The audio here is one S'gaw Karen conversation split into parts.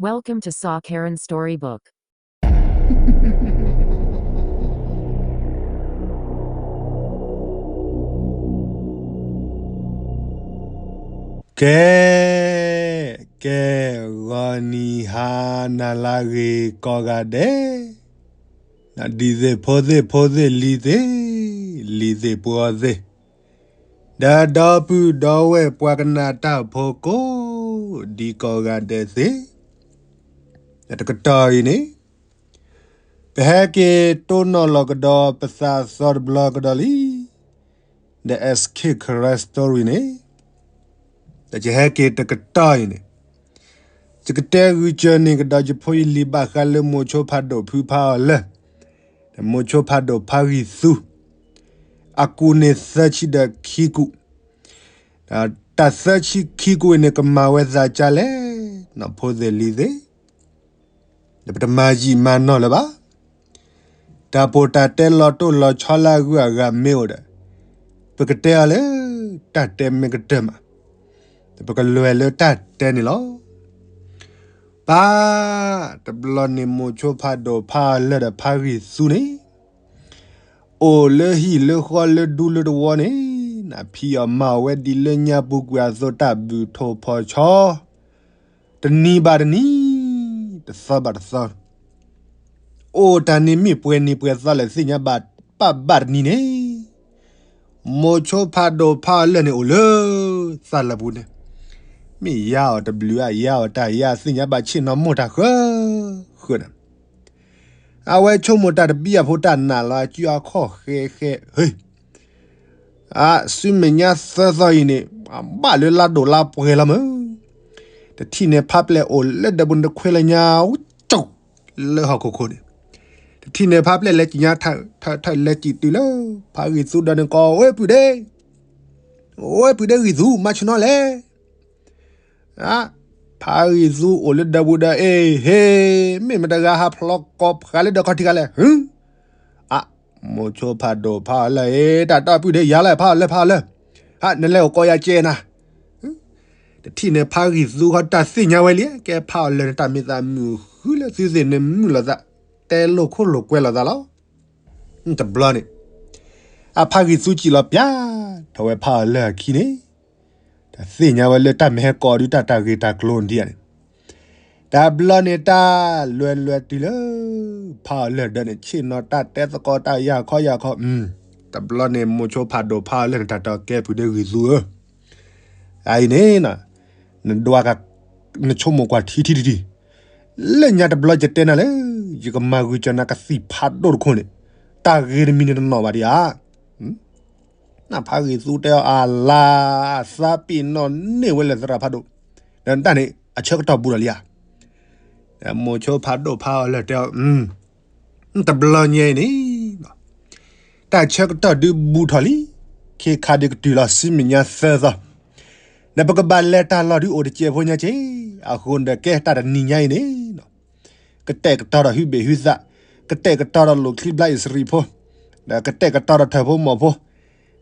Welcome to Saw Karen Storybook. ကဲ, ကဲ, ဂီၤနံၤဟါနၤလၢအဂ့ၤကိးဂၤဒဲး, ဒံသ့ၣ်ဖိသ့ၣ်ဖိသ့ၣ်လံၤသ့ၣ်, လံၤသ့ၣ်ပှီၤသ့ၣ်, ဒီးဒီပုၢ်ဒီဝဲၢ်ပှၤကနၣ်တၢ်ဖိကိးဒံကိးဂၤဒဲးသ့ၣ်, တကတီၢ်အံၤန့ၣ် ပဟဲက့ၤတိၢ်နီၣ်လီၤကဒီးပသးသီတဘျီကဒီးလံ, the S K Karen story န့ၣ်, ဒီးယဟဲက့ၤတကတီၢ်အံၤန့ၣ်, ယကတဲဂုာ်စၢၤန့ၢ်ကဒီးယဖိယလံၤဘၣ်ဃးလၢမိၤဆိဖးဒိၣ်ဖုဖးအီၤလၢၢ်, ဒီးမိၤဆိဖးဒိၣ်ဖးဂံၢ်သူ, အကူၣ်န့ၣ်သၢဆံဒီးခံကူၣ်, တၢ်သၢဆံခံကူၣ်အံၤန့ၣ် ကမၤဝဲသးကၢ်လဲၣ်, နီၢ်ဖိသ့ၣ်လံၤသ့ၣ်, ဒီးပတမၤယံာ်မၤနီၢ်လၢၤဘၣ်. တၢ်ပီးတၢ်တဲလီၤတိၢ်လီၤဆီလၢအဂုၤအဂၤမ့ၢ်အိၣ်ဒီး, ပကတဲအီၤလၢ တၢ်တဲမ့ၢ်ကတၢၢ်မး, ဒီးပကလဲၤလၢတၢ်တဲန့ၣ်လီၤ. ပၢ်, တဘျီန့ၣ်မိၤဆိဖးဒိၣ်ဖးအီၤလၢၢ်ဒီးဖးဂံၢ်သူန့ၣ် အိၣ်လၢဟံၣ်လၢဃီလၢဒူလၢတဝီန့ၣ်, နဖံးအီၣ်မၤအီၣ်ဝဲဒ်လၢညါပူၤကွံာ်အသိးတၢ်ဘုၣ်ထိၣ်ဖီၣ်ဆီ, တနံၤဘၣ်တနံၤ, တသီဘၣ်တသီ, အိၣ်တၢ်န့ၣ်မ့ၢ်ပှဲၤနံၤပှဲၤသီလဲၣ်သ့ၣ်ညါဘၣ်ပၢ်ဘၣ်တနံၤန့ၣ်, မိၤဆိဖးဒိၣ်ဖးအီၤလၢၢ်န့ၣ်အိၣ်လၢ သးလၢပူၤန့ၣ်, မ့ၢ်ယါအီၤတဘျုးအါယါအီၤတၢ်ယါသ့ၣ်ညါဘၣ်ဆ့ၣ်နီၤမိၢ်တၢ်ဃၢဃၢန့ၣ် အဝဲဆိကမိၣ်တၢ်တဘံၣ်အဖိတၢ်နာ်လီၤအစုအခီၣ်ဃဲဃဲ, ဟ့, အစုမဲာ်ညါသၢသီအံၤန့ၣ်, ဘၣ်လၢလါဒိၣ်လါပှဲၤလီၤမး, တထံၣ်န့ၣ်ဖးပျဲၢ်အိၣ်လၢဒၢးပူၤန့ၣ်တခွဲလၢညါ, ကၠိၣ်, လၢဟီၣ်ခိၣ်ခိၣ်န့ၣ်, တထံၣ်န့ၣ်ဖးပျဲၢ်လဲၤကံၣ်ညါထၢၣ်ထၢၣ်လဲၤကံၣ်တုၤလၢ ဖးဂံၢ်သူဒီးန့ၣ်ကိးဝဲပုၢ်ဒ့ ဝဲပုၢ်ဒ့ဂံၢ်သူ မၤဆ့ၣ်နီၤလဲၣ်. ဖးဂံၢ်သူအိၣ်လၢဒၢးပူၤဒီး အ့ဟ့, မ့ၢ်မတၤတဂၤဟးဖျီကိးဖးလၢဒၢးခီၣ်ထံးခါလဲၣ်, အ, မိၤဆိဖးဒိၣ်ဖးအီၤလၢၢ်အ့, တၢ်တီပုၢ်ဒ့ယါလၢဖးအီၤလၢၢ်ဖးအီၤလၢၢ်, ဟးနလဲၤအိၣ်ကိးယၤကဲနၤ တထံၣ်န့ၣ်ဖးဂံၢ်သူဃီတၢ်သ့ၣ်ညါဝဲလံ, ကဲဖးအီၤလၢၢ်န့ၣ် တၢ်မ့ၢ်သးမုာ်ဃုလၢသုသ့ၣ်န့ၣ်မုာ်လိာ်သး, တဲလိာ်ခိၣ်လိာ်ကွဲလိာ်သးလီၤ. တဘျီန့ၣ်, အဖးဂံၢ်သူစံၣ်လီၤပၠးထီၣ်ဝဲဖးအီၤလၢၢ်အခံန့ၣ်, တၢ်သ့ၣ်ညါဝဲလၢတၢ်မ့ၢ်ဟဲကိးဒုးတၢ်တၢ်ဂ့ၢ်တၢ်ကျိၤဒ်အံၤန့ၣ်, တဘျီန့ၣ်တၢ်လဲၤလဲၤတုၤလၢ ဖးအီၤလၢၢ်ဒီးန့ၣ် ဆ့ၣ်နီၤတၢ်တဲသကိးတၢ်ယၢ်ခီယၢ်ခီ, တဘျီန့ၣ်မိၤဆိဖးဒိၣ်ဖးအီၤလၢၢ်န့ၣ် တၢ်တဲကဲပုၢ်ဒ့ဂံၢ်သူဧၢ, အအံၤန့ၣ် နဒွးက နဆိကမိၣ်ကွၢ်ထံထံတထံ, လၢညါတဘျီယတဲနၤလၢ ယကမၤဂုာ်ကၢၤနၤကသံၣ်ဖးဒိၣ်တခိၣ်န့ၣ်, တၢ်ဂ့ၤတမံၤန့ၣ်တနီၣ်ဘၣ်ဒံးဧါ. နဖးဂံၢ်သူတဲအီၤအလါ, အသးပ့ၤနီၣ်န့ၢ်ဝဲလၢသရၣ်ဖးဒိၣ်, ဒီးတၢ်န့ၣ် အဆၢကတီၢ်ဘူးဒီးလံဧါ. မိၤဆိဖးဒိၣ်ဖးအီၤလၢၢ်တဲအီၤ, တဘျီညါအံၤန့ၣ် တၢ်ဆၢကတီၢ်ဒုးဘူးထီၣ်လံ, ခ့ခါဒုးကတုၤလီၤဆူမဲာ်ညါသၢသီ, ဒီးပကဘၣ်လဲၤတၢ်လီၢ်ဒုးအိၣ်တစဲးဖိညါက့, အဃိန့ၣ်ဒီးကဲတၢ်တနံၤညါအံၤန့ၣ်, ကတဲာ်ကတီၤဒီးဟုဘ့ၣ်ဟုသး, ကတဲာ်ကတီၤဒီးလိၣ်ချံဘျါအံၣ်စရံၣ်ဖိ, ဒီးကတဲာ်ကတီၤဒီးထၢၣ်ဖိမီၢ်ဖိ,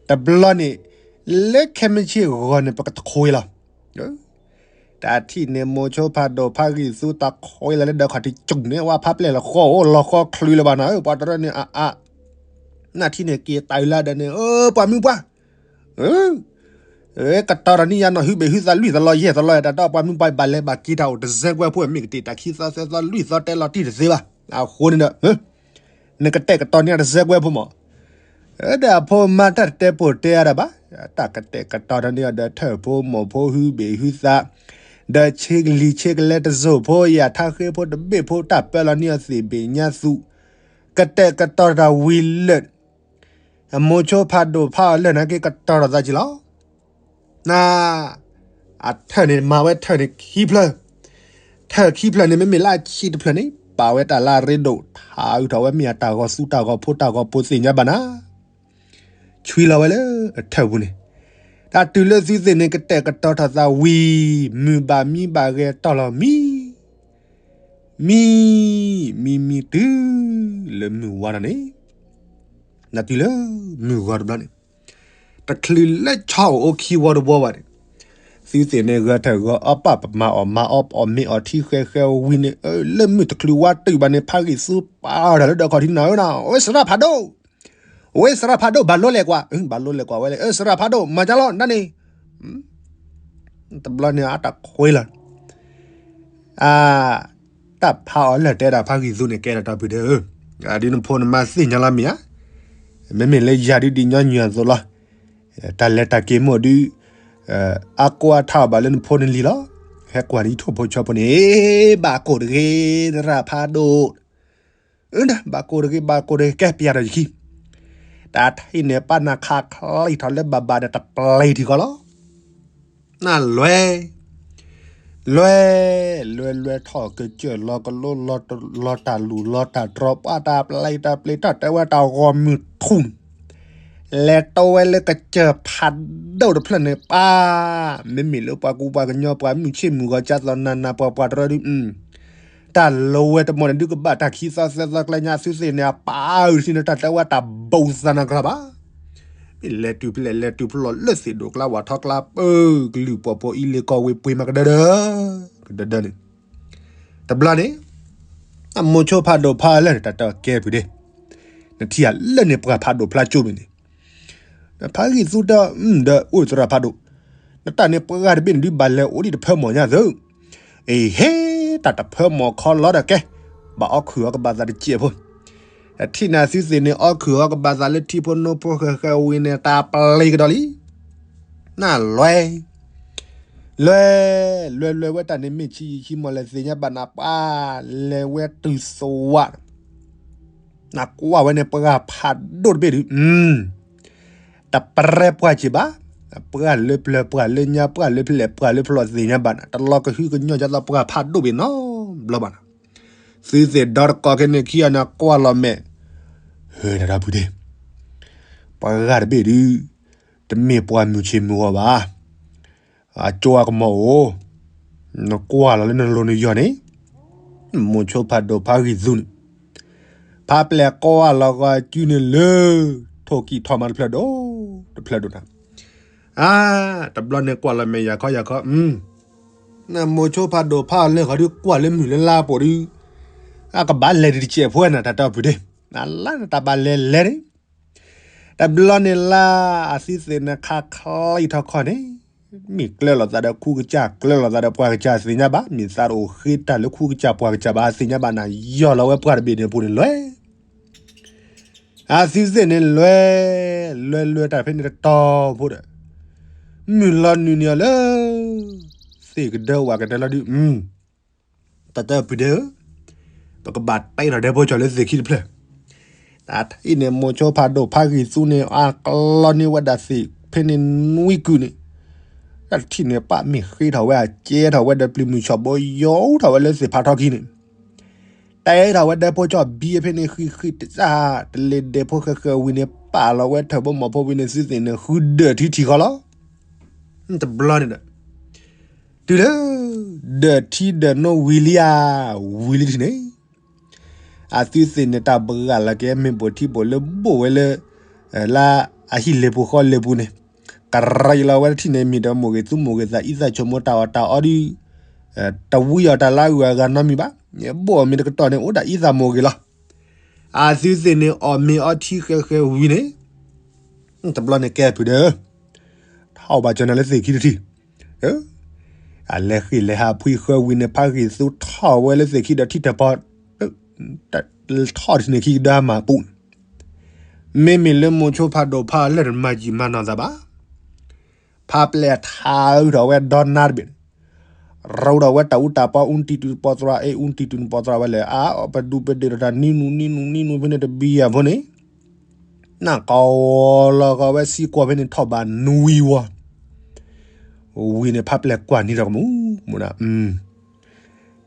တဘျီန့ၣ် လၢခဲမုၢ်ဆ့ၣ်ဂီၤန့ၣ် ပကတခွဲလီၤ တၢ်ထံၣ်န့ၣ် မိၤဆိဖးဒိၣ်ဖးဂံၢ်သူတခွဲလီၤလၢဒၢးခီၣ်ထံးကၠူၣ်န့ၣ် ဝဲဖးပျဲၢ်လီၤဃီအိၣ်လီၤဃီချုးလၢၤဘၣ်နီၤ ပှၤတရၢန့ၣ်အါအါ, နၢ်ထံၣ်န့ၣ်က့ၤတၢ်အုးလၢဒၢးန့ၣ် ပှၤမုၢ်ပှၢ်, ကတီၤတၢ်နံၣ်ယါနီၤ ဟုဘ့ၣ်ဟုသးလွံၢ်သလီယဲၢ်သလီ တၢ်တီပှၤမုၢ်ပှၢ်ဘၣ်လဲၤဘၣ်က့ၤတၢ်အိၣ်တစဲးကွဲဖိ မ့ၢ်ကတ့ၢ်တၢ်ခံသီသၢသီလွံၢ်သီတဲလီၤတံၢ်တသ့ဘၣ်, အဃိန့ၣ်ဒီး နကတဲာ်ကတီၤန့ၢ်တစဲးကွဲဖိမး, ဒီးအဖိမါတၢ်တတဲပိာ်တဲအါဒၣ်ဘၣ်, တၢ်ကတဲာ်ကတီၤထီၣ်န့ၢ်အီၤဒီးထၢၣ်ဖိမီၢ်ဖိဟုဘ့ၣ်ဟုသး, ဒီးဆ့ကလံၤဆ့ကလဲတစိၢ်ဖိ ယၣ်ထါဃ့ဖိတဘ့ၣ်ဖိ တၢ်ပၢလီၤန့ၢ်အီၤသ့ၣ်ဘ့ၣ်ညါသူ, ကတဲာ်ကတီၤတၢ်ဝံၤလၢာ်, အမိၤဆိဖးဒိၣ်ဖးအီၤလၢာ်နာ်က့ကတီၤထီၣ်သးက့ၤလီၤ. န အထၢၣ်န့ၣ်မၤဝဲထၢၣ်န့ၣ်ခံဖျၢၣ်, ထၢၣ်ခံဖျၢၣ်န့ၣ် မ့မ့ၢ်လၢအဆံတဖျၢၣ်န့ၣ် ပာ်ဝဲတၢ်လၢအရ့ဒိၣ် ထးအုးထီၣ်ဝဲမ့ၢ်အတၢ်ဂီၤသူတၢ်ဂီၤဖိတၢ်ဂီၤဖိသ့ၣ်ညါဘၣ်နၤ, ဆွံလီၤဝဲလၢအထၢၣ်ပူၤန့ၣ်, တၢ်တုၤလၢသုသ့ၣ်န့ၣ် ကတဲာ်ကတီၤထီၣ်သးဝံၤ မုၢ်ဘၣ်မံဘၣ်ဂဲၤတီၢ်လီၤမံ မံ, မံမံတုၤလၢမုၢ်ဝါထီၣ်န့ၣ်, နတုၤလၢမုၢ်ဂီၤတဘျီန့ၣ်, တချုးလၢဆီအိၣ်အိၣ်ခံဝီတဝီဘၣ်န့ၣ်, သုသ့ၣ်န့ၣ် ဂဲၤထၢၣ်ဂဲၤအီၣ်ပၢ် ပမၤအီၣ်မၤအီၣ် ပအီၣ်မ့ၤအီၣ်ထံဃဲဃဲဝံၤန့ၣ် လၢမုၢ်တချုးဝါတုာ်ဘၣ်န့ၣ် ဖးဂံၢ်သူပာ်အီၤတၢ်လၢဒီးခီၣ်ထံးန့ၣ်နီၤ ဝဲစရၣ်ဖးဒိၣ်, ဝဲစရၣ်ဖးဒိၣ် ဘၣ်လိလဲၤကွၢ်, ဘၣ်လိလဲၤကွၢ်ဝဲလဲၣ်, စရၣ်ဖးဒိၣ် မၤကၢလီၤ ဒ်န့ၣ်, တဘျီန့ၣ်အတခွဲလီၤ, အ တၢ်ဖးအီၤလၢတဲဒၣ်ဖးဂံၢ်သူန့ၣ် ကဲဒီးတၢ်ပူၤဒဲးဧၢ, ဒ်နဖိနမါသ့ၣ်ညါလီၤမ့ၢ်ဧါ, မ့မ့ၢ်လၢယၤဒုးဒ်ညီနုၢ်အသိးလီၤ, တၢ်လဲၤတၢ်က့ၤမိၢ်ဒုး အကိးအထါအီၤဘၣ်လၢနဖိနလံၤလီၤ, ဟဲကွၢ်နံၤထိၣ်ဖိဆီဖိန့ၣ်, ဘၣ်ကိၢ်တဂ့ၤ သရၣ်ဖးဒိၣ်, အၢ ဘၣ်ကိၢ်တဂ့ၤ ဘၣ်ကိၢ်တဂ့ၤ ကဲပျးဒီးယခံ, တၢ်ထံၣ်န့ၣ် ပၢ်နၢ်ခးချံထီၣ်လၢဘၣ်ဘၣ်ဒီးတပျံၤထံကီၢ်လီၤ, နလွဲ လွဲ လွဲလွဲထီၣ်ကစၢၢ် လီၤကလိလီၤတၢ်လူၢ်လီၤတၢ်တြီၤ ပှၤတၢ်ပျံၤတၢ်ပျံၤထီၣ် တဲဝဲတၢ်ဂီၤမုၢ်ထူၣ်န့ၣ်, လဲၤတိဝဲလၢကစၢၢ်ဖးဒိၣ်တဖျၢၣ်န့ၣ် ပၢ်, မ့မ့ၢ်လၢပှၤကူပှၤကညီ ပှၤမုၢ်ဆ့ၣ်မုၢ်ဂီၤ ကၢ်သီၣ်နၢ်နၢ် ပှၤပှၤတရၢဒုး တၢ်လီဝဲတမီၢ်န့ၣ် ဒုးကဘၣ်တၢ်ခံသီသၢသီကျဲညါ သုသ့ၣ်န့ၣ် အပၢ်အုၣ်ထံန့ၣ် တၢ်တဲဝဲတၢ်ဘိၣ်သးနၤကျါဘၣ်, မ့ၢ်လဲၤတုၤဖဲလဲၣ်လဲၤတုၤဖဲလဲၣ် လၢသ့ၣ်ဒိၣ်ကျါ ဝၣ်ထီကျါ ပၢကလုာ်ပှီၢ်ဖိအံၤလ့ၢ်ကီၢ်ဝ့ၢ်ပှ့ၤမးကဒၢဒၢ, ကဒၢဒၢန့ၣ်, တဘျီန့ၣ်, အမိၤဆိဖးဒိၣ်ဖးလၢာ်န့ၣ် တၢ်တဲကဲဖုဒဲး, နထံၣ်ဧါလၢန့ၣ်ပှၤဖးဒိၣ်ဖျါကၠိမ့ၢ်န့ၣ် ဖးဂံၢ်သူတၢ် ဒီးအိၣ်သရၣ်ဖးဒိၣ်, နတၢ်န့ၣ်ပှၤတဘ့ၣ်န့ၣ်ဒုးဘၣ်လဲၤအိၣ်ဒံးတဖၢမီၢ်ညါသု, အ့ဟ့, တၢ်တဖၢမီၢ်ခီလီၤဒီးကဲ, ဘၣ်အီၣ်ခုၣ်အီကဘၣ်သးတစဲးဖိ, ထံၣ်န့ၣ်သုသ့ၣ်န့ၣ် အီၣ်ခုၣ်အီကဘၣ်သးလၢထံဖိနိဖိဃဲဃဲဝံၤန့ၣ် တၢ်ပျံၤကဒီးလံ, နလွဲ လွဲ လွဲလွဲဝဲတၢ်န့ၣ် မ့ၢ်ဆံးယံာ်ဆံးမီၢ်လဲၣ်သ့ၣ်ညါဘၣ်နၤ ပှၤလဲၤဝဲတုၤသဝး, နကွၢ်ဝဲန့ၣ် ပှၤဖးဒိၣ်တဘ့ၣ်ဒုး, တပျဲပှၤစံးဘၣ်, ပှၤလၢပျၢၤ ပှၤလၢညါ ပှၤလၢဖျဲၣ် ပှၤလၢဖျီၣ်သ့ၣ်ညါဘၣ်နၤ တလီၤကဟုကညီၢ်ဒ်သိးပှၤဖးဒိၣ်ဘ့ၣ်နီတဘျီဘၣ်နၤ, သုသ့ၣ်ဒီတကိးခဲန့ၣ်ခံဂၤန့ၣ် ကွၢ်လီၤမဲာ်, ဟဲဒၣ်ဒီပုၢ်ဒ့ၣ်, ပှၤဂၤတဘ့ၣ်ဒုး, တမ့ၢ်ပှၤမုၢ်ဆ့ၣ်မုၢ်ဂီၤဘၣ် အကၠိအကမီၤအိၣ်, နကွၢ်လီၤလၢနလိၤနယီၢ်န့ၣ်, မိၤဆိဖးဒိၣ်ဖးဂံၢ်သူန့ၣ်, ဖးပျဲၢ်ကွၢ်လီၤဂီၤစုန့ၣ်လၢ, ထိၣ်ကံၢ်ထီၣ်မးတဖျၢၣ်ဒိၣ်, တဖျၢၣ်ဒိၣ်နၤ, အါ, တဘျီန့ၣ်ကွၢ်လီၤမဲာ်ယၤခီယၤခီ, နမိၤဆိဖးဒိၣ်ဖးလၢာ်ဃီဒုးကွၢ်လၢမုၢ်လၢလါပူၤဒုး, အကဘၣ်လဲၤဒံးတစဲးဖိနၤ တၢ်တဲအီၤပုၢ်ဒ့ၣ်, နလါနတၢ်ဘၣ်လဲၤလဲၤန့ၣ် တဘျီန့ၣ်လၢအသုသ့ၣ်န့ၣ်ခးချံထီၣ်ခီန့ၣ်, မ့ၢ်ကျၢၤလိာ်သးဒီးခူကစၢ် ကျၢၤလိာ်သးဒီးပှၤကစၢ်သ့ၣ်ညါဘၣ် မ့ၢ်သးတအိၣ်ဃ့တၢ်လၢခူကစၢ်ပှၤကစၢ်ဘၣ် သ့ၣ်ညါဘၣ်နၤ ယီၢ်လီၤဝဲပှၢ်တဘ့ၣ်န့ၣ်အပူၤန့ၣ်လွဲၢ်, အသုသ့ၣ်န့ၣ်လွဲၢ်, လွဲၢ်လွဲၢ်တၢ်ဖဲန့ၣ်တတီၤဖိဒီး, မုၢ်လီၤနုာ်န့ၢ်အီၤလၢ သ့ၣ်ကဒၢဝၣ်ကဒၢလီၤဒုး တၢ်တဲအီၤပုၢ်ဒ့ၣ်ဧၢ, ပကဘၣ်တဲထီၣ်ဒဲဖိကၠီၣ်လၢသ့ၣ်ခံတဖျၢၣ်, တၢ်ထံၣ်န့ၣ် မိၤဆိဖးဒိၣ်ဖးဂံၢ်သူန့ၣ် အကျီန့ၢ်ဝဲဒၣ်သ့ၣ်ဖဲန့ၣ်နွံကုာ်န့ၣ်, တၢ်ထံၣ်န့ၣ် ပၢ်မ့ၢ်ဃ့ထီၣ်ဝဲအကဲထီၣ်ဝဲဒီးပျံၤမုၢ်ဆီၣ်ဘိ ယိးထီၣ်ဝဲလၢသ့ၣ်ဖးထီခံန့ၣ် တဲထီၣ်ဝဲဒဲဖိကၠီၣ်ဘံဖဲန့ၣ် ဃံဃံတစၢ် တလ့ၤဒဲဖိဃဲဃဲဝံၤန့ၣ် ပာ်လီၤဝဲထၢၣ်ဘိမီၢ်ဖိဝံၤန့ၣ် သုသ့ၣ်န့ၣ် ဃုဒၢးထံထံၣ်ဃီလီၤ. တဘျီန့ၣ်ဒီး တုၤလၢ ဒၢးထံဒၢးနိဝံၤလံဧါ, ဝံၤလံထံၣ်န့ၣ် အသုသ့ၣ်န့ၣ် တၢ်ဘှါလီၤက့ၤမ့ၢ်ဘိၣ်ထံဘိၣ်လၢဘိၣ်ဝဲလၢ လၢအဟံၣ်လ့ၤပူၤဃီလ့ၤပူၤန့ၣ်, ကရံးလီၤဝဲတထံၣ်န့ၣ် မ့ၢ်ဒီးမိၢ်ဂ့ၤသူမိၢ်ဂ့ၤသး အံသၣ်ဆိကမိၣ်တၢ်အီၣ်တၢ်အီဒုး တဝံအီၤတၢ်လၢအဂုၤအဂၤနီတမံၤဘၣ်. ဘိၣ်အီၤမ့ၢ်တကတီၢ်န့ၣ် အိၣ်ဒၣ်အံသၣ်မိၢ်ဂ့ၤလီၤ. အသုသ့ၣ်န့ၣ် အီၣ်မ့ၤအီထံဃဲဃဲဝံၤန့ၣ် တဘျီန့ၣ်ကဲဖုးဒီး ထီၣ်ဘၣ်ကၠီၤနၤလၢသ့ၣ်ခံတထံၣ်, အလဲၤဃ့ၢ်လဲၤဟးဖှံဃၢဝံၤန့ၣ် ဖးဂံၢ်သူထီၣ်ဝဲလၢသ့ၣ်ခံဒီးထံၣ်တပီၤ, ထီၣ်တထံၣ်န့ၣ်ခံကဒါမၤပူၤန့ၣ်, မ့မ့ၢ်လၢမိၤဆိဖးဒိၣ်ဖးလၢာ်တမၤယံာ်မၤနီၢ်သးဘၣ်. ဖးပျဲၢ်ထးအုးထီၣ်ဝဲဒီနါတဘ့ၣ်န့ၣ်, ရိးထီၣ်ဝဲတၢ်အူတၢ်ပီ အူတံၢ်တုၤနပီၢ်သရၣ် အ့ အူတံၢ်တုၤနပီၢ်သရၣ်ဝဲလဲၣ် အါ ပဒူပဒ့ၣ်ထီၣ်တၢ်နံနူနံနူနံနူဖဲန့ၣ်တဘံယၤဖိန့ၣ်, နၢ်ကီလီၤကီဝဲစံကွီၢ်ဖဲန့ၣ်ထီၣ်ဘၣ်နွံဝီ ဝံၤန့ၣ် ဖးပျဲၢ်ကွၢ်နံၤထီၣ်ကမူၣ်မူၣ်နၤ,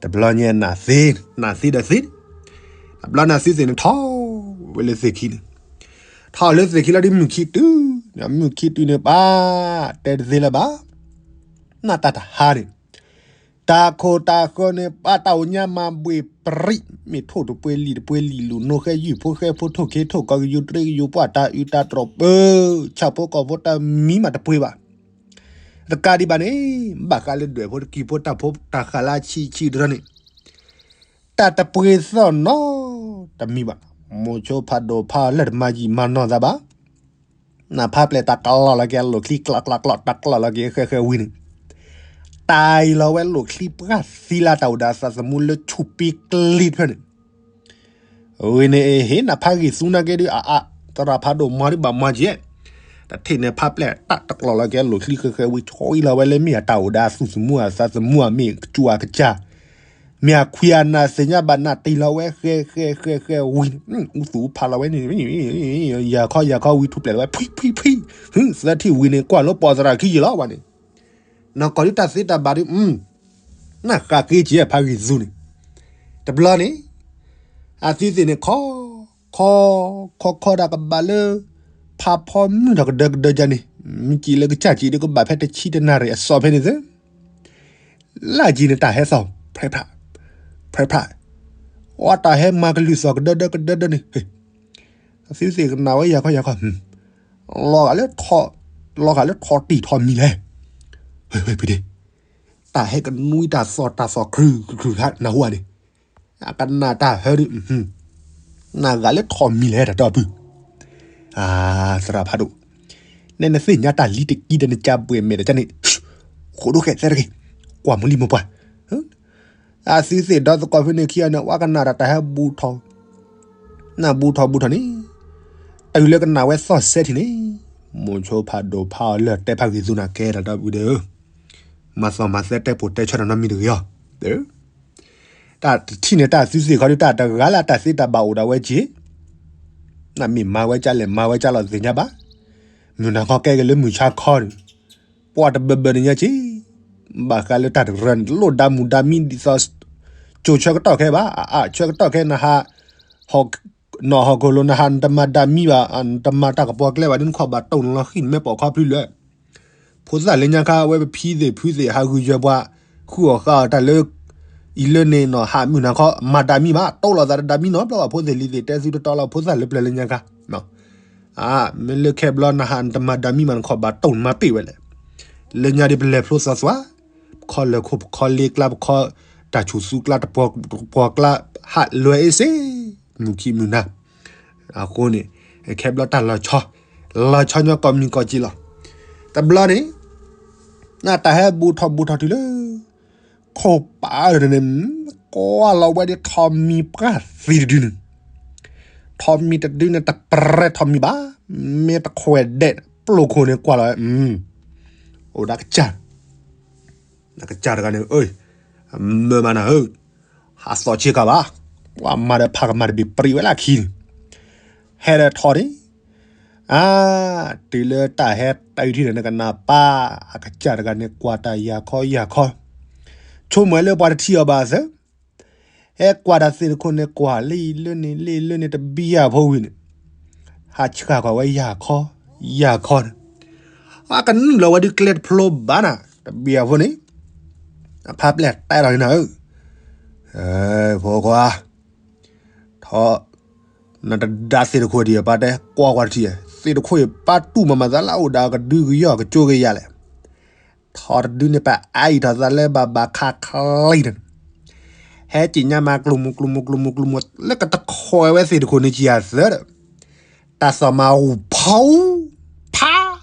တဘျီညါနးသ့, နးသ့ဒီးသ့, တဘျီနးသ့သ့ၣ်န့ၣ်ထီၣ်ဝဲလၢသ့ၣ်ခံန့ၣ်, ထီၣ်လၢသ့ၣ်ခံလီၤဒ်မုၢ်ခံတုၤ, မုၢ်ခံတုၤန့ၣ်ပၢ်, တဲတသ့လၢၤဘၣ်, နၢ်တၢ်တဟါန့ၣ် တၢ်ခိၣ်တၢ်ဃၢၤန့ၣ် ပာ်တၢ်အိၣ်ညါမၤဘှ့ၣ်ပြံး, မ့ၢ်ထိၣ်တပှ့ၤလံာ်တပှ့ၤလံာ်လူၤ နိဃဲယုၢ်ဖိဃဲဖိထိၣ်ခ့ထိၣ်ကီၢ်ကယိၤတြ့ကယိၤပှၢ်တၢ်အုးတၢ်တြီၢ်ပၢ, ဆၣ်ဖိကီၢ်ဖိတၢ်မံမးတပှ့ၤဘၣ်. တကးဒံးဘၣ်န့ၣ် ဘၣ်ဃးလၢဒွဲၣ်ဖိတကံၤဖိတၢ်ဖိတၢ်ဃးလၢအဆံးဆံးတထီန့ၣ် တၢ်တပှ့ၤသီၣ်နီတမံၤဘၣ်. မိၤဆိဖးဒိၣ်ဖးအီၤလၢတမၤယံာ်မၤနီၢ်သးဘၣ်. နဖးပျဲၢ်တၢ်ကျီလီၤက့ၤအလိာ်ချံ ကျီကျီကျီ တၢ်ကျီလီၤက့ၤဃဲဃဲဝံၤန့ၣ် တၢ်အံၤလီၤဝဲလိာ်ချံပှၢ်သံလၢတၢ်အိၣ်ဒီးသးသမူလၢဆူၣ်ပံကျံတဖျၢၣ်န့ၣ် ဝံၤန့ၣ်အဟ့ၣ်နဖးဂံၢ်သူနာ်က့ဒုး အအါ သရၣ်ဖးဒိၣ်မၤဒုးဘၣ်မၤက့ၤ တထံၣ်န့ၣ်ဖးပျဲၢ်တၢ်တကျီလီၤက့ၤအလိာ်ချံ ဃဲဃဲဝံၤ ဆီအံၤလီၤဝဲလၢမ့ၢ်အတၢ်အိၣ်ဒီးအသူၣ်သမူအသးသမူအမ့ၢ်ကစူၣ်အကစၢ် မ့ၢ်အခွံအနၢ်သ့ၣ်ညါဘၣ်နၢ်တံၢ်လီၤဝဲဃဲဃဲဃဲဃဲဝံၤန့ၣ် အူသူၣ်အူဖးလီၤဝဲန့ၣ် ယၤခီယၤခီဝံၤထူၣ်ပျဲၢ်လီၤဝဲ ဖှံဖှံဖှံ သၢထံၣ်ဝံၤန့ၣ် ကွၢ်လၢပှၤသရၣ်ခံယံာ်လီၤဝဲန့ၣ် နီၢ်ကီၢ်ဒုးတၢ်သ့တၢ်ဘၣ်ဒုး နၢ်ဃာ်က့ၤက့ၤဖးဂံၢ်သူန့ၣ် တဘျီန့ၣ် အသုသ့ၣ်န့ၣ်ခီ ခီ ခီခီဒၣ်ကဘၣ်လၢ ဖးဖီမုၢ်ထီၣ်ကဒၢကဒၢယါန့ၣ် မ့ၢ်ကံၣ်လၢကစၢ်ကံၣ်ဒုး ကဘၣ်ဖဲတဆံတနၣ်ရံၣ်အစီၤဖဲန့ၣ်သ့ လၢကံၣ်န့ၣ်တၢ်ဟဲသီၣ် ဖဲဖး ဖဲဖး အတၢ်ဟဲမၤကလုၢ်သီၣ်ကဒၢဒၢကဒၢဒၢန့ၣ် အသုသ့ၣ်ကနၣ်ဝဲယၤခီယၤခီ လီၤဂာ်လၢ လီၤဂာ်လၢထီၣ်တံၢ်ထီၣ်မံၤလဲၣ် ဝဲဖံဒ့ တၢ်ဟဲကနွံတၢ်သီၣ်တၢ်သီၣ် ကြုၢ်ကြုၢ်နၢ်ဟူဧါန့ၣ် အကနၣ်တၢ်ဟဲဒုး နၢ်ဂာ်လၢထီၣ်မံၤလဲၣ်တၢ်တီပုၢ် သရၣ်ဖးဒိၣ် နဲနသ့ၣ်ညါတၢ်လံတကံတနကၢ်ဘှဲၣ်မဲာ်တကၢ်န့ၣ် ဃိးဒိၣ်ဃဲသဲတဂ့ၤ ကွၢ်မူလံမိၢ်ပှၢ် အသုသ့ၣ်ဒီသကိးဖဲန့ၣ်ခံဂၤန့ၣ် ဝဲကနၣ်တၢ်တၢ်ဟဲဘူးထီၣ် နၢ်ဘူးထီၣ်ဘူးထီၣ်န့ၣ် တုၤလၢကနၣ်ဝဲသီၣ်စဲထံၣ်န့ၣ် မိၤဆိဖးဒိၣ်ဖးအီၤလၢတဲဖးဂံၢ်သူနၤကဲတၢ်တီပုၢ်ဒီး မၤသီၣ်မၤသဲတဲပိာ်တဲဆၢတၢ်နီတမံၤတဂ့ၤအီၤ တၢ်တထံၣ်န့ၣ်တၢ်သုသ့ၣ်ခီဒုးတၢ်တဂၤလၢတၢ်သ့တၢ်ဘၣ်အိၣ်ဒၣ်ဝဲက့ၤ နမ့ၢ်မၤဝဲကၢ်လဲၣ်မၤဝဲကၢ်လီၤသ့ၣ်ညါဘၣ် မုၢ်နၤခီကဲက့ၤလၢမုၢ်ဆါခီန့ၣ် ပှၤတဘၢဘၢန့ၣ်ညါက့ၤ ဘၣ်ဃးလၢတၢ်တရၢန့ၣ် တလိၣ်ဒါမူဒါမံဒ်သိး ကၠိဆၢကတီၢ်ခဲဘၣ် အအါဆၢကတီၢ်ခဲနဟး နီၢ်ဟီၣ်ခိၣ်လိၤနဟး နတမၤဒါမံဘၣ် နတမၤတၢ်ကပီၤကျဲဘၣ်ဒ်နခီၣ်ဘၣ်တိၢ်နလီၤဃံၣ်နမဲာ်ပိာ်ခီဖျိလၢ ဖိသၣ်လၢညါခါ အဝဲပဖံသ့ၣ်ဖုသ့ၣ် ဟးဂုာ်ယွဲၢ်ပှၤ ဃုအီၣ်ဃါအီၣ်တၢ်လၢ အံၤလၢန့ၣ်နီၤ ဟးမုၢ်နၤခီ မၤဒါမံဘၣ် တိၢ်လိာ်သးတဒါမံနီတဘျီဘၣ် ဖိသ့ၣ်လံၤသ့ၣ် တဲသုတတီလီၤ ဖိသၣ်လၢပျၢၤလၢညါခါ မ့ၢ်လၢခဲဘျီနဟး နတမၤဒါမံဘၣ် နခီၣ်ဘၣ်တိၢ်နမၤပ့ၢ်ဝဲလဲၣ် လၢညါဒ်ပလဲၤဖျိသးသွါ ပခီလၢၢ်ခိၣ် ပခီလ့ကျါ ပခီတၢ်ဆူၣ်သူကျါ တပှီၤကျါ ဟးလွဲအ့ၣ်စ့ၢ် မုၢ်ခံမုၢ်နၤ အဃိန့ၣ် ခဲဘျီတၢ်လီၤဆီ လီၤဆီညီကိးမံၤကိးက့လီၤ တဘျီန့ၣ် နတၢ်ဟဲဘူးထီၣ်ဘူးထီၣ်တုၤလၢ ခိၣ်ပာ်န့ၣ် ကွၢ်လီၤဝဲဒ်ထီးမံၤပှၢ်သံတဒုန့ၣ် ထီးမံၤတဒုန့ၣ် တပြဲထီးမံၤဘၣ် မ့ၢ်တခွဲးဒဲး ပျိၢ်ခိၣ်န့ၣ်ကွၢ်လီၤဝဲ အိၣ်ဒၣ်ကစၢ် နကစၢ်တဂၤန့ၣ် မၢမးနၤဧၢ ဟးသီၣ်ဆ့ကၤဘၣ် ကွၢ်မၤဒီးဖးကမၤတဘ့ၣ်ပြံးဝဲလၢခံန့ၣ် ဟဲဒီးထီၣ်န့ၣ် အါ တုၤလၢတၢ်ဟဲတၢ်အုထံၣ်န့ၣ် နကနၢ်ပၢၢ် အကစၢ်တဂၤန့ၣ် ကွၢ်တၢ်ယၤခီယၤခီ ဆိကမိၣ်လၢပှၤတထံၣ်အီၤဘၣ်အသး ဟဲကွၢ်တၢ်သ့ၣ်တခိၣ်န့ၣ် ကွၢ်လၢအံၤလၢန့ၣ် လၢအံၤလၢန့ၣ် တဘံယၤဖိဝံၤန့ၣ် ဟးဆှၣ်ကွၢ်ဝဲယၤခီ ယၤခီန့ၣ် အကနုာ်လီၤဝဲဒုးကျဲတဖျိဘၣ်နၤ တဘံယၤဖိန့ၣ် အဖါပျဲၢ်တဲလီၤန့ၣ်နၤဧၢ ဖိခွါ ထီၣ် နတဒါသ့ၣ်တခိၣ်ဒံးပာ်တဲ ကွၢ်ကွၢ်တထံၣ် သ့ၣ်တခိၣ်အံၤပာ်တူၢ်မၤမၤသးလၢအအိၣ်ဒီးကဒုကယီၢ်ကကၠိကယၤလဲၣ် ထီၣ်တဒုန့ၣ် ပအါအံၤထီၣ်သးလၢဘၣ်ဘၣ်ခါချံတန့ၣ် ဟဲက့ၤညါမးကျိၤမူကျိၤမူကျိၤမူကျိၤမူ လၢကတခွဲးဝဲသ့ၣ်တခိၣ်န့ၣ်ကယၤသၢဒီး တၢ်သီၣ်မၤအူဖီ ဖး ဖီ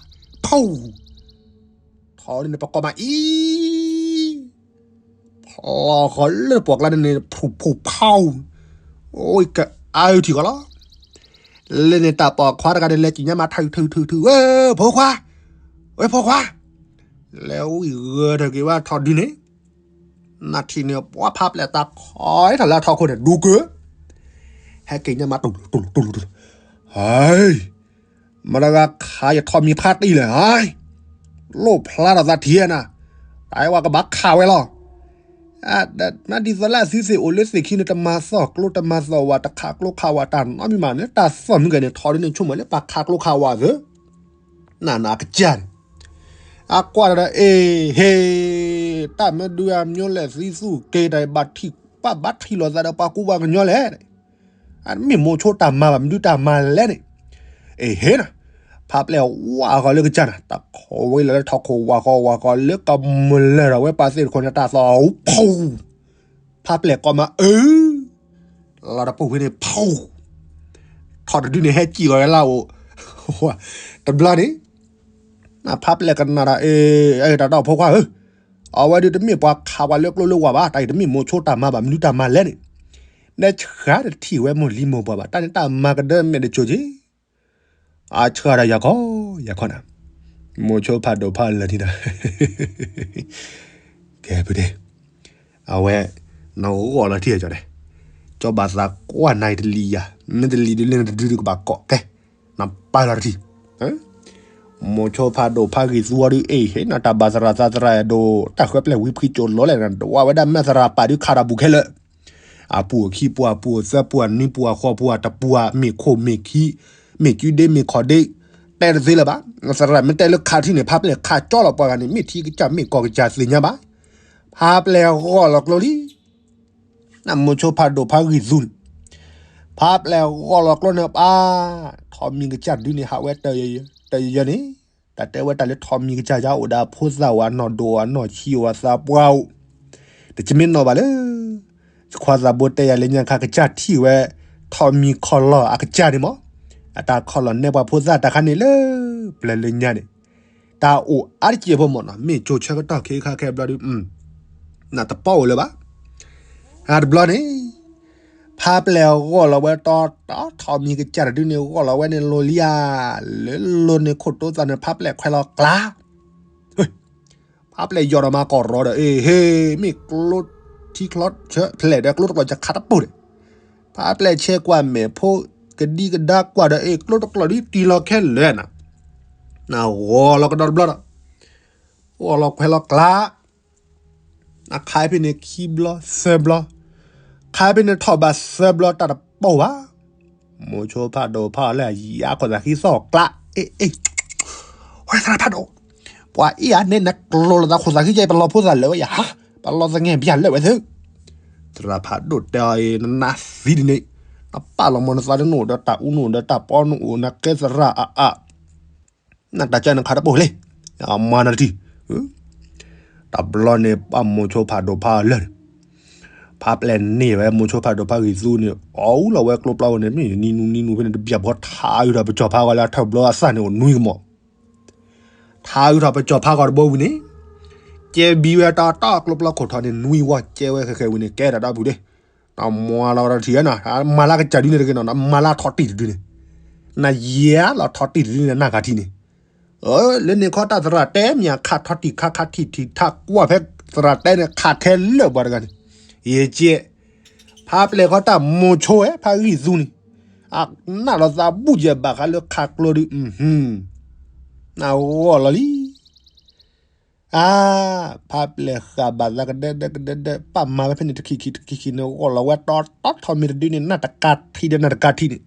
ထီၣ်ဒ်န့ၣ် ပကိးမးအံၤ ဖျီဃီလၢပှီၢ်ကျါန့ၣ်န့ၣ် ဖူဖူဖီ အိၣ်ကအါထံၣ်ဃီလီၤ လၢန့ၣ် တၢ်ပိာ်ခွါတဂၤန့ၣ် လဲၤက့ၤညါမး ထုထုထုထု ဝဲ ဖိခွါ ဝဲ ဖိခွါ လဲၤဝံၤဂၢၢ်ထၢၣ်က့ၤဝဲထီၣ်ဒုန့ၣ် နထံၣ်န့ၣ် ပှၤဖးပျဲၢ်တၢ်ခီထီၣ်လၢထီၣ်ခိၣ်န့ၣ် ဒူကၢ ဟဲက့ၤညါမး တူၢ်တူၢ်တူၢ်တူၢ် ဟဲ မတၤဂၤခးယထီၣ်မံၤဖးတံၢ်လဲၣ် ဟဲ လိၣ်ဖျါထီၣ်သးထံၣ်နၤ တၢ်အဲၣ်ဝဲကဘၣ်ခးဝဲလီၤ မ့ၢ်ဒ်သိးလၢအသုသ့ၣ်အိၣ်လၢသ့ၣ်ခံန့ၣ် တမၤသီၣ်ကျိတမၤသီၣ်ဝၣ် တခးကျိခးဝၣ်တၢ်နီတမံၤဘၣ်န့ၣ် တၢ်သီၣ်မုၢ်ကဲန့ၣ် ထီၣ်ဒ်န့ၣ် ဆိကမိၣ်လၢပှၤခးကျိခးဝၣ်သ့ နနကစၢ်န့ၣ် အကွၢ်ဒီး အ့ၣ် ဟ့ၣ် တၢ်မ့ၢ်ဒုးအမျိုးလဲၣ်သံသူၣ်က့ၤတၢ် ဘၣ်ထံၣ်ပှၤဘၣ်ထံၣ်လိာ်သးဒီးပှၤကူပှၤကညီလဲၣ် အမ့ၢ်မိၤဆိတၢ်မၤဘၣ် မ့ၢ်ဒုးတၢ်မၤလဲၣ်န့ၣ် အ့ၣ် ဟ့ၣ်နၤ ဖးပျဲၢ်ဝးဃီၤလၢကစၢ်န့ၣ် တၢ်ခိးဝဲလီၤလၢထီခိၣ် ဝးဃီၤဝးဃီၤလၢကမျၢၢ်ဒီးဝဲပာ်သ့ၣ်တခိၣ်န့ၣ် တၢ်သီၣ်အူဖူ ဖးပျဲၢ်ကိးမးအၢ လီၤတပူၤဖဲန့ၣ်ဖူ ထီၣ်တဒုန့ၣ်ဟဲစံၣ်လီၤဝဲလၢအိၣ် တဘျီန့ၣ် ဖးပျဲၢ်ကနၣ်ဒီး အ့ တၢ်တီၢ်ဖိခွါဧၢ, အဝဲဒုးတမ့ၢ်ပှၤခးပှၤလၢကျိလၢဝၢ်ဘၣ်, တၢ်အံၤတမ့ၢ်မိၤဆိတၢ်မၤဘၣ်, မနုၤတၢ်မၤလဲၣ်န့ၣ်, နဆှၢတထံၣ်ဝဲမိၢ်လံမိၢ်ပှၢ်ဘၣ်, တၢ်န့ၣ်တၢ်မၤကဒၢမဲာ်တစိၤက့ၤ, အဆှၢဒီးယၤခီ ယၤခီနၤ, မိၤဆိဖးဒိၣ်ဖးလၢာ်ထံဒီး ကဲဖုဒဲး, အဝဲ နဂီၢ်လီၤထံၣ်ကၠီဒဲး, ကၠီဘၣ်သးကွၢ်နၤအံၤတလံၤယၤ, မ့ၢ်တလံၤဒုးလၢနတဒုဒုးကဘၣ်ကိးကဲ, နပာ်လီၤတထံၣ်, မိၤဆိဖးဒိၣ်ဖးဂံၢ်သူအီၤဒုး အ့ၣ် ဟ့ၣ်နၤတၢ်ဘၣ်သရၣ်သးသရၣ်အဒိၣ် တၢ်ဃၢပျဲၢ်ဝံဖှံကၠိၣ်လီၤလဲၣ် နတဝၣ်ဝဲဒၣ်မ့ၢ်သရၣ်ပာ်ဒုးခးတၢ်ဘူးခဲလၢာ် အပူၤအခံပူၤ အပူၤအသၢပူၤ အနွံပူၤ အဃိးပူၤ အတပူၤ မ့ၢ်ခိၣ်မ့ၢ်ခံ မ့ၢ်ကုဒ့မ့ၢ်ခီၣ်ဒ့ တဲတသ့လၢၤဘၣ်. သရၣ်မ့ၢ်တဲလၢခးထံၣ်န့ၣ် ဖးပျဲၢ်ခးကၠီလီၤပှၤဂၤန့ၣ် မ့ၢ်ထံကစၢ်မ့ၢ်ကီၢ်ကစၢ်သ့ၣ်ညါဘၣ်. ဖးပျဲၢ်ဂီၢ်လီၤကျိလံ. နမိၤဆိဖးဒိၣ်ဖးဂံၢ်သူန့ၣ် ဖးပျဲၢ်ဂီၢ်လီၤကျိန့ၣ်ပၢ် ထိးမံၤကစၢ်ဒုန့ၣ် ဟးဝဲတယၢၤယၢၤန့ၣ် တၢ်တဲဝဲတၢ်လၢထိးမံၤကစၢ်ယါအိၣ်ဒီးအဖိသၣ်ဝဲ အနီၢ်ဒိၣ်အနီၢ်ဆံးအိၣ်အသးပှၢ်အိၣ် တကမ့ၢ်နီၢ်ဘၣ်လၢ ယခွါသးဘိတဲယၤလၢညါခါကစၢ်ထံၣ်ဝဲ ထိးမံၤခီၣ်လီၢ်အကစၢ်န့ၣ်မး အတၢ်ခီၣ်လီၢ်နဲပှၤဖိသၣ်တခါန့ၣ်လၢ ပျၢၤလၢညါန့ၣ် တၢ်အိၣ်အါတက့ၢ်ဖိမးနီၤ မ့ၢ်ကၠိဆၢကတီၢ်ခဲခါခဲဘျီဒု နတပီၢ်အိၣ်လၢၤဘၣ်. အတဘျီန့ၣ် ဖးပျဲၢ်ဂီၢ်လီၤဝဲတီတီ ထိးမံၤကစၢ်တဒုန့ၣ် ဂီၢ်လီၤဝဲန့ၣ်လိၤလံဧါ, လၢလိၤန့ၣ်ခိၣ်တိသးန့ၣ် ဖးပျဲၢ်ခွဲးလီၤကျါ ဖးပျဲၢ်ယီၢ်ဒီးမၤကီၢ်ရီဒီး အ့ၣ် ဟ့ၣ် မ့ၢ်ကျိထံချီဆၢဖျဲးဒီးကျိတကျိၤယခးတပိၢ်ဒီး ဖးပျဲၢ်ဆဲးကွၢ်မဲာ်ဖိ ကဒံကဒါကွၢ်ဒီး အ့ၣ် ကျိတကျိၤဒ်တံၢ်လီၤခဲလၢာ်နၤ, နဂီၢ်လီၤကဒီးတဘျီဒီး ဂီၢ်လီၤခွဲးလီၤကျါ နခါဖဲန့ၣ်ခံဘျီသၢဘျီ, ခါဖဲန့ၣ်ထီၣ်ဘၣ်သၢဘျီတၢ်တပိၢ်ဘၣ်. မိၤဆိဖးဒိၣ်ဖးအီၤလၢအယါခိၣ်သးဃံသီၣ်ကျါ အ့ၣ် အ့ၣ် ဝဲသရၣ်ဖးဒိၣ်, ပှၤအ့ၣ်အါန့ၣ် နကျိၤလိာ်သးခိၣ်သးဃံယဲ ပလီၤဖိသၣ်လၢာ်ဝဲယၤ, ပလီၤသငဲၣ်ဘၣ်လၢာ်ဝဲသု, သရၣ်ဖးဒိၣ်တဲအီၤအံၤ နနၢ်သံဒ်န့ၣ်, နပာ်လီၤမၢ်နသးလၢနအိၣ်ဒီးတၢ်အူနအိၣ်ဒီးတၢ်ပီနအိၣ် နကဲသရၣ်အါအါ နတၢ်ကဲနခးတပိၢ်လံ, မၤနတထံၣ်, တဘျီန့ၣ် ပမိၤဆိဖးဒိၣ်ဖးအီၤလၢာ်န့ၣ်, ဖးပျဲၢ်န့ၢ်ဝဲမိၤဆိဖးဒိၣ်ဖးဂံၢ်သူန့ၣ် အီၣ်အူလီၤဝဲကျိပျီဝဲန့ၣ် မ့ၢ်နံၤနူနံၤနူဖဲန့ၣ် တဘျီဘီထါအုးထီၣ်ပစီၤဖါဂီၤလၢအထၢၣ်ဘျီအသၣ်န့ၣ်အိၣ်နွံကမီၤ, ထါအုးထီၣ်ပစီၤဖါဂီၤတဘိဝံၤန့ၣ်, ကဲဘံဝဲတၢ်တီၢ်ကျိပျီခိၣ်ထီၣ်န့ၣ် နွံဝီကဲဝဲဃဲဃဲဝံၤန့ၣ် ကဲတၢ်ဒီပုၢ်ဒ့ နမၤလီၤတထံၣ်ဧါနီၤ, မၤလၢကစၢ်ဒုန့ၣ်တဂ့ၤနီၤ, နမၤလၢထီၣ်တံၢ်တဒုန့ၣ်, နယဲလီၤထီၣ်တံၢ်တဒုန့ၣ်နၢ်ကထံၣ်န့ၣ်, လၢန့ၣ်ခီတၢ်သရၣ်တဲမ့ၢ်အခးထီၣ်တံၢ်ခါခါထံၣ်ထံၣ်ထးကွၢ်ဖဲသရၣ်တဲန့ၣ် ခးထဲလၢာ်ပှၤတဂၤန့ၣ်, ယကဲ, ဖးပျဲၢ်ခီတၢ်မိၤဆိဝဲ ဖးဂံၢ်သူန့ၣ်, အနၢ်လီၤသးဘူၣ်ယဲၢ်ဘၣ်ဃးလၢခးကျိဒု, နဂီၢ်လီၤလံ အါ, ဖးပျဲၢ်ဃာ်ဘၣ်သးကဒဲဒဲကဒဲဒဲ ပာ်မၤဝဲဖဲန့ၣ် တခံခံတခံခံန့ၣ် ဂီၢ်လီၤဝဲတီတီ ထိးမံၤတဒုန့ၣ် နၢ်တကးထံဒီးနၢ်တကးထံန့ၣ်,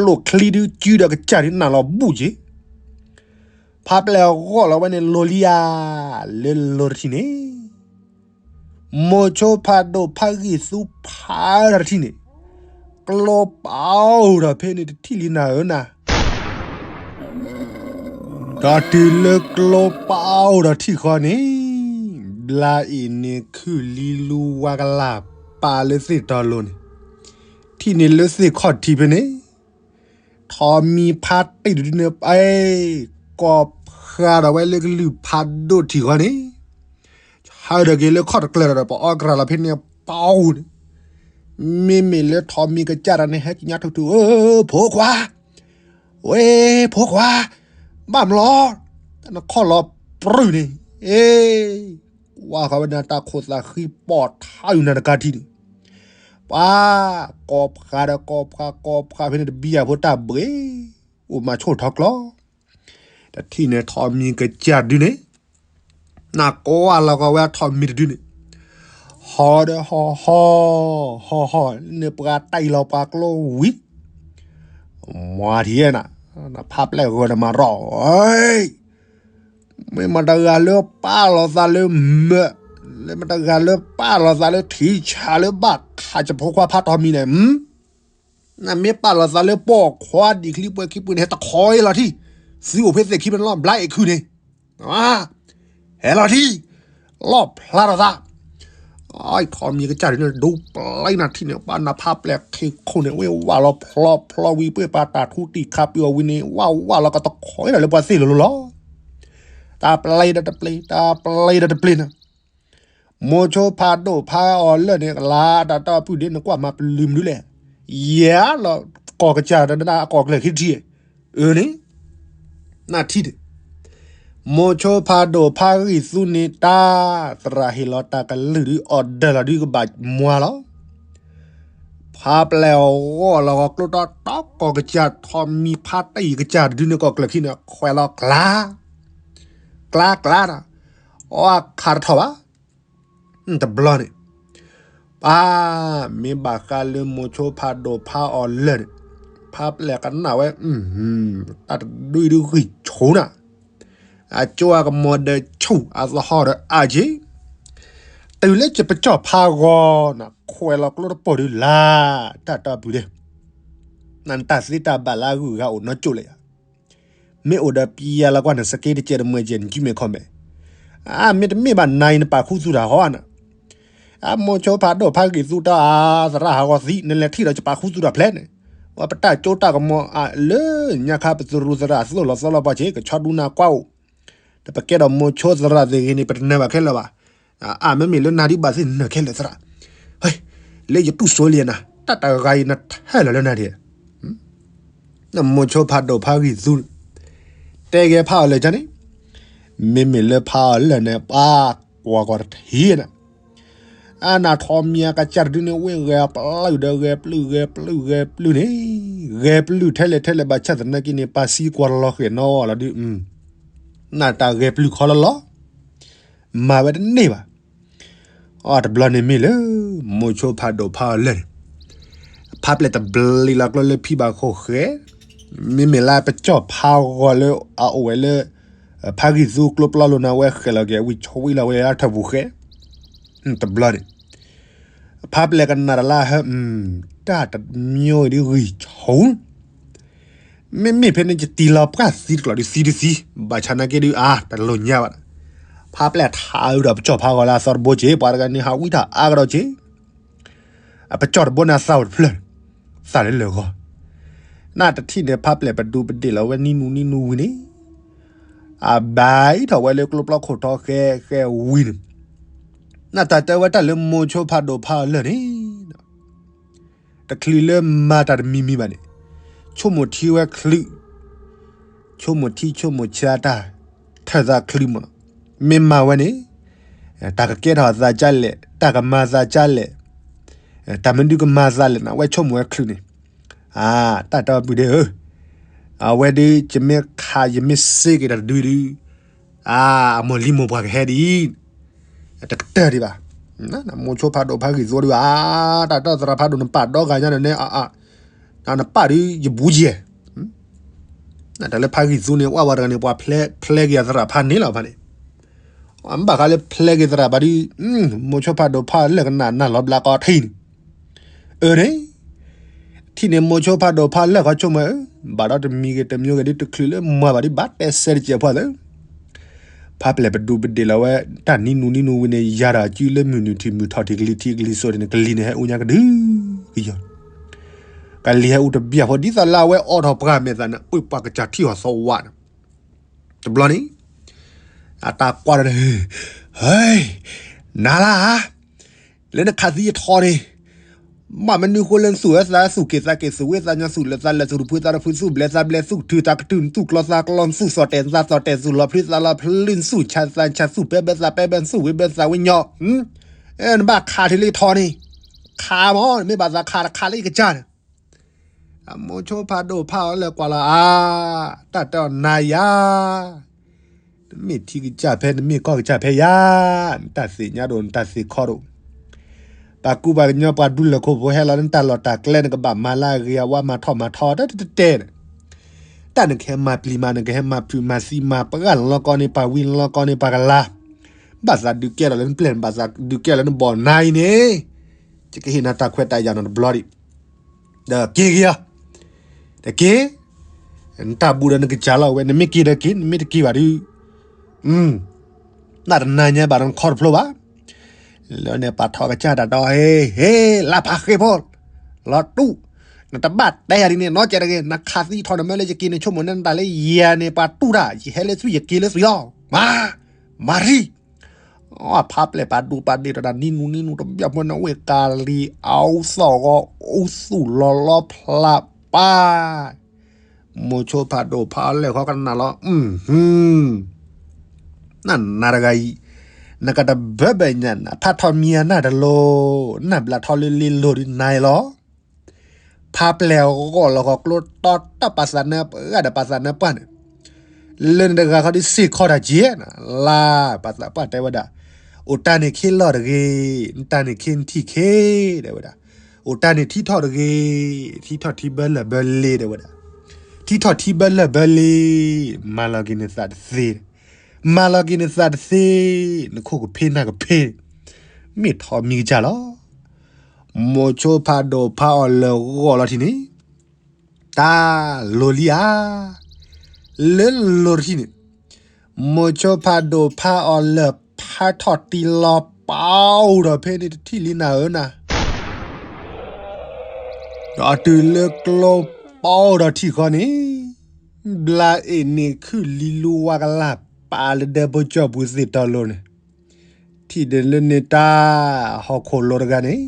လိၣ်ချံဒုကၠူဒီးကစၢ်ဒုနၢ်လီၤဘူၣ်က့ၤ, ဖးပျဲၢ်ဂီၢ်လီၤဝဲန့ၣ် လိၤလံဧါ, လၢလိၤတထံၣ်န့ၣ် မိၤဆိဖးဒိၣ်ဖးဂံၢ်သူဖးတထံၣ်န့ၣ်, ကျိပာ်အိၣ်ဒီးဖဲန့ၣ်တထံၣ်လံနၤဧၢနၤ, ဒီးတုၤလၢကျိပာ်အိၣ်ဒီးထံၣ်ဃီန့ၣ်, ဘျါအံၤန့ၣ်ခုၣ်လံလူဝါကလၢ်ပာ်လၢသ့ၣ်တီလိၤန့ၣ်, ထံၣ်န့ၣ်လၢသ့ၣ်ခီၣ်ထံးဖဲန့ၣ် ထိးမံၤဖးတံၢ်တဒုန့ၣ် ပအ့ၣ် ကိးဖျါဒီးဝဲလၢကလုၢ်ဖးဒိၣ်ထံၣ်ဃီန့ၣ်, ဟးဒီးက့ၤလၢခီၣ်တကျၢၤဒီး ပအီကရၢလီၤဖဲန့ၣ်ပာ်အိၣ်န့ၣ်, မ့မ့ၢ်လၢထိးမံၤကစၢ်တၢ်န့ၣ် ဟဲကညးထူထူ ဧၢ ဖိခွါ, ဝဲ ဖိခွါ, ဘၣ်မလီၤ, တၢ်နခီၣ်လီၤပြူၢ်န့ၣ်, အ့ ကွၢ်ဃီဝဲန့ၣ် တၢ်ခိၣ်သးဃံပိာ်ထါအုးနၢ်တကးထံန့ၣ်, ပှၤ ကိးဖျါဒီးကိးဖျါ ကိးဖျါဖဲန့ၣ်တဘံယၤဖိတၢ်ဘှ့ၣ် အိၣ်မၤဆိၣ်ထီၣ်ကျီ, တထံၣ်န့ၣ်ထိးမံၤကစၢ်ဒုန့ၣ်, နကွၢ်လီၤကီးဝဲထိးမံၤတဒုန့ၣ်, ဟီဒီးဟီ ဟီ ဟီ ဟီ န့ၣ်ပှၤတၢ်အံၤလီၤပှၤကျိဝံၤ, မၤထံၣ်နၤ, နဖးပျဲၢ်ဂီၤနမၤရီၣ် မ့ၢ်မတၤတဂၤလၢပာ်လီၤသးလၢမၢ, လၢမတၤတဂၤလၢပာ်လီၤသးလၢထံဆးလၢဘၣ်ခးယဖိခွါဖးထိးမံၤန့ၣ်, နမ့ၢ်ပာ်လီၤသးလၢပိာ်ခွါဒံၣ်ချံပှဲၤခံပှဲၤန့ၣ် ဟဲတခီအံၤလီၤထံၣ်, သုအိၣ်ဖဲသ့ၣ်ခံဖဲန့ၣ်လီၤ ဘျါအ့ၣ်ခုၣ်န့ၣ်, ဟဲလီၤထံ, လီၣ်ဖျါထီၣ်သး, အံၤထီၣ်မံၤကစၢ်ဒုးန့ၣ် ဒိပျဲနၤထံၣ်န့ၣ် ပှၤနဖးပျဲၢ်ခံခိၣ်န့ၣ် ဝ့ၢ်ဝၣ်လီၤဖျီဖျီဝံၤ ပှ့ၤပှၤတၢ်ထူတံၢ်ခးပၢၤအီၤဝံၤန့ၣ် ဝၣ်ဝၣ်လီၤကတခီဒီးလၢပှၤသ့ၣ်လိၤလိၤလီၤ. တၢ်ပျဲဒီးတပျ့ၤ, တၢ်ပျဲဒီးတပျ့ၤနၤ မိၤဆိဖးဒိၣ်ဖးအီၤလၢာ်န့ၣ် ကလၤတၢ်တီၢ်ပုၢ်ဒ့နကွၢ်မၤပလုၤမနုၤလဲၣ်, ယဲလီၤကီၢ်ကစၢ်တနၢ်အကီၢ်ကျၢၢ်ခံထံၣ်, အၢန့ၣ်, နထံၣ်ဒၣ်, မိၤဆိဖးဒိၣ်ဖးဂံၢ်သူန့ၣ် တၢ်သရၣ်ဟ့ၣ်လီၤတၢ်ကလုၢ်ဒုး order လီၤဒုးကဘၣ်မွၤလီၤ. ဖးပျဲၢ်အဂီၢ်လီၤဂီၤကျိတီတီကီၢ်ကစၢ်ထီၣ်မံၤဖးတံၢ်ကစၢ်တဒုန့ၣ် ကီၢ်ကျၢၢ်ခံန့ၣ် ခွဲးလီၤကျါ ကျါကျါဒီး အီခးတထီၣ်ဘၣ်. တဘျီန့ၣ် ပၢ် မ့ၢ်ဘၣ်ဃးလၢမိၤဆိဖးဒိၣ်ဖးအီၤလၢာ်န့ၣ် ဖးပျဲၢ်ကနၣ်ဝဲ တၢ်တဒုအံၤဒုးဂံၢ်ဆူၣ်နၤ, အကၠိအကမီၤဒီးဆူၣ် အသဟီၣ်ဒီးအါက့ၤ, တုၤလၢယပကၠီၣ်ဖးဂီၤနၤ ခွဲးလီၤကျိတပိၢ်ဒုးလၢ် တၢ်တီၢ်ပုၢ်ဒ့ နတၢ်သ့တၢ်ဘၣ်လၢအဂုၤအဂၤအိၣ်နီတကၠိၢ်လၢယၤ မ့ၢ်အိၣ်ဒီးပျဲလီၤကွၢ်နစက့တကဲးတမှဲးကဲး န Gmail ခီမဲာ်, အါ မ့တမ့ၢ်ဘၣ် နၤအံၤနပာ်ခူသူၣ်တၢ်ဟီနၤ, အမိၤဆိဖးဒိၣ်ဖးဂံၢ်သူတီအသရၣ်ဟးဂီၤသံ နလဲၤထံၣ်ဒီးယပာ်ခူသူၣ်တၢ်ဖျဲးန့ၣ်, ပတၢ်ကၠိတၢ်ကမီၤလၢညါခါပသရူးသရၣ်သိၣ်လီၤသီလီၤပှၤစ့ၢ် ကဆီဒူနၤကွၢ်အိၣ်, ဒီးပကဲဒီးမိၤဆိသရၣ်သ့ၣ်ဂ့ၤန့ၣ် ပတနၢၤဘၣ်ခဲလၢာ်ဘၣ် အါ မ့မ့ၢ်လၢနၤဒုးဘၣ်သ့ၣ်နၢၤခဲလၢာ်သရၣ်, လၢယတူၢ်စိလံနၤ တၢ်တဂၤအံၤနထၢၣ်လီၤလၢနၤဒဲး, မိၤဆိဖးဒိၣ်ဖးဂံၢ်သူ တဲဂဲၤဖးအီၤလၢာ်ကန့ၣ်, မ့မ့ၢ်လၢဖးအီၤလၢာ်န့ၣ် ပှၤကွၢ်ကွၢ်တထံၣ်နၤ, အနၢ်ထီၣ်မံၤအကစၢ်တဒုန့ၣ် ဝ့ၢ်ဂဲၤပျုၢ်ဒီးဂဲၤပျုၢ် ဂဲၤပျုၢ် ဂဲၤပျုၢ်န့ၣ်, ဂဲၤပျုၢ်ထဲလဲၣ်ထဲလဲၣ်ဘၣ်ဆၣ်သနာ်က့န့ၣ် ပာ်စံကွၢ်လီၤဃဲၤနီၤလီၤဒုး, နတၢ်ဂဲၤပျုၢ်ခီလီၤလီၤ မၤဝဲတန့ၢ်ဘၣ်. အတဘျီန့ၣ်မ့ၢ်လၢ မိၤဆိဖးဒိၣ်ဖးအီၤလၢာ်န့ၣ်, ဖးပျဲၢ်တဘျ့လီၤကျိလၢဖံဘၣ်ခိၣ်ဃဲ, မ့မ့ၢ်လၢပကၠီၣ်ဖးဂီၤလၢအအိၣ်ဝဲလၢ ဖးဂံၢ်သူကျိပျီလိာ်နၤဝဲဃဲးလီၤက့ၤ ဝံၤဆိဝံၤလီၤဝဲအထၢၣ်ပူၤဃဲ, တဘျီန့ၣ် ဖးပျဲၢ်ကနၣ်တၢ်လၢဟၢ တၢ်တမံၤအံၤဒ်ဂံၢ်ဆူၣ် မ့မ့ၢ်ဖဲန့ၣ်ယတံၢ်လီၤပှၢ်သံတကျိၤဒုးသံတသံ, ဘၣ်ဆၣ်နာ်က့ဒုးအါ တလိၣ်ညါဘၣ်, ဖးပျဲၢ်ထးအုးဒီးပကၠီၣ်ဖးဂီၤလၢအသီတဘိက့ၤ ပှၤတဂၤန့ၣ်ဟးဝံထီၣ်အါကဒီးက့ၤ, အပကၠီၣ်တဘိန့ၣ်အသးအိၣ်တဖျၢၣ်, သးလၢလၢာ်ဂီၤ, နတထံၣ်န့ၣ် ဖးပျဲၢ်ပဒူပဒ့ၣ်လီၤဝဲနံၤနူနံၤနူဝံၤန့ၣ်, အဘၣ်အံၤထီၣ်ဝဲလၢကျိပျီခိၣ်ထီဃဲဃဲဝံၤန့ၣ်, နတၢ်တဲဝဲတၢ်လၢမိၤဆိဖးဒိၣ်ဖးအီၤလၢာ်န့ၣ် တချုးလၢမၤတၢ်တမံၤမံၤဘၣ်န့ၣ်, ဆိကမိၣ်ထံဝဲချုး, ဆိကမိၣ်ထံဆိကမိၣ်ဆါတၢ်, ထၢၣ်သးချုးမး, မ့ၢ်မၤဝဲန့ၣ်, တၢ်ကကဲထီၣ်သးကၢ်လဲၣ်, တၢ်ကမၤသးကၢ်လဲၣ်, တၢ်မနုၤကမၤသးလဲၣ်နၤ ဝဲဆိကမိၣ်ဝဲချုးန့ၣ်, အါ တၢ်တီပုၢ်ဒ့ဧၢ, အဝဲဒုး ယမ့ၢ်ခးယမ့ၢ်စ့က့ၤတၢ်တဒုဒုး အါ အမိၢ်လံမိၢ်ပှၢ်ကဟဲဒ်အံၤ, တကတၢၢ်ဒံးဘၣ်, မိၤဆိဖးဒိၣ်ဖးဂံၢ်သူဒံးဘၣ်, တၢ်တီသရၣ်ဖးဒိၣ်နပာ်ဒီဂၤညါန့ၣ်, နပာ်ဒုးယဘူးယဲၢ်, တၢ်လၢဖးဂံၢ်သူန့ၣ် ဝဲဝဲတဂၤန့ၣ် ပှၤဖျဲးက့ၤအသရၣ်ဖးန့ၣ်လီၤဖးန့ၣ်, ဘၣ်ဃးလၢဖျဲးက့ၤသရၣ်ဘၣ်ဒုး, မိၤဆိဖးဒိၣ်ဖးလၢာ်ကနၣ်နၢ်လီၤဘျးကီးထံန့ၣ် အၢန့ၣ်, ထံၣ်န့ၣ်မိၤဆိဖးဒိၣ်ဖးလၢာ်ခီဆိကမိၣ်ဧၢ, ဘၣ်ဒီးတမံၤဂ့ၤတမံၤဂ့ၤဒုးတချုးလၢမၤဘၣ်ဒုးဘၣ်တဲစဲတစဲးဖိသၢ, ဖးပျဲၢ်ပဒူပဒ့ၣ်လီၤဝဲ, တၢ်နံၤနူနံၤနူဝံၤန့ၣ် ယၤဒီးအစုလၢမုၢ်နုာ်ထံၣ်မုၢ်ထီၣ်ထံၣ်ကလံၤထံၣ်ကလံၤစိးန့ၣ် ကလံၤန့ၣ်ဟဲအူညါကဒုကယီၤ, ကလံၤဟဲအူတဘျီဖိဒ်သိးလၢအဝဲအိးထီၣ်ပှၢ်မဲာ်သးန့ၣ် ပှ့ၤပှၤကစၢ်ထံၣ်အီၤသီဝါန့ၣ်, တဘျီန့ၣ် အတၢ်ကွၢ်ဒီး, ဟဲ, နၤလၢဧါ, လၢနခးသံယထီန့ၣ်, ဘၣ်မနုၤဃိလၢနသူၣ်ဝဲသးသူၣ်က့ၤသးက့ၤ သူၣ်ဝဲသးညီ သူၣ်လၢသးလၢ သူၣ်တဖုသးတဖု သူၣ်ဘျဲသးဘျဲ သူၣ်ကထုးသးကထုး သူၣ်ကျီသးကျီ သူၣ်စီၤတဲာ်သးစီၤတဲာ် သူၣ်လီၤဖျုးသးလီၤဖျုး သူၣ်ဆါသးဆါ သူၣ်ပဲဘၢသးပဲဘၢ သူၣ်ဝံၤဘၢသးဝံၤညီ, နဘၣ်ခးထံလၢယထီန့ၣ်, ခးမး နမ့ၢ်ဘၣ်သးခးတခးလၢယကစၢ်န့ၣ် အမိၤဆိဖးဒိၣ်ဖးအီၤလၢာ်ကွၢ်လီၤအါ, တၢ်တဲအီၤနၤယၤ, နမ့ၢ်ထံကစၢ်ဖဲ နမ့ၢ်ကီၢ်ကစၢ်ဖဲယၤ, နတၢ်သ့ၣ်ညါဒိၣ် နတၢ်သ့ၣ်ခီဒိၣ်, ပှၤကူပှၤကညီ ပှၤဒူလၢၢ်ခိၣ်ဖိဟဲလီၤလၢ နတၢ်လီၢ်တၢ်ကျဲ နကဘၣ်မၤလၢအဂ့ၤအဝါ မၤထီၣ်မၤထီတၢ်တတဲန့ၣ်, တၢ်နကဟဲမၤပျံၤမၤ နကဟဲမၤဖုးမၤသံမၤပှၢ်လီၤလီၤကီန့ၣ် ပှၤဝံၤလီၤလီၤကီန့ၣ် ပှၤကလၤ, ဘၣ်သးဒုးကဲထီၣ်လၢနပျဲၢ် ဘၣ်သးဒုးကဲလၢနဘီၣ်နၤအံၤန့ၣ်, ယကဟ့ၣ်နၤတၢ်ခွဲးတၢ်ယာ်နီတဘျီဒံး, ဒီးက့ၤက့ၤယၤ, တက့ၢ်, နတၢ်ဘူးဒီးနကစၢ်လီၤဝဲ, နမ့ၢ်က့ၤဒီးက့ၤ, နမ့ၢ်တက့ၤဘၣ်ဒီး နတနၤညါဘၣ်ဒီးနခီတဖျိဘၣ်. လၢန့ၣ်ပှၤထီၣ်ကစၢ်တၢ်ဒီး ဟ့, ဟ့, လၢဖးဃ့ဖိ, လီၤတူၢ်, နတဘၣ်တဲယၤဒ်န့ၣ် နီတစဲးတဂ့ၤ, နခးသံထီၣ်နမၢလၢယက့ၤန့ၣ် ဆိကမိၣ်န့ၢ်နတၢ်လၢယၤန့ၣ် ပှၤတူၢ်တၢ်, ယဟဲလၢသွံၣ်ယက့ၤလၢသွံၣ်လီၤ. မၤ, မၤရံ, ဖးပျဲၢ်ပာ်ဒိၣ်ပာ်ဒ့ၣ်တၢ် နံၤနူၤနံၤနူၤတဘျီဖိန့ၣ် ဝ့ၢ်ကၤလံၤအူသီၣ်ဂီၤ အူသူၣ်လီၤလီဖျးပၢ် မိၤဆိဖးဒိၣ်ဖးအီၤလၢာ်ဃီကနၣ်လီၤ. နနၤတဂၤအံၤ, နကတဘၢဘၢညါနၤ ဖးထီၣ်မံၤအနၢ်တလိၤ, နၢ်ဘျးထီၣ်လၢလ့လိၤဒ်နၤအံၤလီၤ. ဖးပျဲၢ်ဂီၢ်လီၤဃီကျိတီတီပာ်သးနၢပှၢ်ဒီးပာ်သးနၢပှၢ်န့ၣ်, လၢနတဂၤဃီဒ်စ့ၢ်ကီးတၢ်က့ၤနၤ, လၢပာ်သးပှၢ်တဲဝဲဒၣ်, အိၣ်တၢ်န့ၣ်ခ့လီၤတဂ့ၤ, နတၢ်န့ၣ်ခ့နထံၣ်ခ့, တဲဝဲဒၣ်. အိၣ်တၢ်န့ၣ်ထံထီၣ်တဂ့ၤ, ထံထီၣ်ထံဘၢလၢၢ်ဘၢလ့ တဲဝဲဒၣ်. ထံထီၣ်ထံဘၢလၢၢ်ဘၢလ့, မၤလီၤက့ၤနသးတသ့, မၤလီၤက့ၤနသးတသ့, နခိၣ်ကဖ့နၢ်ကဖ့, မ့ၢ်ထီၣ်မံၤကစၢ်လီၤ. မိၤဆိဖးဒိၣ်ဖးအီၤလၢာ်ဂီၢ်လီၤထံၣ်န့ၣ်, တၢ်လိၤလံဧါ. လၢလိၤတထံၣ်န့ၣ်, မိၤဆိဖးဒိၣ်ဖးအီၤလၢာ်ဖးထီၣ်တံၢ်လီၤပာ်အိၣ်ဒီးဖဲန့ၣ်တထံၣ်လံနၤဧၢနၤ, ဒီးတုၤလၢကျိပာ်အိၣ်ဒီးထံၣ်ဃီန့ၣ်, ဘျါအ့ၣ်န့ၣ်ခုၣ်လံလူဝါကလၢ်ပာ်လၢဒဲဖိကၠီၣ်ပူၤသ့ၣ်တီလိၤန့ၣ်, ထံၣ်ဒၣ်လၢန့ၣ်တၢ်, ဟီၣ်ခိၣ်လိၤတဂၤန့ၣ်,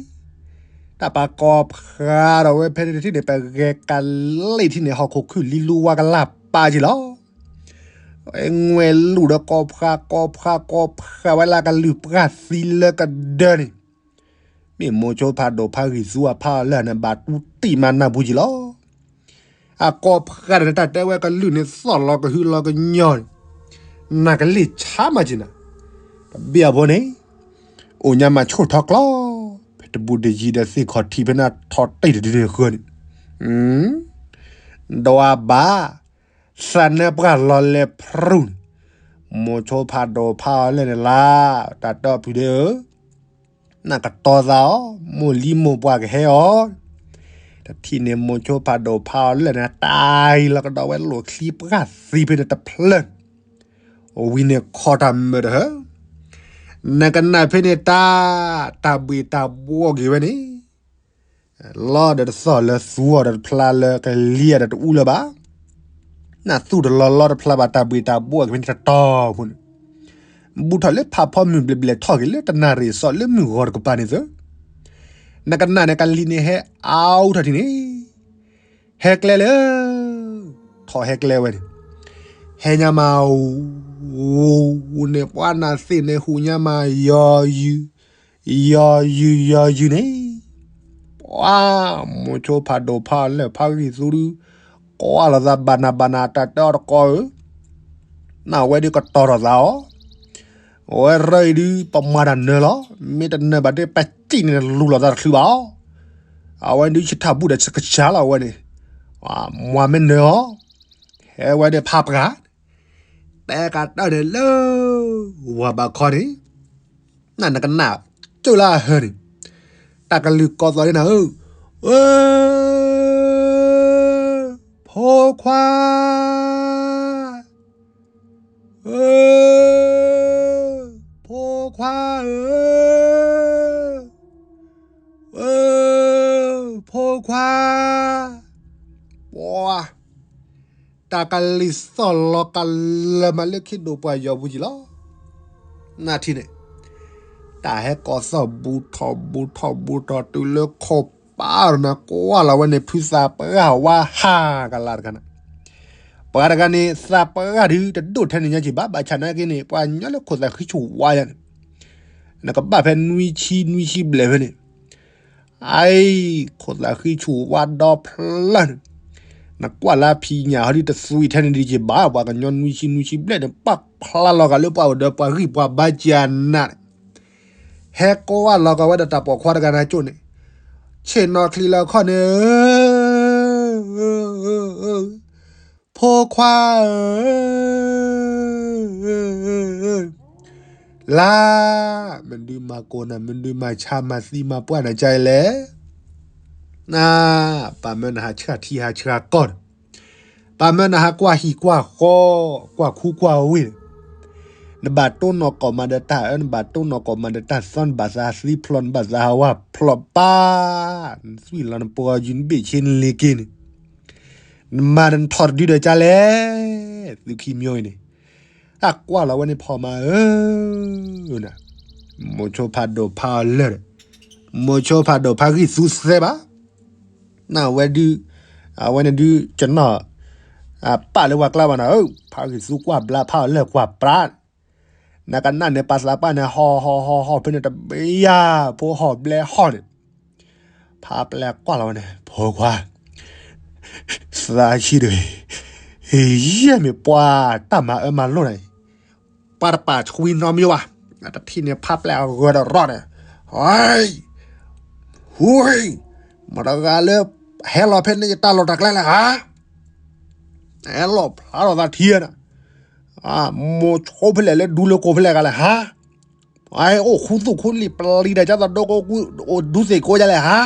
တၢ်ပာ်ကိးဖျါထီၣ်ဝဲဖဲန့ၣ်တထံၣ်န့ၣ် ပဂဲၤကလံၣ်ထံၣ်န့ၣ် ဟီၣ်ခိၣ်ခုၣ်လံလူဝါကလၢ်ပာ်က့ၤလီၤ. ဝဲငွဲၣ်လူၣ်ဒီးကိးဖျါကိးဖျါကိးဖျါဝဲလၢကလုၢ်ပှၢ်သံလၢကဒၢန့ၣ်, မ့ၢ်မိၤဆိဖးဒိၣ်ဖးဂံၢ်သူအဖးအီၤလၢာ်န့ၣ် ဘၣ်တူၢ်တံၢ်မၤနၢ်ပူၤက့ၤလီၤ. အကိးဖျါဒီးနတၢ်တဲဝဲကလုၢ်န့ၣ်သီၣ်လီၤကဟုလီၤကညီၤန့ၣ်, နကလ့ၣ်ဆါမးက့ၤနၤ, တဘ့ၣ်အဖိန့ၣ်, အိၣ်ညါမၤဆူၣ်ထီၣ်ကျီ, ဖဲတဘူးတယံၤဒီးသ့ၣ်ခီၣ်ထံးဖဲန့ၣ်ထီၣ်တံၢ်တဒုန့ၣ်ဃၢန့ၣ်, ဒွးဘၣ်, သးနၢပှၢ်လီၤလဲၤဖရူၣ်န့ၣ်, မိၤဆိဖးဒိၣ်ဖးအီၤလၢာ်န့ၣ်လၢ်, တၢ်တီဖုဒ့ဧၢ နကတီၤသးအီၤ, မိၢ်လံမိၢ်ပှၢ်ကဟဲအီၤ, တထံၣ်န့ၣ်မိၤဆိဖးဒိၣ်ဖးအီၤလၢာ်န့ၣ် တၢ်အံၤလီၤကဒီးဝဲလိာ်ချံပှၢ်သံဖဲန့ၣ်တဖျၢၣ်, ဝံၤန့ၣ်ခီတၢ်မၢတဟၢ, နကနၣ်ဖဲန့ၣ်တၢ်, တၢ်ဘှ့ၣ်တၢ်ဘှီၣ်က့ၤဝဲန့ၣ်, လီဒီးတသီၣ်လၢသူအီၤဒီးတဖျါလၢကလံၤအီၤဒီးတအူလၢၤဘၣ် နသူၣ်တလီၤလီတဖျါဘၣ် တၢ်ဘှ့ၣ်တၢ်ဘှီၣ်က့ၤဖဲန့ၣ်တတီၤဖိန့ၣ်, ဘူးထီၣ်လၢဖးဖီမုၢ်ဘျဲၣ်ဘျဲၣ်ထီၣ်က့ၤလၢတနၣ်ရံၣ်အသီလၢမုၢ်ဂီၤတကပၤန့ၣ်သၢ, နကနၣ်န့ၣ်ကလံၤန့ၣ်ဟဲအါအူထီၣ်ထံန့ၣ်, ဟဲကျဲလၢ, ထီၣ်ဟဲကျဲဝဲန့ၣ်, ဟဲညါမး, ဝူၤန့ၣ်ပှၤနၢ်သ့ၣ်န့ၣ်ဟူးညါမး ယီၤယုၢ်, ယီၤယုၢ်ယီၤယုၢ်န့ၣ် ပှၤမိၤဆိဖးဒိၣ်ဖးအီၤလၢာ်ဖးဂံၢ်သူဒု, ကိးအါလိာ်သးဘၣ်နၤဘၣ်နၤ တၢ်တဲအီၤတကိးဧၢ, နဝဲဒုးကတီၤထီၣ်သးအီၤ, အဝဲရၢအံၤဒုး ပမၤတၢ်နၢၤလီၤ, မ့ၢ်တနၢၤဘၣ်ဒီး ပစံၣ်န့ၣ်လူၤလိာ်သးတချုးဘၣ်အီၤ, အဝဲဒုးယထးဘူးဒီးယကစၢ်လီၤအဝဲန့ၣ်, မၤမ့ၢ်နၢၤအီၤ, ဟဲဝဲဒီးဖးပှၢ် တဲကတၢၢ်န့ၣ်လၢ ဝၤဘးခီန့ၣ်, နနကနၣ်, ကၠိၣ်လၢအဟၢန့ၣ်, တၢ်ကလုၢ်ကိးသီၣ်န့ၣ်နၤဧၢ, ဧၢ, ဖိခွါ, ဧၢ, ဖိခွါဧၢ, ဧၢ, ဖိခွါ, ပှၤ တၢ်ကလံၤသီၣ်လီၤကလၢာ်မးလၢခံဒိၣ်ပှၢ်ယီၤပူၤကံၤလီၤ. နထံၣ်န့ၣ်, တၢ်ဟဲကိးသီၣ်ဘူးထီၣ်ဘူးထီၣ်ဘူးထီၣ်တုၤလၢခိၣ်ပၢ်နၤ ကွၢ်လီၤဝဲန့ၣ် ဖုသးပှၢ်ဝါဟးကလၤတဂၤန့ၣ်, ပှၤတဂၤန့ၣ် သးပှၢ်ဒုးတဒိၣ်ထဲန့ၣ်ညါကံၤဘၣ် ဘၣ်ဆၣ်နာ်က့န့ၣ် ပှၤညီလၢခိၣ်သးဃံဆူၣ်ဝါယၤန့ၣ်, နကဘၣ်ဖဲနွံဆံနွံဆံဘျဲၣ်ဖဲန့ၣ် အအံၤ, ခိၣ်သးဃံဆူၣ်ဝါဒီဖျၢၣ်န့ၣ်, နကွၢ်လၢဖံးညၣ်ဟီဒ်တသွံၣ်ထဲန့ၣ်ဒံးက့ၤဘၣ် ပှၤကညီနွံဆံနွံဆံဘျဲၣ်န့ၣ် ပာ်ဖျါလီၤဂာ်လၢပှၤအိၣ်ဒီးပှၤဂံၢ်ပှၤဘါက့ၤအနးန့ၣ်, ဟဲကိးဝဲလီၤဂာ်ဝဲဒီးတၢ်ပိာ်ခွါတဂၤန့ၣ်ကၠိၣ်န့ၣ်, ဆ့ၣ်နီၤချံလီၤခီၣ်န့ၣ် ဖိခွါဧၢ, လၢ, မနုၤမၤကိးနၤ မနုၤမၤဆါမၤသံမၤပှၢ်နၤကါအံၤလဲၣ်. န, ပာ်မၢနဟးဆှၢထံဟးဆှၢကီၢ်န့ၣ်, ပ ပှၤမၢနဟးကွၢ်ဟံၣ်ကွၢ်ဃီ, ကွၢ်ခူကွၢ်ဝ့ၢ်, နဘၣ်တိၢ်နီၢ်ကိးမးဒီးတၢ်အၢ, နဘၣ်တိၢ်နီၢ်ကိးမးဒီးတၢ်သီ, နဘၣ်သးဟးသံဖျိး, နဘၣ်သးဟးဝါဖျိးပၢ်, နသွံၣ်လီၤနပှီၤယုၢ်နဘ့ၣ်ဆ့နလ့ၤက့ၤန့ၣ်, နမၤဒီးနထီၣ်တဒုဒီးကလဲၣ်, သုခံမျိုးအံၤန့ၣ်, တၢ်ကွၢ်လီၤဝဲန့ၣ်ဖီမးဧၢ, မိၤဆိဖးဒိၣ်ဖးအီၤလၢာ်ဒီး, မိၤဆိဖးဒိၣ်ဖးဂံၢ်သူသဲဘၣ် နဝဲဒု, အဝဲန့ၣ်ဒုကနီၣ်, ပာ်လၢပှၤကျါဘၣ်နၤဧၢ, ဖးဂံၢ်သူကွၢ်ဘျါ ဖးအီၤလၢာ်ကွၢ်ပြး, နကနၣ်န့ၣ် ပှၤသးပှၢ်န့ၣ် ဟီၣ်ဟီၣ်ဟီၣ်ဟီၣ်ဖဲန့ၣ်တဘ့ၣ်ယၤ, ဖိဟီၣ်ဘျဲဟီၣ်န့ၣ်, ဖးပျဲၢ်ကွၢ်လီၤဝဲန့ၣ် ဖိခွါ, သးဆံးဒီး, ယဲၢ်မ့ၢ်ပှၤတၢ်မၤအၢမၤလိၣ်န့ၣ် ပှၤတပာ်ဆှံနီတမံၤဘၣ်, တထံၣ်န့ၣ် ဖးပျဲၢ်အဂၢၤဒီးရီၣ်န့ၣ်, ဟူ, မတၤတဂၤလၢ ဟဲလီၤဖဲန့ၣ်ယတၢ်လီၢ်တၢ်ကျဲလဲၣ်ဧါ, ဟဲလီၤဖျါထီၣ်သးထံဧါန့ၣ်, မိၤဆိဖဲလဲၣ်လၢဒူလၢကိးဖဲလဲၣ်ဂၤလဲၣ်ဧါ, အိၣ်ခူသူၣ်ခူလံာ်ပျံၤဒီး ကၢ်သးဒိၣ်ကိၢ် အိၣ်ဒူသ့ၣ်ကိးဒ်လဲၣ်ဧါ,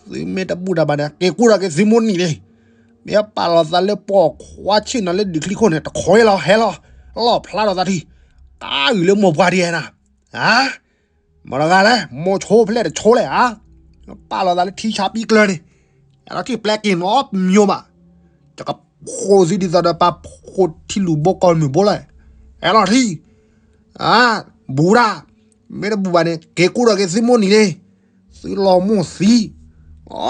သုမ့ၢ်တဘူၣ်တၢ်ဘၣ်န့ၣ် က့ၤကူၣ်ထီၣ်က့ၤသုမိၢ်နံၤန့ၣ်, မ့ၢ်ပာ်လီၤသးလၢပိာ်ခွါဆ့ၣ်နီၤလၢဒံၣ်ချံခိၣ်န့ၣ် တခွဲလီၤ ဟဲလီၤ, လီၤဖျါထီၣ်သးထံ, ကါအုၣ်လၢမိၢ်ပှၢ်ဒ်ဧါန့ၣ်, မတၤတဂၤလဲၣ် မိၤဆိဖဲလဲၣ်တဆိလဲၣ်ဧါ, ပာ်လီၤသးလၢထံဆါပံကျၢၤန့ၣ်, အဲၣ်ဒိးထံၣ်ပျဲက့ၤနီတမံၤဘၣ်, ယကဃိသုဒ်သိးဒီးပှၤဃိထံလူၢ်ဘိကီၢ်မုၢ်ဘိလီၤ, အဲၣ်ဒိးထံၣ် ဘူၣ်ဒၣ်, မ့ၢ်တဘူၣ်ဘၣ်န့ၣ် က့ၤကူၣ်ထီၣ်က့ၤသုမိၢ်နံၤန့ၣ်, သုလီၤမိၢ်သံ,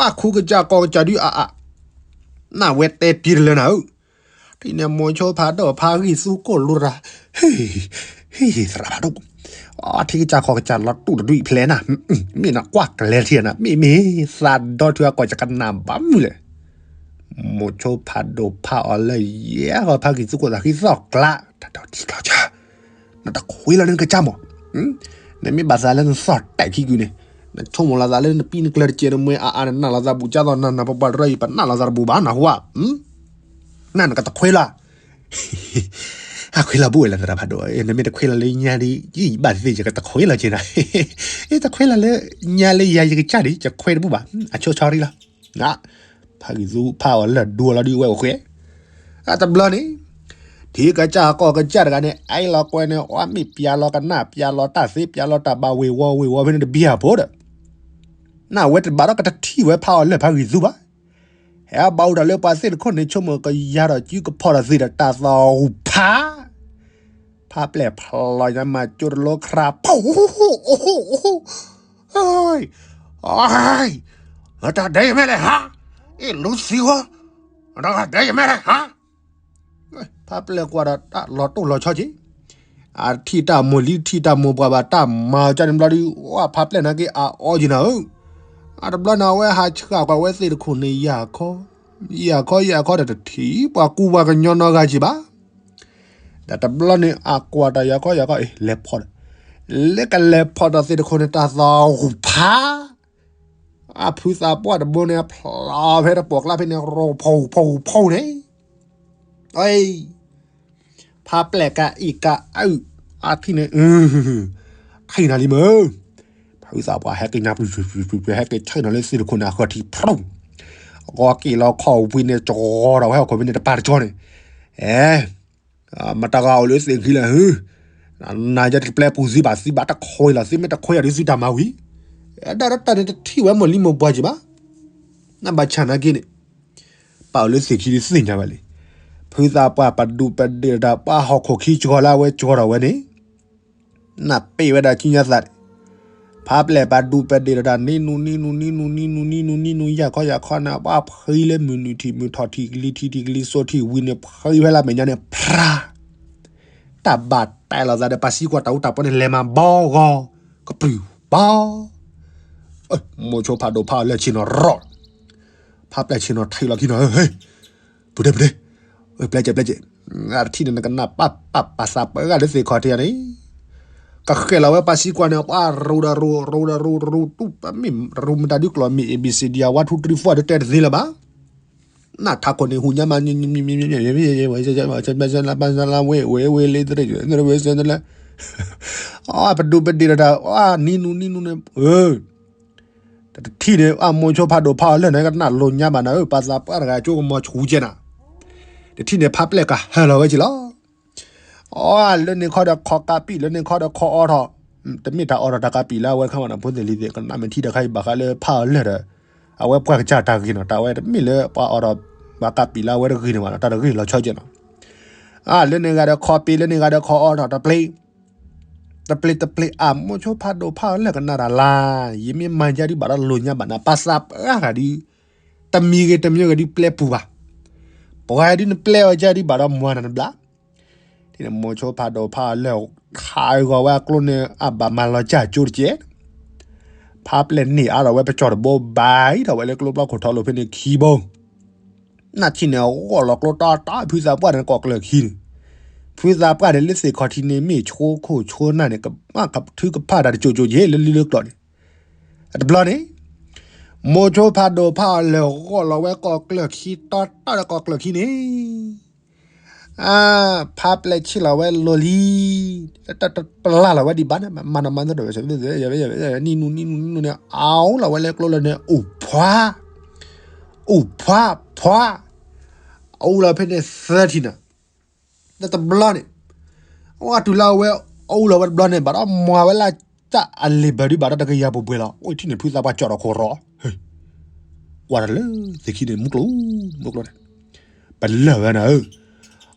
အခူကစၢ်ကီၢ်ကစၢ်ဒုးအါအါ, နဝဲတဲပျံၤတလၢနၤဧၢ, ထံၣ်န့ၣ်မိၤဆိဖးဒိၣ်ဖးဂံၢ်သူကိၢ်လိာ်တၢ်, ဟ့ၣ်သရၣ်ဖးဒိၣ်, ထံကစၢ်ကီၢ်ကစၢ်လီၤတူၢ်တဒုအံၤဖျဲးနၤ, မ့ၢ်နကွၢ်ကျဲထံၣ်နၤ မ့ၢ်မ့ၢ်သးဒီထံအကီၢ် ယကနၣ်ဘၣ်မုၢ်လဲၣ်, မိၤဆိဖးဒိၣ်ဖးအီၤလၢယဲၢ်ဂီၤဖးဂံၢ်သူကိၢ်သးဃံသီၣ်ကျါ, တၢ်ထံၣ်ကျီၢ်ဆၢ နတခွ့လီၤလၢနကစၢ်မး, နမ့ၢ်ဘၣ်သးလၢနသီၣ်တဲာ်ခံကုာ်န့ၣ်, နဆိကမိၣ်လီၤသးလၢနပံနကျၢၤတကဲးနမှဲအါအါ နနာ်လီၤသးဘူးကၢ်သိးနၤ နပပှၤတရၢအံၤ ပနာ်လီၤသးတဘူးဘၣ် နဟူဧါ, နၤနကတခွ့လီၤ, အခွ့လီၤဘူးဝဲလၢသရၣ်ဖးဒိၣ်, နမ့ၢ်တခွ့လီၤလၢညါဒီး ယဘၣ်သ့ၣ်ယကတခွ့လီၤက့ၤနၤ, တခွ့လီၤလၢညါလၢယၤယကစၢ်ဒီး ယခွ့တဘူးဘၣ်, အဆိဆီရံလီၤ ဖးဂံၢ်သူဖးအီၤလၢဒိလီၤဒုးဝဲအိၣ်ဃဲ, အတဘျီန့ၣ်, ထံကစၢ်ကီၢ်ကစၢ်တဂၤန့ၣ် အဲၣ်လီၤကွဲန့ၣ် အီၣ်မ့ၢ်ပျးလီၤကနၣ် ပျးလီၤတၢ်သ့ ပျးလီၤတၢ်ဘၣ်ဝ့ၤဝီၤဝ့ၤဝီၤဖဲန့ၣ်တဘံၣ်အဖိဒီး, နဝဲတဘၣ်ဒီးကတထံၣ်ဝဲဖးအီၤလၢဖးဂံၢ်သူဘၣ်, ဟဲဘၣ်အိၣ်ဒီးလၢပှၤသ့ၣ်တခိၣ်န့ၣ် ဆိကမိၣ်ကယၤဒီးစုကဖီၣ်ဒီးသ့ၣ်ဒီးတၢ်သီၣ်ဂူၤဖး ဖးပျဲၢ်ဖျိးညါမၤကၠိတလိခရၤ ဖီၣ်, အိၣ်, တၢ်ဒဲယမဲလဲၣ်ဟါ, အ့ၣ်လူသံဝဲ, တၢ်ဒဲယမဲလဲၣ်ဟါ, ဖးပျဲၢ်ကွၢ်ဒီးတၢ်လီၤတိၢ်လီၤဆီက့ၤ, အထံၣ်တၢ်မိၢ်လံထံၣ်တၢ်မိၢ်ပှၢ်ဘၣ်တၢ်မၤကၢန့ၣ်ဘျီဒုး ဝဲဖးပျဲၢ်နာ်က့အအီက့ၤနၤဧၢ, အတဘျီန့ၣ် အဝဲဟးဆှၣ်ကွၢ်ဝဲသ့ၣ်တခိၣ်န့ၣ် ယၤခီ, ယၤခီယၤခီဒီးတထံၣ်ပှၤကူပှၤကညီနီတဂၤက့ၤဘၣ် ဒီးတဘျီန့ၣ် အကွၢ်တၢ်ယၤခီယၤခီ အ့ၣ် လဲၤဖီၣ်ဒီး, လဲၤကလဲၤဖီၣ်ဒီးသ့ၣ်တခိၣ်န့ၣ် တၢ်သီၣ်ဂူၤဖး, အဖုသးပှၢ်တဘိန့ၣ် ဖျိးဖဲတပိာ်ကျါဖဲန့ၣ် ရိဖီၣ်ဂူၤဖီၣ်ဂူၤဖီၣ်န့ၣ်, ဖးပျဲၢ်ကအံၣ်ကအုၣ်, အထံၣ်န့ၣ်, ထံၣ်နၤလံမ့ၢ်, ဖုသးပှၢ်ဟဲက့ၤညါ ဟဲက့ၤဆၢၣ်နၤလၢသ့ၣ်တခိၣ်န့ၣ် အဃၢၤထံဖျိ, အက့ၢ်လီၤခီၣ်ဝံၤန့ၣ် ကီၤဒီးဝဲဟီၣ်ခိၣ်ဖဲန့ၣ်တပၤတကီန့ၣ်, အဲ မတၤဂၤအိၣ်လၢသ့ၣ်ခံလဲၣ်ဟု, နၤယတပျဲပူၤသံဘၣ်သံဘၣ်တခွဲလီၤ သ့မ့ၢ်တခွဲယၤဒုးသံတၢ်မၤဝံၤ, ဒၣ်တၢ်န့ၣ်တထံၣ်ဝဲမိၢ်လံမိၢ်ပှၢ်က့ၤဘၣ်, နဘၣ်ဆၣ်နာ်က့န့ၣ်, ပာ်အီၤလၢသ့ၣ်ခံဒုးသ့ၣ်ညါဝဲလံ, ဖုသးပှၢ်ပဒူးပဒ့ၣ်တၢ်ပှၤဟီၣ်ခိၣ်ခံကီၤလၢအဝဲကီၤဒီးဝဲန့ၣ် နပ့ၢ်ဝဲဒၣ်ခံညါသးန့ၣ်, ဖးပျဲၢ်ပဒူးပဒ့ၣ်တၢ် နံၤနူၤနံၤနူၤနံၤနူၤနံၤနူၤနံၤနူၤနံၤနူၤ ယၤခီယၤခီန့ၣ် ပှၤဖှံလၢမုၢ်နုာ်ထံၣ်မုၢ်ထီၣ်ထံၣ်ကလံၤထံၣ်ထံၣ်ကလံၤစိထံၣ်ဝံၤန့ၣ် ဖှံဖဲလၢမဲာ်ညါန့ၣ် ဖြါ, တၢ်ဘၣ်တဲလီၤသးဒီးပှၤစံကွၢ်တၢ်အူတၢ်ပီန့ၣ် လဲၤမၤဘီဂီၤ, ကပြုၢ်ဘီ မိၤဆိဖးဒိၣ်ဖးအီၤလၢဆ့ၣ်နီၤရီၣ်, ဖးပျဲၢ်ဆ့ၣ်နီၤထံၣ်လီၤခံနီၤ, ပူၤတဲပူၤတဲ, ပျဲကဲးပျဲကဲး, အထံၣ်န့ၣ်နကနၣ်ပၢ်ပၢ်ပၢ်သးပှၢ်ဂၤလၢသ့ၣ်ခီၣ်ထံးန့ၣ်, ကဃဲၤလီၤဝဲပှၤစံကွၢ်န့ၣ် ပှၤရူးဒီးရူး ရူးဒီးရူး ရူးတူၢ်ပမ့ၢ် ရူးမတၤဒုးကျိာ်မ့ၢ် A B C D အ one two three four ဒုးတဲတသ့လၢၤဘၣ်, နထးခိၣ်န့ၣ်ဟူညါမး ဝဲဝဲလ့ ဝဲဝဲလ့ ပဒူးပဒ့ၣ်ဒီးတၢ် နံၤနူၤနံၤနူၤန့ၣ် တထံၣ်န့ၣ် အမိၤဆိဖးဒိၣ်ဖးအီၤလၢာ်န့ၣ် ကနၣ်လိာ်ညါဘၣ်နၤဧၢ ပှၤသးပှၢ်တဂၤကၠိကမီၤဆူၣ်ကဲနၤ, တထံၣ်န့ၣ်ဖးပျဲၢ်ကဟၢလီၤဝဲက့ၤလီၤ. အီ လၢန့ၣ်ခီဒီးခီကးပံာ် လၢန့ၣ်ခီဒီးခီအီထီၣ်, တမ့ၢ်တၢ်အီထီၣ်တၢ်ကးပံာ်လၢအဝဲခါမးနီၤ ဖိသ့ၣ်လံၤသ့ၣ် ကနၣ်မ့ၢ်ထံၣ်တခါအံၤဘၣ်ဃးလၢဖးအီလၢၢ်ဒီး အဝဲပှၤကစၢ်တၢ်ဂ့ၤနီၤ တၢ်ဝဲတမ့ၢ်လၢပှၤအီထီၣ် ပှၤကးပံာ်လၢအဝဲတဂ့ၤန့ၣ်ဘၣ်နီၤ တၢ်တဂ့ၤလီၤဆီကဲနီၤ. အါ လၢန့ၣ်ဂၤဒီးခီပ့ၤ လၢန့ၣ်ဂၤဒီးခီအီထီၣ် တပျ့ၤ တပျ့ၤတပျ့ၤအါ မိၤဆိဖးဒိၣ်ဖးအီလၢၢ်ကနၣ်တၢ်လါ, ယမ့ၢ်မၤယါဒုးဘၣ်ဒီးလိာ်ညါဘၣ်နၤ ပှၤသးပှၢ်ဂၤဒုး တမံၤဂ့ၤတမံၤဂ့ၤဒုးပျဲပူၤဘၣ်, ပှၤဒုးနပျဲအီၤယါဒုးဘၣ်ဒီးမွၤနၤနဘျါ, မိၤဆိဖးဒိၣ်ဖးအီလၢၢ် ခးဂီၤဝဲအကျိန့ၣ် အဘၣ်မၤလီၤစၢ်ကၠိတကဲး, ဖးပျဲၢ်န့ၢ်အါထီၣ်ဝဲပကၠီၣ်တဘိဘၣ်အံၤထီၣ်ဝဲလၢကျိပျီခိၣ်ထီၣ်လိာ်ဖဲန့ၣ်ခံဘိ နၢ်ထံၣ်န့ၣ် အဂီၢ်လီၤကျိတီတီ ဖုသးပှၢ်န့ၣ် ကိးကျၢၢ်ခံန့ၣ်, ဖုသးပှၢ်န့ၣ် လၢသ့ၣ်ခီၣ်ထံးန့ၣ်မ့ၢ်ဆိခိၣ်ဆိနၢ်န့ၣ် ကဘၣ်ကထုကဖၣ်တၢ်တစိၤစိၤယ့ၢ်လၢလံလၢကျိာ်န့ၣ်, တဘျီန့ၣ် မိၤဆိဖးဒိၣ်ဖးအီလၢၢ်ဂီၢ်လီၤဝဲကိးကျၢၢ်ခံတီတီဒီးကိးကျၢၢ်ခံန့ၣ် ဖးပျဲၢ်ဆ့ၣ်လီၤဝဲလိၤလံ, တပျၢ်လီၤဝဲဒံးဘၣ်န့ၣ် မၤနီၢ်မၤသီတဝဲ နံၣ်နူနံၣ်နူနံၣ်နူန့ၣ် အအိၣ်လီၤဝဲလၢကျိလၢန့ၣ် အိၣ်ဖှါ, အိၣ်ဖှါဖှါ, အအိၣ်လီၤဖဲန့ၣ်သၢထံၣ်နၤ, လၢတဘျီန့ၣ် အဝဲတုၤလၢအဝဲအအိၣ်လီၤဝဲတဘျီန့ၣ် ဘၣ်ဒီးမၤဝဲလၢတၢ်အလံာ်ဘၢၣ်ဒုးဘၣ်ဒီးတကယၤပှဲၤပှဲၤလီၤ. အိၣ်ထံၣ်န့ၣ် ဖုသးပှၢ်ကၠီၣ်ဒီးခိၣ်ရီၤ ကွၢ်တၢ်လၢသ့ၣ်ခံန့ၣ် မူကျိၤ, မူကျိၤန့ၣ် ပလၢၢ်ဝဲနၤဧၢ,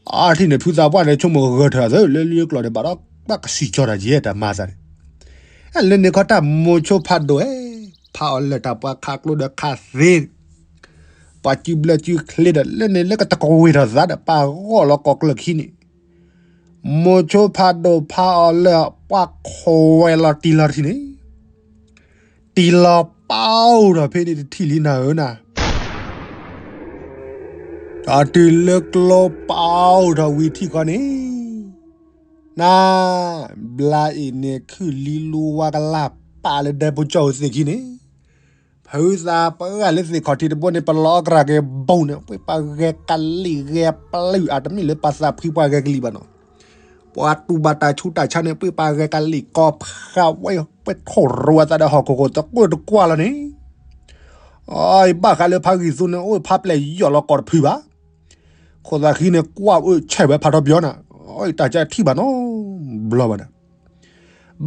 အထံၣ်န့ၣ် ဖုသးပှၢ်န့ၣ် ဆိကမိၣ်ဂၢၢ်ထၢၣ်သၢလၢလံကျိာ်န့ၣ် ဘၣ်ဒီးဘၣ်ကစံၣ်ကၠီတၢ်ယဲတၢ်မၤသးန့ၣ်, လၢန့ၣ်ခီတၢ်မိၤဆိဖးဒိၣ်ဧၢ, ဖးအီလၢၢ်တၢ်ပှၤခးကျိဒီးခးသ့ ပှၤစုဘျၢစုချ့ဒီး လၢန့ၣ်လၢကတကဝ့ၤထီၣ်သးဒီး ပှၤဂီၢ်လီၤကိးကျၢၢ်ခံန့ၣ်, မိၤဆိဖးဒိၣ်ဖးအီလၢၢ် ပှၤခွဲးလီၤတံၢ်လီၤတထံၣ်န့ၣ်, တံၢ်လီၤပာ်အိၣ်ထီၣ်ဖဲန့ၣ်တထံၣ်လံနၤဧၢနၤ ဒီးတုၤလၢကျိပာ်အိၣ်ထီၣ်ဝံၤထံၣ်ဃီန့ၣ်, နၤ, ဘျါအံၤန့ၣ် ခုၣ်လံလူဝါကလၢ်ပာ်လၢဒဲဖိကၠီၣ်ဧိၤသ့ၣ်ခံန့ၣ်, ဖုသးပှၢ်လၢသ့ၣ်ခီၣ်ထံးတဘိန့ၣ် ပလီၤအီကရၢၢ်က့ၤဘိန့ၣ် ပှ့ၤပှၤဂဲၤကလံၣ်ဂဲၤပျုၢ် အတမ့ၢ်လၢပှၤသးဖှံပှၤဂဲၤကလံၣ်ဘၣ်နီၤ ပှၤတူၢ်ဘၣ်တၢ်ဆူးတၢ်ဆါန့ၣ် ပှ့ၤပှၤဂဲၤကလံၣ်ကီဖးဝဲ ပှ့ၤထိၣ်ရိအသးဒီးဟီၣ်ခိၣ်ခိၣ်တကွၢ်တကွၢ်လီၤန့ၣ်, အဘၣ်ဃးလၢဖးဂံၢ်သူန့ၣ် အိၣ်ဖးပျဲၢ်ယီၢ်လီၤကိးတဖုဘၣ်, ခိၣ်သးဃံန့ၣ် ကွၢ်အၢဆဲးဝဲဖးထီပယီၤနၤ, တၢ်ကထံၣ်ဘၣ်နီတဘျီဘၣ်နၤ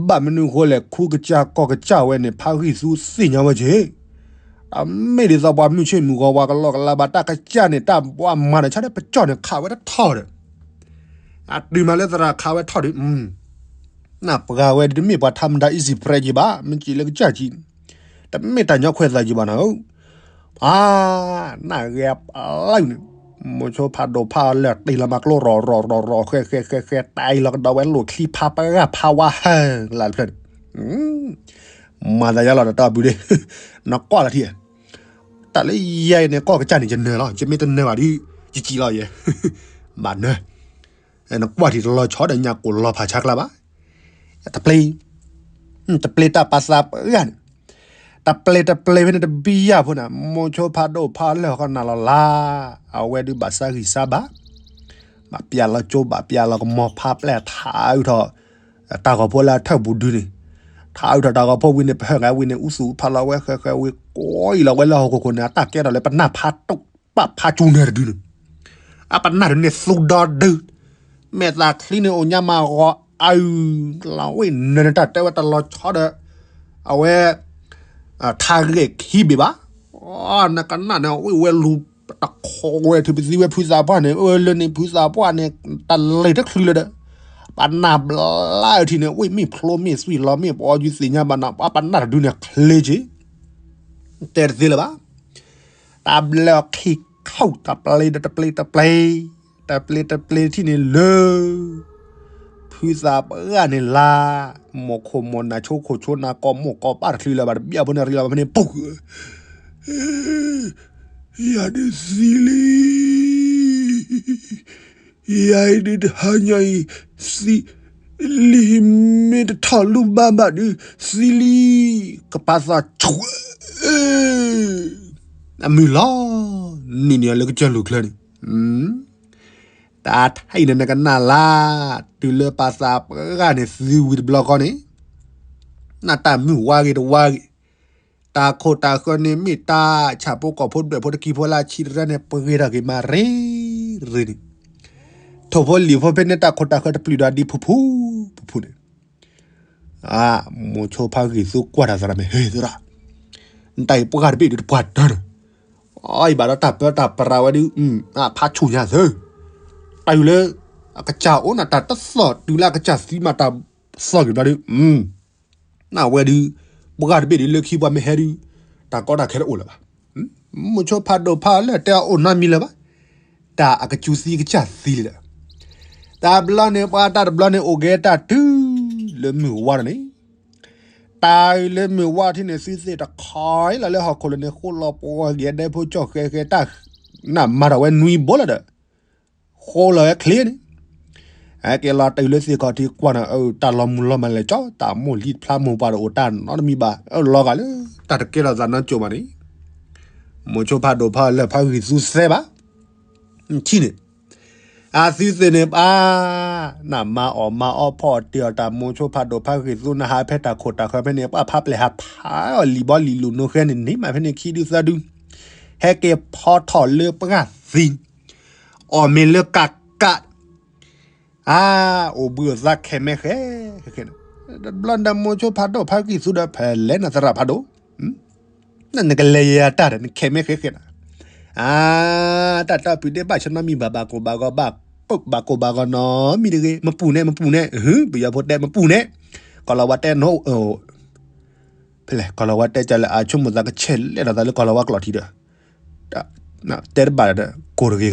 ဘၣ်မနုၤဃိလဲၣ် ခူကစၢ်ကီၢ်ကစၢ်ဝဲန့ၣ် ဖးဂံၢ်သူသ့ၣ်ညါဝဲက့ၤ, တၢ်မ့ၢ်ဒ်သိးပှၤမုၢ်ဆ့ၣ်မုၢ်ဂီၤ ပှၤကလီကလါဘၣ်တၢ်ကစၢ်န့ၣ် တၢ်ဘှါမၤတၢ်ဆါဒီးပကၠီၣ်န့ၣ် ခးဝဲတထီၣ်ဒီး, အတုၤမးလၢသရၣ်ခးဝဲထီၣ်ဒီး, နၢ်ပှၤဝဲဒ်တမ့ၢ်ပှၤထါမတၤ easy prey က့ၤဘၣ် မ့ၢ်က့ၤလၢကစၢ်က့ၤ, တမ့ၢ်တၢ်ညီခွဲးသးက့ၤဘၣ်နၤဧၢ ပှၤနၢ်ဂဲၤပျုၢ်န့ၣ်, မိၤဆိဖးဒိၣ်ဖးအီလၢၢ် တ့ၢ်လီၤမၤကျိရီၤရီၤရီၤရီၤ ဃဲဃဲဃဲဃဲ တ့ၢ်လီၤကဒီးဝဲလိာ်ချံဖးပှၢ်ဖးဝါဟၢလၢ်တဖျၢၣ်န့ၣ်, မၤသးယါလီၤတၢ်တၢ်ဘုးဒ့, နကွၢ်လီၤထံၣ်, တၢ်လၢယဲအံၤန့ၣ် ကီၢ်ကစၢ်န့ၣ် ယနၢၤလီၤ ယမ့ၢ်တနၢၤဘၣ်ဒီး ယစံးလီၤယဲ, ဘၣ်နၢၤ နကွၢ်ထံၣ်တလီၤဆီဒီးညၣ်ကိၣ်လီၤဖးဆါကျါဘၣ်, တပျ့ၤ, တပျ့ၤတၢ်ပာ်သးပှၢ်န့ၣ်, တပျ့ၤတပျ့ၤဖဲန့ၣ်တဘံယၢ်ဖိန့ၣ် မိၤဆိဖးဒိၣ်ဖးလၢၢ်ဃီနၤလီၤလါ, အဝဲဒုးဘၣ်ဆါဂံၢ်ဆါဘါ, ဘၣ်ပျၢ်လီၤကၠိဘၣ်ပျၢ်လီၤကမီၤဖးပျဲၢ်ထးအုးထီၣ်, တၢ်ဂီၤဖိလၢအထၢၣ်ပူၤဒုန့ၣ်, ထးအုးထီၣ်တၢ်ဂီၤဖိဝံၤန့ၣ် ပဟၢၣ်ဂၤဝံၤန့ၣ် အူသူၣ်ဖးလီၤဝဲဃဲဃဲဝံၤ ကိးအံၤလီၤဝဲလၢဟီၣ်ခိၣ်ခိၣ်န့ၣ် အတၢ်ကဲထီၣ်လၢပနၢ်ဖးတူၢ် ပာ်ဖးကၠူနၢၤတဒုန့ၣ်, အပနၢ်တဒုန့ၣ်သူဒီဒု, မဲာ်သးချံန့ၣ်အိၣ်ညါမးဂီၤအုး, လီၤဝဲနၢၤန့ၣ်တၢ်တဲဝဲတလီၤဆီဒီး, အဝဲ, ထါဂဲၤခံဘ့ၣ်ဘၣ်, နကနၣ်န့ၣ် အဝဲဝဲလူၤတခီဝဲထုးပသံဝဲဖုသးပှၢ်န့ၣ် အၢလၢန့ၣ်ဖုသးပှၢ်န့ၣ် တလံၤတချုးလၢဒီး, ပနၢ်ဘျါထံၣ်န့ၣ် ဝဲမ့ၢ်ဖျိမ့ၢ်သွံၣ်လီၤမ့ၢ်ပအီယူၤသ့ၣ်ညါဘၣ်နၤ ပနၢ်တဒုန့ၣ်ချ့က့ၤ တဲတသ့လၢၤဘၣ်. တၢ်ဘျၢအီၤခံခီၣ် တၢ်ပျ့ၤဒီးတပျ့ၤတပျ့ၤ, တၢ်ပျ့ၤတပျ့ၤထံၣ်န့ၣ်လၢ ဖုသးပှၢ်န့ၣ်လါ, မိၢ်ခိၣ်မိၢ်နၤဆိခိၣ်ဆိနၤ ကိးမိၢ်ကိးပၢ်တချုးလၢၤဘၣ် တဘျီဖိန့ၣ်ရံလီၤဘၣ်ဖဲန့ၣ် ပူၤ ယၤဒုးသံလံ ယၤအံၤဒုးတဟါညါအံၤ သံလံ မ့ၢ်တထီၣ်လူၤဘၣ်ဘၣ်ဒုး သံလံ ကပာ်သးဆူၣ် အမုၢ်လီၤ နုာ်န့ၢ်အီၤလၢကစၢၢ်လူၤချၢန့ၣ် တၢ်ထံၣ်န့ၣ်နကနၣ်လါ တုၤလၢပှၤသးပှၢ်န့ၣ် သံဝံၤတဘျီဃီန့ၣ် နတၢ်မုၢ်ဝါဂ့ၤတဝါဂ့ၤ တၢ်ခိၣ်တၢ်ဃၢန့ၣ်မ့ၢ်တၢ်ဆၣ်ဖိကီၢ်ဖိဒွဲၣ်ဖိတကံၢ်ဖိလၢဆံတရၢန့ၣ် ပှ့ၤထီၣ်က့ၤမးရ့ ရ့န့ၣ်, ထိၣ်ဖိလံၣ်ဖိဖဲန့ၣ် တၢ်ခိၣ်တၢ်ဃၢၤတပျုာ်ဒီးဒံးဖုၣ်ဖုၣ်ဖုၣ်ဖုၣ်န့ၣ်, မိၤဆိဖးဂံၢ်သူကွၢ်တၢ်သရၣ်မ့ၢ် ဟ့ၣ်သရၣ်, နတၢ်အံၤပှၢ်တဘ့ၣ်ဒုးတပှၢ်တၢၢ်ဒီး, အအံၤဘၣ်ဒီးတၢ်ပၢတၢ်ပြးဝဲဒုး, ဖးဆူၣ်ညါသၢ, တၢ်အံၤလၢ အကစၢ်အိၣ်နၤတၢ်တသီၣ်တုၤလၢအကစၢ်သံမး တၢ်သီၣ်က့ၤဘျီဒုး နဝဲဒုး, ပှၢ်တဘ့ၣ်ဒုးလၢခံပှၤမ့ၢ်ဟဲဒုး, တၢ်ကီတၢ်ခဲတအိၣ်လၢၤဘၣ်. မိၤဆိဖးဒိၣ်ဖးလၢာ်တဲအအိၣ်နီတမံၤလၢၤဘၣ်, တၢ်အကစူသံကစၢ်သံလံဒီး, တၢ်ဘျီန့ၣ်ပှၤတၢ်တဘျီန့ၣ်အိၣ်က့ၤတၢ်တုၤလၢမုၢ်ဝါဒီးန့ၣ်, တၢ်အံၤလၢမုၢ်ဝါထံန့ၣ် သုသ့ၣ်တခီလီၤလၢဟီၣ်ခိၣ်လၢန့ၣ် ဃိလီၤပှီၢ်က့ၤဒဲဖိကၠီၣ်ဃဲဃဲတၢ်, နမၤထီၣ်ဝဲနွံဘိလီၤဒီး ဃိလီၤဝဲချ့န့ၣ်, ဟဲက့ၤလီၤတုၤလၢသ့ၣ်ခီၣ်ထံးကွၢ်န့ၣ် တၢ်လီၤမုၢ်လီၤမၢ်လဲၤကၠီ တၢ်မိၢ်လံတဖျါမိၢ်ပှၢ်တအိၣ်တၢ်နီတမံၤဘၣ် အလီၤဂာ်လၢ တၢ်တကဲထီၣ်သးနီကိၤမးန့ၣ်, မိၤဆိဖးဒိၣ်ဖးလၢာ်ဖးဂံၢ်သူသဲဘၣ်, ထံၣ်န့ၣ်, အသုသ့ၣ်န့ၣ်ပှၤ နမၤအီၣ်မၤအီဖီအီၣ်တ့ၢ်အီၣ်တၢ်မိၤဆိဖးဒိၣ်ဖးဂံၢ်သူ နဟးဖဲတၢ်ခိၣ်တၢ်ဃၢၤဖဲန့ၣ် ပှၤဖးပျဲၢ်ဟးဖးအီၣ်လံၤဘီလံၤလူၤနိဃဲန့ၣ် န့ၢ်မးဖဲန့ၣ်ခံဒုသၢဒု, ဟဲက့ၤဖီထီၣ်လၢပှၢ်သံ အီၣ်မ့ၤလၢကးကး, အါ, အိၣ်ဘှံးအိၣ်သါခဲမဲဃဲ, တဘျီဒီးမိၤဆိဖးဒိၣ်ဖးဂံၢ်သူဒီး ဖဲလဲၣ်နသရၣ်ဖးဒိၣ်, နကလဲၤယၤတၢ်ဒီး နခဲမဲဃဲဃဲနၤ, အါ, တၢ်တီပူၤဒ့ဘၣ်ဆၢနီတမံၤဘၣ် ဘၣ်ကိၢ်ဘၣ်ဂီၤဘၣ်, ဘၣ်ကိၢ်ဘၣ်ဂီၤနီတမံၤတဂ့ၤ မပူၤန့ၣ် မပူၤန့ၣ်, ပယီၤဖိတဲမပူၤန့ၣ်, ကီၢ်လီၤဝါတဲနီၤ, ဖဲလဲၣ် ကီၢ်လီၤဝါတဲကလဲၤအါဆိကမိၣ်သးကဆဲးလဲၤဒီးသးလၢကီၢ်လီၤဝါကျိာ်ထံးဒီး တဲတဘၣ်ဒီး ကိၢ်တဂ့ၤဂ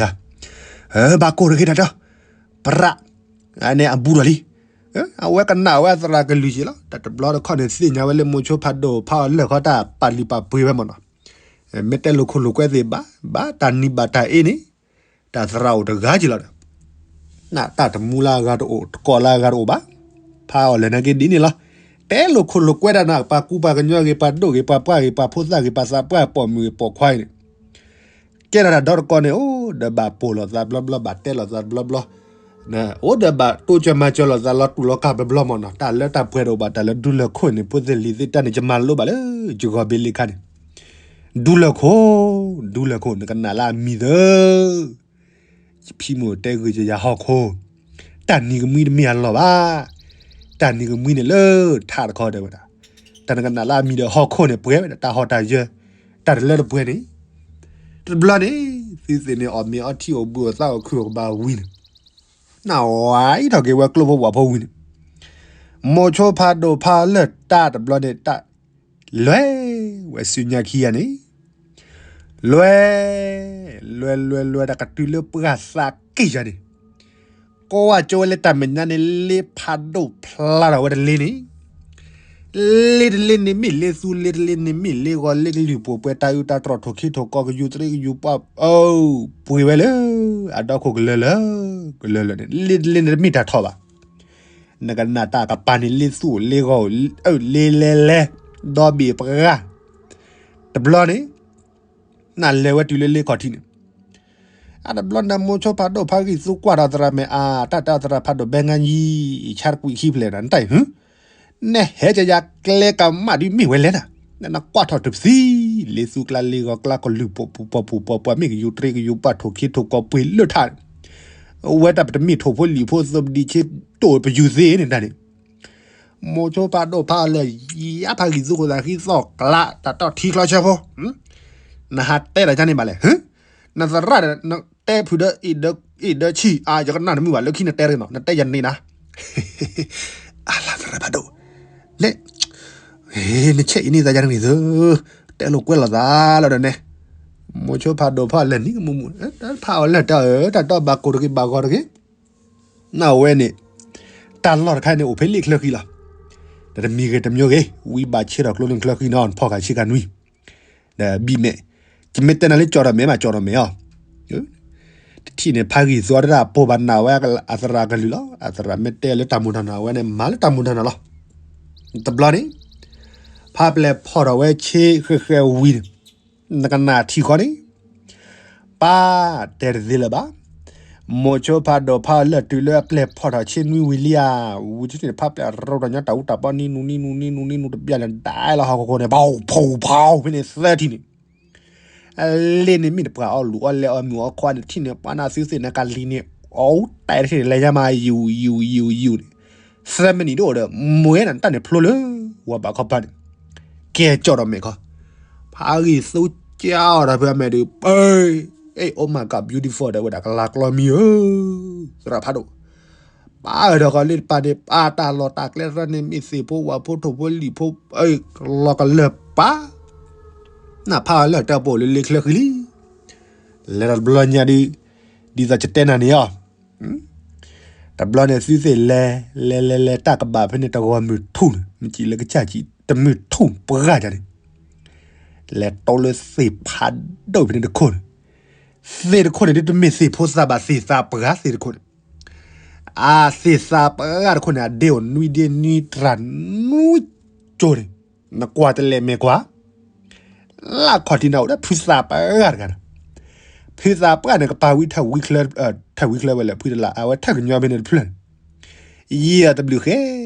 ၤ, ဘၣ်ကိၢ်တဂ့ၤတၢ်ဒီး, ပြး, န့ၣ်အဘူးဒီးလံ, အဝဲကနၣ်ဝဲသရၣ်ကလုၢ်က့ၤလီၤ တၢ်တဘျီတခီန့ၣ် သ့ၣ်ညါဝဲလၢမိၤဆိဖးဒိၣ်ဖးအီၣ်လၢာ်ခီတၢ်ပာ်လုၢ်ပာ်ပှ့ၤဝဲမးနီၤ, မ့ၢ်တဲလိာ်ခိၣ်လိာ်ကွဲသ့ၣ်ဘၣ်, ဘၣ်တၢ်နံၤဘၣ်တၢ်အ့န့ၣ်, တၢ်သရၣ်အိၣ်တဂၤက့ၤလီၤဒီး တၢ်တမူလၢအဂၤတအိၣ် တကိးလၢအဂၤတအိၣ်ဘၣ်, ဖးအီၣ်လၢာ်နာ်က့ဒ်န့ၣ်လီၤ, တဲလိာ်ခိၣ်လိာ်ကွဲတၢ်နၤ ပှၤကူပှၤကညီဂ့ၤ ပှၤဒိၣ်ဂ့ၤ ပှၤပှၢ်ဂ့ၤ ပှၤဖိသၣ်ဂ့ၤ ပှၤသးပှၢ်ပိာ်မုၣ်ဂ့ၤပိာ်ခွါဂ့ၤန့ၣ်, ကဲထီၣ်တၢ်ဒီတကီန့ၣ် အိၣ်ဒီးဘၣ်ပိာ်လိာ်သးဘျီဘျီ ဘၣ်တဲလိာ်သးဘျီဘျီ, အိၣ်ဒီးဘၣ်တိစၢၤမၤစၢၤလိာ်သးလီၤတူာ်လီၤကာ်ဘျီဘျီမးနီၤ, တၢ်လၢတၢ်ပှဲၤတအိၣ်ဘၣ် တၢ်လၢဒူလၢာ်ခိၣ်န့ၣ် ဖိသ့ၣ်လံၤသ့ၣ်တၢ်န့ၣ် ယမၤလိဘၣ်လၢယဂီၢ်ဘ့လံခါန့ၣ်, ဒူလၢာ်ခိၣ်, ဒူလၢာ်ခိၣ် နကနၣ်လၢအမံၤသၢ ယဖံမိၢ်တဲဂ့ၤကယၤဟီၣ်ခိၣ်, တၢ်နံၤကမှံတမ့ၢ်အလီၢ်ဘၣ်, တၢ်နံၤကမှံန့ၣ်လၢထးတခီတဲဝဲဒၣ်, တၢ်နကနၣ်လၢအမံၤဒီးဟီၣ်ခိၣ်န့ၣ် ပှဲၤဝဲဒၣ် တၢ်ဟီၣ်တၢ်ယၢၤ, တၢ်တလၢတပှဲၤန့ၣ်, တဘျီန့ၣ်, သုသ့ၣ်န့ၣ်အီၣ်မ့ၤအီထံအိၣ်ဘှံးအိၣ်သါအိၣ်ခုၣ်အိၣ်ကဘၣ်ဝံၤန့ၣ်, နဝဲအံၤထီၣ်က့ၤဝဲကျိဖိဝၣ်ဖိဝံၤန့ၣ်, မိၤဆိဖးဒိၣ်ဖးလၢာ်တၢ်တဘျီန့ၣ်တၢ် လဲၤဝဲစုညါခံဂၤန့ၣ်, လဲၤ, လဲၤလဲၤလဲၤ တၢ်ကတုၤလၢပှၢ်သးက့ၢ်ယၤန့ၣ်, ကိးဝဲကၠိဝဲလၢတၢ်မဲာ်ညါန့ၣ် လ့ဖးဒိၣ်ဖျါထီၣ်ဝဲတလ့န့ၣ်, လ့တလ့န့ၣ်မ့ၢ်လ့သူ လ့တလ့န့ၣ်မ့ၢ်လ့ဂီၤလ့ကလုၢ်ပိာ်ပှဲၤ တၢ်အုးတၢ်တြီၢ်ထိၣ်ခံထိၣ်ကီကယူၤတရံးကယူၤပှၢ်, အိၣ်ပှ့ၤဝဲလၢ အဒီခိၣ်ကလၢလၢ, ကလၢလၢန့ၣ် လ့တလ့န့ၣ်တမ့ၢ်တၢ်ထီၣ်ဘၣ် နကနၣ်တၢ်ကပၤန့ၣ် လ့သူအိၣ်လ့ဂီၤအိၣ် လ့လဲလဲ, ဒီဘ့ၣ်ပှၢ်, တဘျီန့ၣ်, နလဲၤဝဲတုၤလၢလ့ခီၣ်ထံးန့ၣ်, အတဘျီနမိၤဆိဖးဒိၣ်ဖးဂံၢ်သူကွၢ်ထီၣ်သရၣ်မဲာ်အါ တၢ်တဲအီၤသရၣ်ဖးဒိၣ်ဘဲငါယံၤ ဆါတကွံာ်ခံဖျဲးနၤ နတၢ်အံၤ နဟဲကယၤကျဲကမၣ်ဒ်မ့ၢ်ဝဲလဲၣ်နၤ, နကွၢ်ထီၣ်တသံ, လ့သူကျါလ့ဂီၤကျါကလုၢ်ပိာ်ပူၤပိာ်ပူၤပိာ်ပှၢ်မ့ၢ်ကယူၤတရံးကယူၤပှၢ်ထိၣ်ခံထိၣ်ကီးပှ့ၤလၢထး, ဝဲတၢ်ပတမ့ၢ်ထိၣ်ဖိလံၣ်ဖိသိပဒံးဆ့တိၣ်ပယူၤသ့န့ၣ်တၢ်န့ၣ်, မိၤဆိဖးဒိၣ်ဖးအီၣ်လၢာ် ယါဖးဂံၢ်သူခိၣ်သးဃံသီၣ်ကျး တၢ်တီၢ်ထံချီဆၢဖိ, နဟးတဲတၢ်ကန့ၣ်ဘၣ်လဲၣ်, နသရၣ်ဒီး နတဲဖုးဒီး အ့ၣ်ဒၢဆံၣ် အါ ယကနၣ်တမုာ်ဘၣ်လၢခံနတဲတဂ့ၤနီၤ နတဲယၤန့ၣ်နၤ, အလါသရၣ်ဖးဒိၣ်, လဲၣ်, နဆဲးအံၤန့ၣ်သးယၤတဂ့ၤသၢ, တဲလိာ်ကွဲလိာ်သးလီၤဒီးနဲ, မိၤဆိဖးဒိၣ်ဖးအီၣ်လၢာ်နံၤကမူးမူး, ဖးအီၣ်လၢာ်တၢ်အၢ တၢ်တီၢ်ဘၣ်ကိၢ်တဂ့ၤဘၣ်ဂီၤတဂ့ၤ နဝဲန့ၣ်, တၢ်လီၢ်တခါန့ၣ် အိၣ်ဖဲလ့ၣ်ချၢဃံလီၤ, ဒီးတမံၤဂ့ၤတမံၤဂ့ၤ ဝံဘၣ်ဆ့ထီၣ်ကျိန့ၣ်ချၢဃံနီၤ နဖီၣ်ဃာ်ဆ့ကၤနွံ, ဒီးဘံၣ်မဲာ်, ယမ့ၢ်တဲနၤလၢကၠီၣ်ဒီးမဲာ်မး ကၠီၣ်ဒီးမဲာ်အီၤ, တထံၣ်န့ၣ် ဖးဂံၢ်သူအီၤတၢ်ပိာ်ဘၣ်နးဝဲအသရၣ်ကလုၢ်လီၤ, အသရၣ်မ့ၢ်တဲလၢတၢ်မူတၢ်နၤဝဲန့ၣ် မၤလၢတၢ်မူတၢ်နၤလီၤ, တဘျီန့ၣ်, ဖးပျဲၢ်ဖီၣ်ထီၣ်ဝဲဆ့ဃဲးဃဲးဝံၤန့ၣ် နကနၣ်ထံဃီန့ၣ်, ပၢ်တဲတသ့လၢၤဘၣ်, မိၤဆိဖးဒိၣ်ဖးအီၣ်လၢာ်တုၤလၢအပျဲၢ်ဖီၣ်ထီၣ်ဆ့နွံဝံၤလံဧါ, ဝံၤတထံၣ်န့ၣ် ဖးပျဲၢ်ရိထီၣ်ညီတၢ်အူတၢ်ပီနံနူနံနူနံနူနံနူတဘျီန့ၣ် ဒၣ်လီၤဟီၣ်ခိၣ်ခိၣ်န့ၣ် ဖီဖီဖီဖဲန့ၣ်သၢထံၣ်န့ၣ်, အလ့န့ၣ်မ့ၢ်တပှၤအီၣ်လူၤအီၣ်လဲအီၣ်မုာ်အီၣ်ခွါန့ၣ် ထံၣ်န့ၣ် ပှၤနသုသ့ၣ်န့ၣ်ကလံၤန့ၣ် အူတၢ်တထံၣ်န့ၣ် လဲၤညါမး ယူၤ ယူၤ ယူၤ ယူၤန့ၣ် သၢမံးနံးတအိၣ်ဒီး မ့ၢ်နတၢ်န့ၣ်ဖျိလၢ ဝၤဘးခီပၤန့ၣ် ကဲကၠီၣ်ဒီးမဲာ်ခီ, ဖးဂံၢ်သူကၠီၣ်ဒီးဖဲမဲာ်ဒုး ပၢၢ်, အဲ oh my god beautiful ဒီးဝဲဒၣ်ကလၤကျီမံၤဧၢ, သရၣ်ဖးဒိၣ် ပၢ်အၢၣ်ဒီးဃီလၢတပၤန့ၣ် ပၢ်တၢ်လီၢ်တၢ်ကျဲသရၣ်န့ၣ် မ့ၢ်သ့ၣ်ဖိဝၣ်ဖိထိၣ်ဖိလံာ်ဖိ လီၤကလၢာ်ပၢ်, နဖးအီၤလၢတၢ်ပီၣ်လၢလ့ချၢဃံလံ, လဲၤဒီးတဘျီညါဒုး, ဒ်သိးကတဲနၤန့ၣ်အီၤ တဘျီန့ၣ်သုသ့ၣ်လဲၤ, လဲၤလဲၤလဲၤတၢ်ကဘၣ်ဖဲန့ၣ် တဂီၤမုၢ်ထူၣ်န့ၣ် မ့ၢ်ကံလၢကစၢ်ကံ တမုၢ်ထူၣ်ပှၢ်ယၤန့ၣ်, လဲၤတိလၢသ့ၣ်ဖးဒိၣ်ဖဲန့ၣ်တခိၣ်န့ၣ်, သ့ၣ်တခိၣ်န့ၣ်ဒုးတမ့ၢ်သ့ၣ်ဖိသၣ်ဘၣ် သ့ၣ်သးပှၢ်သ့ၣ်တခိၣ်န့ၣ်, အသ့ၣ်သးပှၢ်တခိၣ်န့ၣ် အဒ့အိၣ်နွံဒ့နွံတြၢ်နွံကၠိန့ၣ်, နကွၢ်တလဲၣ်မဲာ်ကွၢ် လၢအခီၣ်ထံးန့ၣ်အိၣ်ဒီးဖုသးပှၢ်တဂၤတဂၤန့ၣ်, ဖုသးပှၢ်န့ၣ် ကပာ်ဝံၤထၢၣ်ဝံချၢ, ထၢၣ်ဝံချၢဝဲလၢဖုတလး အဝဲထၢၣ်ကညီဖဲန့ၣ်တဖျၢၣ်န့ၣ်, ယံာ်အီၤတဘျုးဃဲ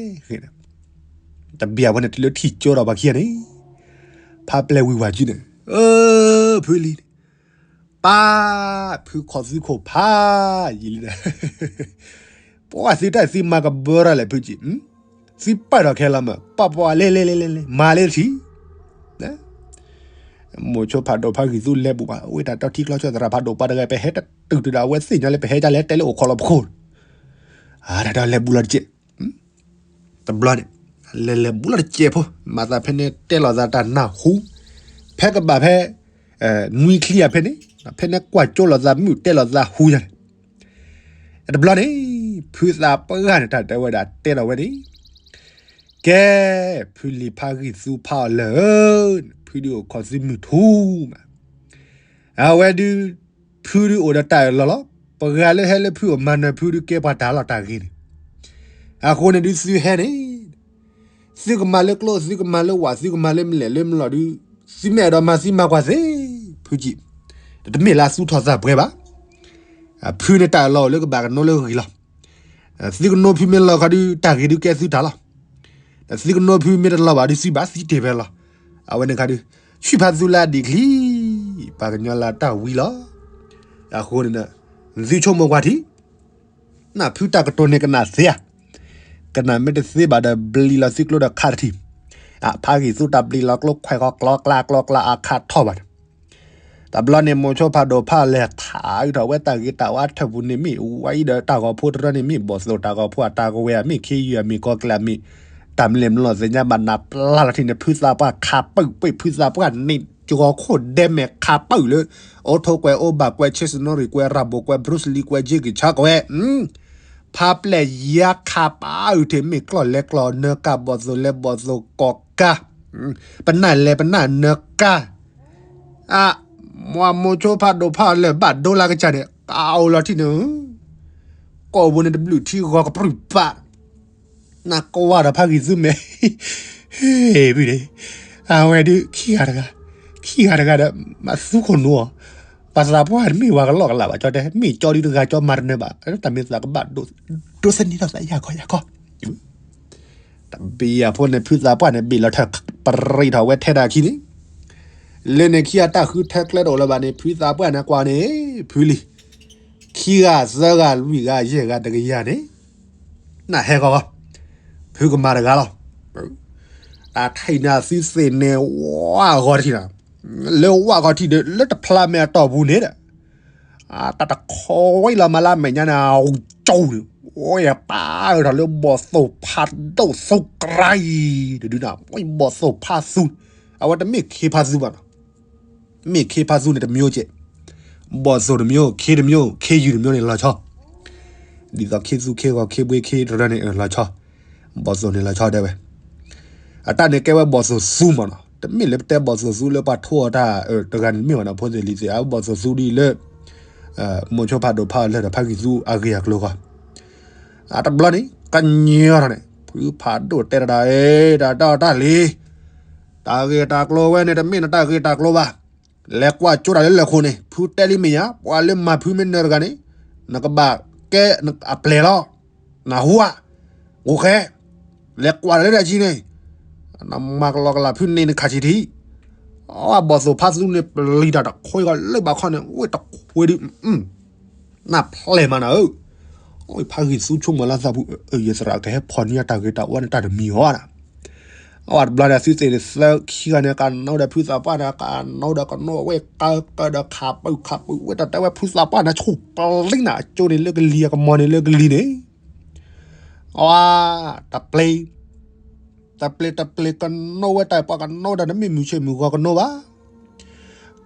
ဃဲန့ၣ်, တဘျီအဝဲန့ၣ်တုၤလၢထံၣ်ကၠိဒီးပှၤခံဂၤန့ၣ်, ဖးပျဲၢ်ဝံၤဝၤကံန့ၣ်, အၢ ဖုလံၤန့ၣ်, ပၢ်, ဖုခီၣ်သုခိၣ်ဖးယံာ်လံဒီး ပှၤသုတၢ်သုမၤကဘၢထီၣ်လဲၣ်ဖုကံ, သုပာ်ထီၣ်ခဲလီၤမး ပှၤပှၤလဲၤလဲၤလဲၤလဲၤလဲၤ မၤလၢထံၣ်, မိၤဆိဖးဒိၣ်ဖးဂံၢ်သူလဲၤဘူးဘၣ် ဝဲတၢ်တီထံကျီဆၢသရၣ်ဖးဒိၣ်ပှၤတဂၤ ပဟဲတတုၤတုၤဒီး အဝဲသ့ၣ်ညါလၢပဟဲဒ်လဲၣ် တဲလၢအိၣ်ခိးလီၤပခိၣ်, အတၢ်လဲၤဘူးလီၤတကဲး, တဘျီန့ၣ်, လဲၤလဲၤဘူးလီၤတကဲးဖိ မၤသးဖဲန့ၣ်တဲလိာ်သးတၢ်နၢ်ဟူ, ဖဲကဘၣ်ဖဲ နွံချံအဖဲန့ၣ်, ဖဲန့ၣ်ကွၢ်ကၠိလိာ်သးမုၣ်တဲလိာ်သးဟူယၤန့ၣ်, တဘျီန့ၣ်, ဖုသးပှၢ်န့ၣ် တၢ်တဲဝဲဒၣ်တဲထီၣ်ဝဲန့ၣ်, ကဲ, ဖုလံၤဖးဂံၢ်သူဖးအီၤလၢာ်ဧၢ, ဖုဒုးအိၣ်ခိးသုမုၢ်ထူၣ်မး, အဝဲဒုး, ဖုဒုးအိၣ်ဒီးတၢ်အၢၣ်လီၤလီၤ, ပှၤလၢဟဲလၢဖုအိၣ်မၤနၢၤဖုဒုးကဲပှၤတၢ်လီၢ်တၢ်ဂ့ၤန့ၣ်, အဃိန့ၣ်ဒုးသုဟဲန့ၣ် သုကမၤလၢကျိ သုကမၤလၢဝၣ် သုကမၤလၢမလဲၣ်လၢမလီၢ်ဒုး, သုမ့ၢ်အဲၣ်ဒိးမၤသုမၤကွၢ်သ့, ဖုကံ, တမ့ၢ်လၢအသူထီၣ်သးပှဲၤဘၣ်, ဖုန့ၣ်တၢ်အၢၣ်လီၤအိၣ်လၢကဘၣ်ကနိလၢဂံၢ်လီၤ, သုကနိဖုမ့ၢ်လီၤခီဒုး တၢ်ဂ့ၤဒုးကဲသုတၢ်လီၢ်, သုကနိဖုမ့ၢ်တလီၤဘၣ်ဒုးသုဘၣ်သံတ့ၢ်ဖဲလီၤ, အဝဲန့ၣ်ခါဒုး, ဆံၣ်ဖးသုလၢအဒံးချံ, ပှၤကညီလၢတၢ်ဝံလီၤ, အဃိန့ၣ်, သုဆိကမိၣ်ကွၢ်ထံ နဖုတၢ်ကတိၤန့ၣ်ကနၣ်သ့ဧါ, ကနၣ်မ့ၢ်တသ့ဘၣ်ဒီးဘျံးလီၤသုကျိဒီးခးတထံၣ်, အဖးဂံၢ်သူတၢ်ဘျံးလီၤကျိခွဲးဃီကျီကျါကျီကျါအခါထီၣ်ဘၣ်န့ၣ်, တဘျီန့ၣ်မိၤဆိဖးဒိၣ်ဖးလဲၤထးအုးထီၣ်ဝဲတၢ်ဂ့ၤတၢ်ဝါထၢၣ်ပူၤန့ၣ်မ့ၢ် ဝဲအံၤဒီးတၢ်ဂီၤဖိတရၢန့ၣ်မ့ၢ် ဘီၣ်သိၣ်တၢ်ဂီၤဖိအတၢ်ကဝဲၤအမ့ၢ် ခ့ယုၢ်အမ့ၢ် ကီၢ်ကျဲအမ့ၢ်, တၢ်မလဲၣ်မလီၢ်သ့ၣ်ညါဘၣ်နၢ်ပျၢ်လီၤထံၣ်န့ၣ် ဖုသးပှၢ်ခးပၢၣ်ပှ့ၢ် ဖုသးပှၢ်န့ၣ်ကၠီၤခိၣ်ဒဲမဲာ်ခးပၢၣ်လၢ အိၣ်ထိးကွဲးအိၣ်ဘၣ်ကွဲး ဆ့စနီရံၤကွဲး ရၤဘိၣ်ကွဲး ဘြူးလံကွဲး ကၠ့ကံၤဆါကွဲး ဖးပျဲၢ်ယါခးပၢၣ်အုးထံးမ့ၢ်ကျီၢ်လဲၤကျီၢ်နၢၤကၢ် ဘီၣ်သိၣ်လဲၤဘီၣ်သိၣ်ကီၢ်ကၢ်, ပနၢ်လဲၤပနၢ်နၢၤကၢ်, အ, မိၤဆိဖးဒိၣ်ဖးလၢာ်ဘၣ်ဒိလၢကစၢ်န့ၣ် ကအိၣ်လီၤထံၣ်န့ၣ်, ကိာ်ပူၤန့ၣ်တဘျုးထံဂီၤကပြုၢ်ပာ် နကွၢ်ဒီးဖးဂံၢ်သူမဲာ်, ဟ့ၣ်ဘုန့ၣ်, အဝဲဒုးခံဂၤတဂၤ, ခံဂၤတဂၤဒီး မၤသူခိၣ်နူာ်အီၤ, ပှၤသးပှၢ်တမ့ၢ်ဝဲကလီကလးဘၣ် ကၠီတဲ မ့ၢ်ကၠီဒုးတဂၤကၠီမၤတနၢၤဘၣ် တၢ်မ့ၢ်သးကဘၣ်ဒိ, ဒိသန့ၤထီၣ်သးယၤခီယၤခီ တဘ့ၣ်အဖိန့ၣ် ဖုသးပှၢ်န့ၣ် ဘ့ၣ်လီၤထၢၣ်ပရံးထီၣ်ဝဲထဲဒၣ်ခံန့ၣ်, လၢန့ၣ်ခံဂၤတၢ်ဃုထၢကျဲတအိၣ်လၢၤဘၣ်န့ၣ် ဖုသးပှၢ်န့ၣ်ကွၢ်န့ၣ်, ဖုလံၤ, ခံဂၤသၢဂၤလွံၢ်ဂၤ ယဲၢ်ဂၤတကယၤန့ၣ်, နဟဲဃီဂီၤ, ဖုကမၤတဂၤလီၤ, တၢ်ထံၣ်န့ၣ်သုသ့ၣ်န့ၣ် ဝၣ်ဂီၤထံၣ်နၤ, လၢဝၣ်ဂီၤထံၣ်ဒီး လၢတဖျါမဲာ်အတီၢ်ပူၤန့ၣ်ဒီး တၢ်တခီဝဲလီၤမၤလၢအမဲာ်ညါန့ၣ် အကၠိန့ၣ်, အိၣ်ယပၢ်အၢၣ်ထီၣ်လၢဘီၣ်သိၣ်ဖးဒိၣ်သိကရၢ်အံၤ, ဒုဒုနၤ, ဘီၣ်သိၣ်ဖးသူ, အဝဲတမ့ၢ်ခ့ဖးသူဘၣ်နီၤ, မ့ၢ်ခ့ဖးသူန့ၣ်တမျိုးကဲး, ဘီၣ်သိၣ်တမျိုး, ခ့တမျိုး, ခ့ယုၢ်တမျိုးန့ၣ်လီၤဆီ, ဒ်သိးခ့သူ, ခ့ဂီၤ, ခ့ဘှ့, ခ့တရၢန့ၣ်လီၤဆီ, ဘီၣ်သိၣ်န့ၣ်လီၤဆီဒဲဝဲ အတၢ်န့ၣ်ကဲဝဲဘီၣ်သိၣ်သူမးနီၤ, တမ့ၢ်လၢပတဲဘီၣ်သိၣ်သူလၢပှၤထိအီၤတၢ် တဂၤန့ၣ်မ့ၢ်ဘၣ်နီၤ, ဖိသ့ၣ်လံၤသ့ၣ် အဘီၣ်သိၣ်သူဒ်လၢ မိၤဆိဖးဒိၣ်ဖးလၢာ်ဒီးဖးဂံၢ်သူအဂ့ၢ်အကျိၤဃီ, အတဘျီန့ၣ် ကညီထီၣ်န့ၣ် ဖုဖးဒိၣ်တဲတၢ်ဒီး တၢ်တၢ်တၢ်လံ, တၢ်ဂ့ၢ်တၢ်ကျိၤဝဲန့ၣ် တမ့ၢ်နတၢ်ဂ့ၢ်တၢ်ကျိၤဘၣ်, လဲၤကွၢ်ကၠိတၢ်လၢလၢၢ်ခိၣ်န့ၣ် ဖုတဲလံမဲာ်ညါ ပှၤလၢမၤဖုမ့ၢ်နၢၤတဂၤန့ၣ် နကဘၣ်ကဲအပျဲၢ်လီၤ, နဟူဧါ, ဂိၣ်ဃဲ, လဲၤကွၢ်တၢ်လၢတၢ်ဆံန့ၣ်, နမၤကလီကလးဖုန့ၢ်နခးဆံးထံး, အဘီၣ်သိၣ်ဖါသူန့ၣ် ပျံၤတၢ်တခွ့ဂီၤလၢဘၣ်ခီန့ၣ် ဝဲတခွ့ဒုး နၢ်ဖျဲၣ်မးနၤဧၢ, ဖါဂံၢ်သူဆိကမိၣ်လၢသးပူၤ ယသရၣ်ကဟဲဖီၣ်န့ၢ်တၢ်ဂ့ၤတၢ်ဝါန့ၣ် တၢ်တမံၤအီၤဒၣ်. အဝဲတဘျီန့ၣ် အသုသ့ၣ်န့ၣ် သၢခံဂၤန့ၣ် ကနိဒီးဖုသးပှၢ်န့ၣ် ကနိဒီးကနိဝဲကၢကၢဒီးခးပူၤခးပူၤဝဲ တၢ်တဲဝဲဖုသးပှၢ်န့ၣ် ဆူၣ်ပျံၤနၤ အကၠိန့ၣ်လၢကလံၤ အကမီၤန့ၣ်လၢကလံၤန့ၣ် အဝဲ တပျ့ၤ တပျ့ၤတပျ့ၤကနိဝဲတၢ် ပှၤကနိတၢ်တမ့ၢ်မုၢ်ဆ့ၣ်မုၢ်ဂီၤကနိဘၣ်.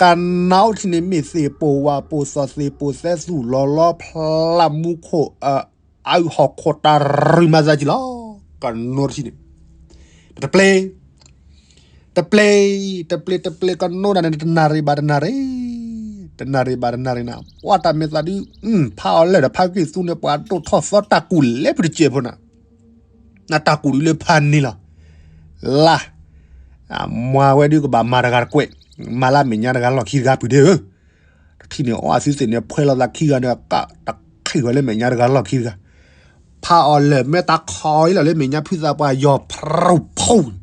ကနိထံၣ်န့ၣ်မ့ၢ်သ့ၣ်ပိၢ်ဝၣ်ပိၢ်သီၣ်သ့ၣ်ပိၢ်သဲသူၣ်လီၤလီၤဖျးမူခိၣ် အအုၣ်ဟီၣ်ခိၣ်တၢ်ရူၢ်မၤသးကံလီၤ. ကနိထံၣ်န့ၣ် တပျ့ၤ တပျ့ၤ တပျ့ၤတပျ့ၤကနိဒၣ်န့ၣ် တနၣ်ရံၣ်ဘၣ်တနၣ်ရံၣ် တနၣ်ရံၣ်ဘၣ်တနၣ်ရံၣ်နၤ ပှၤတၢ်မဲာ်သးဒုး ဖးအီၤလၢာ်ဒီးဖါဂံၢ်သူန့ၣ် ပှၤဒိၣ်ထီၣ်သီတၢ်ကူၣ်လဲၤဖုတစဲးဖိနၤ နတၢ်ကူၣ်ဒုးလၢဖးန့ၣ်လီၤ. လါ မၤဝဲဒုးကဘၣ်မၤတဂၤတကွဲး မၤလၢမဲာ်ညါတဂၤလီၢ်ခံတဂၤပုၢ်ဒ့ဧၢ, တထံၣ်န့ၣ်အီအသုသ့ၣ်န့ၣ် ဖှဲလီၤသးခံဂၤန့ၣ် ကတၢ်ခံဂၤလၢမဲာ်ညါတဂၤလီၢ်ခံတဂၤ, ဖးအီၤလၢာ်မ့ၢ်တၢ်ခီအံၤလီၤလၢမဲာ်ညါဖုသးပှၢ်ယီၤဖရူၣ်ဖူၣ်,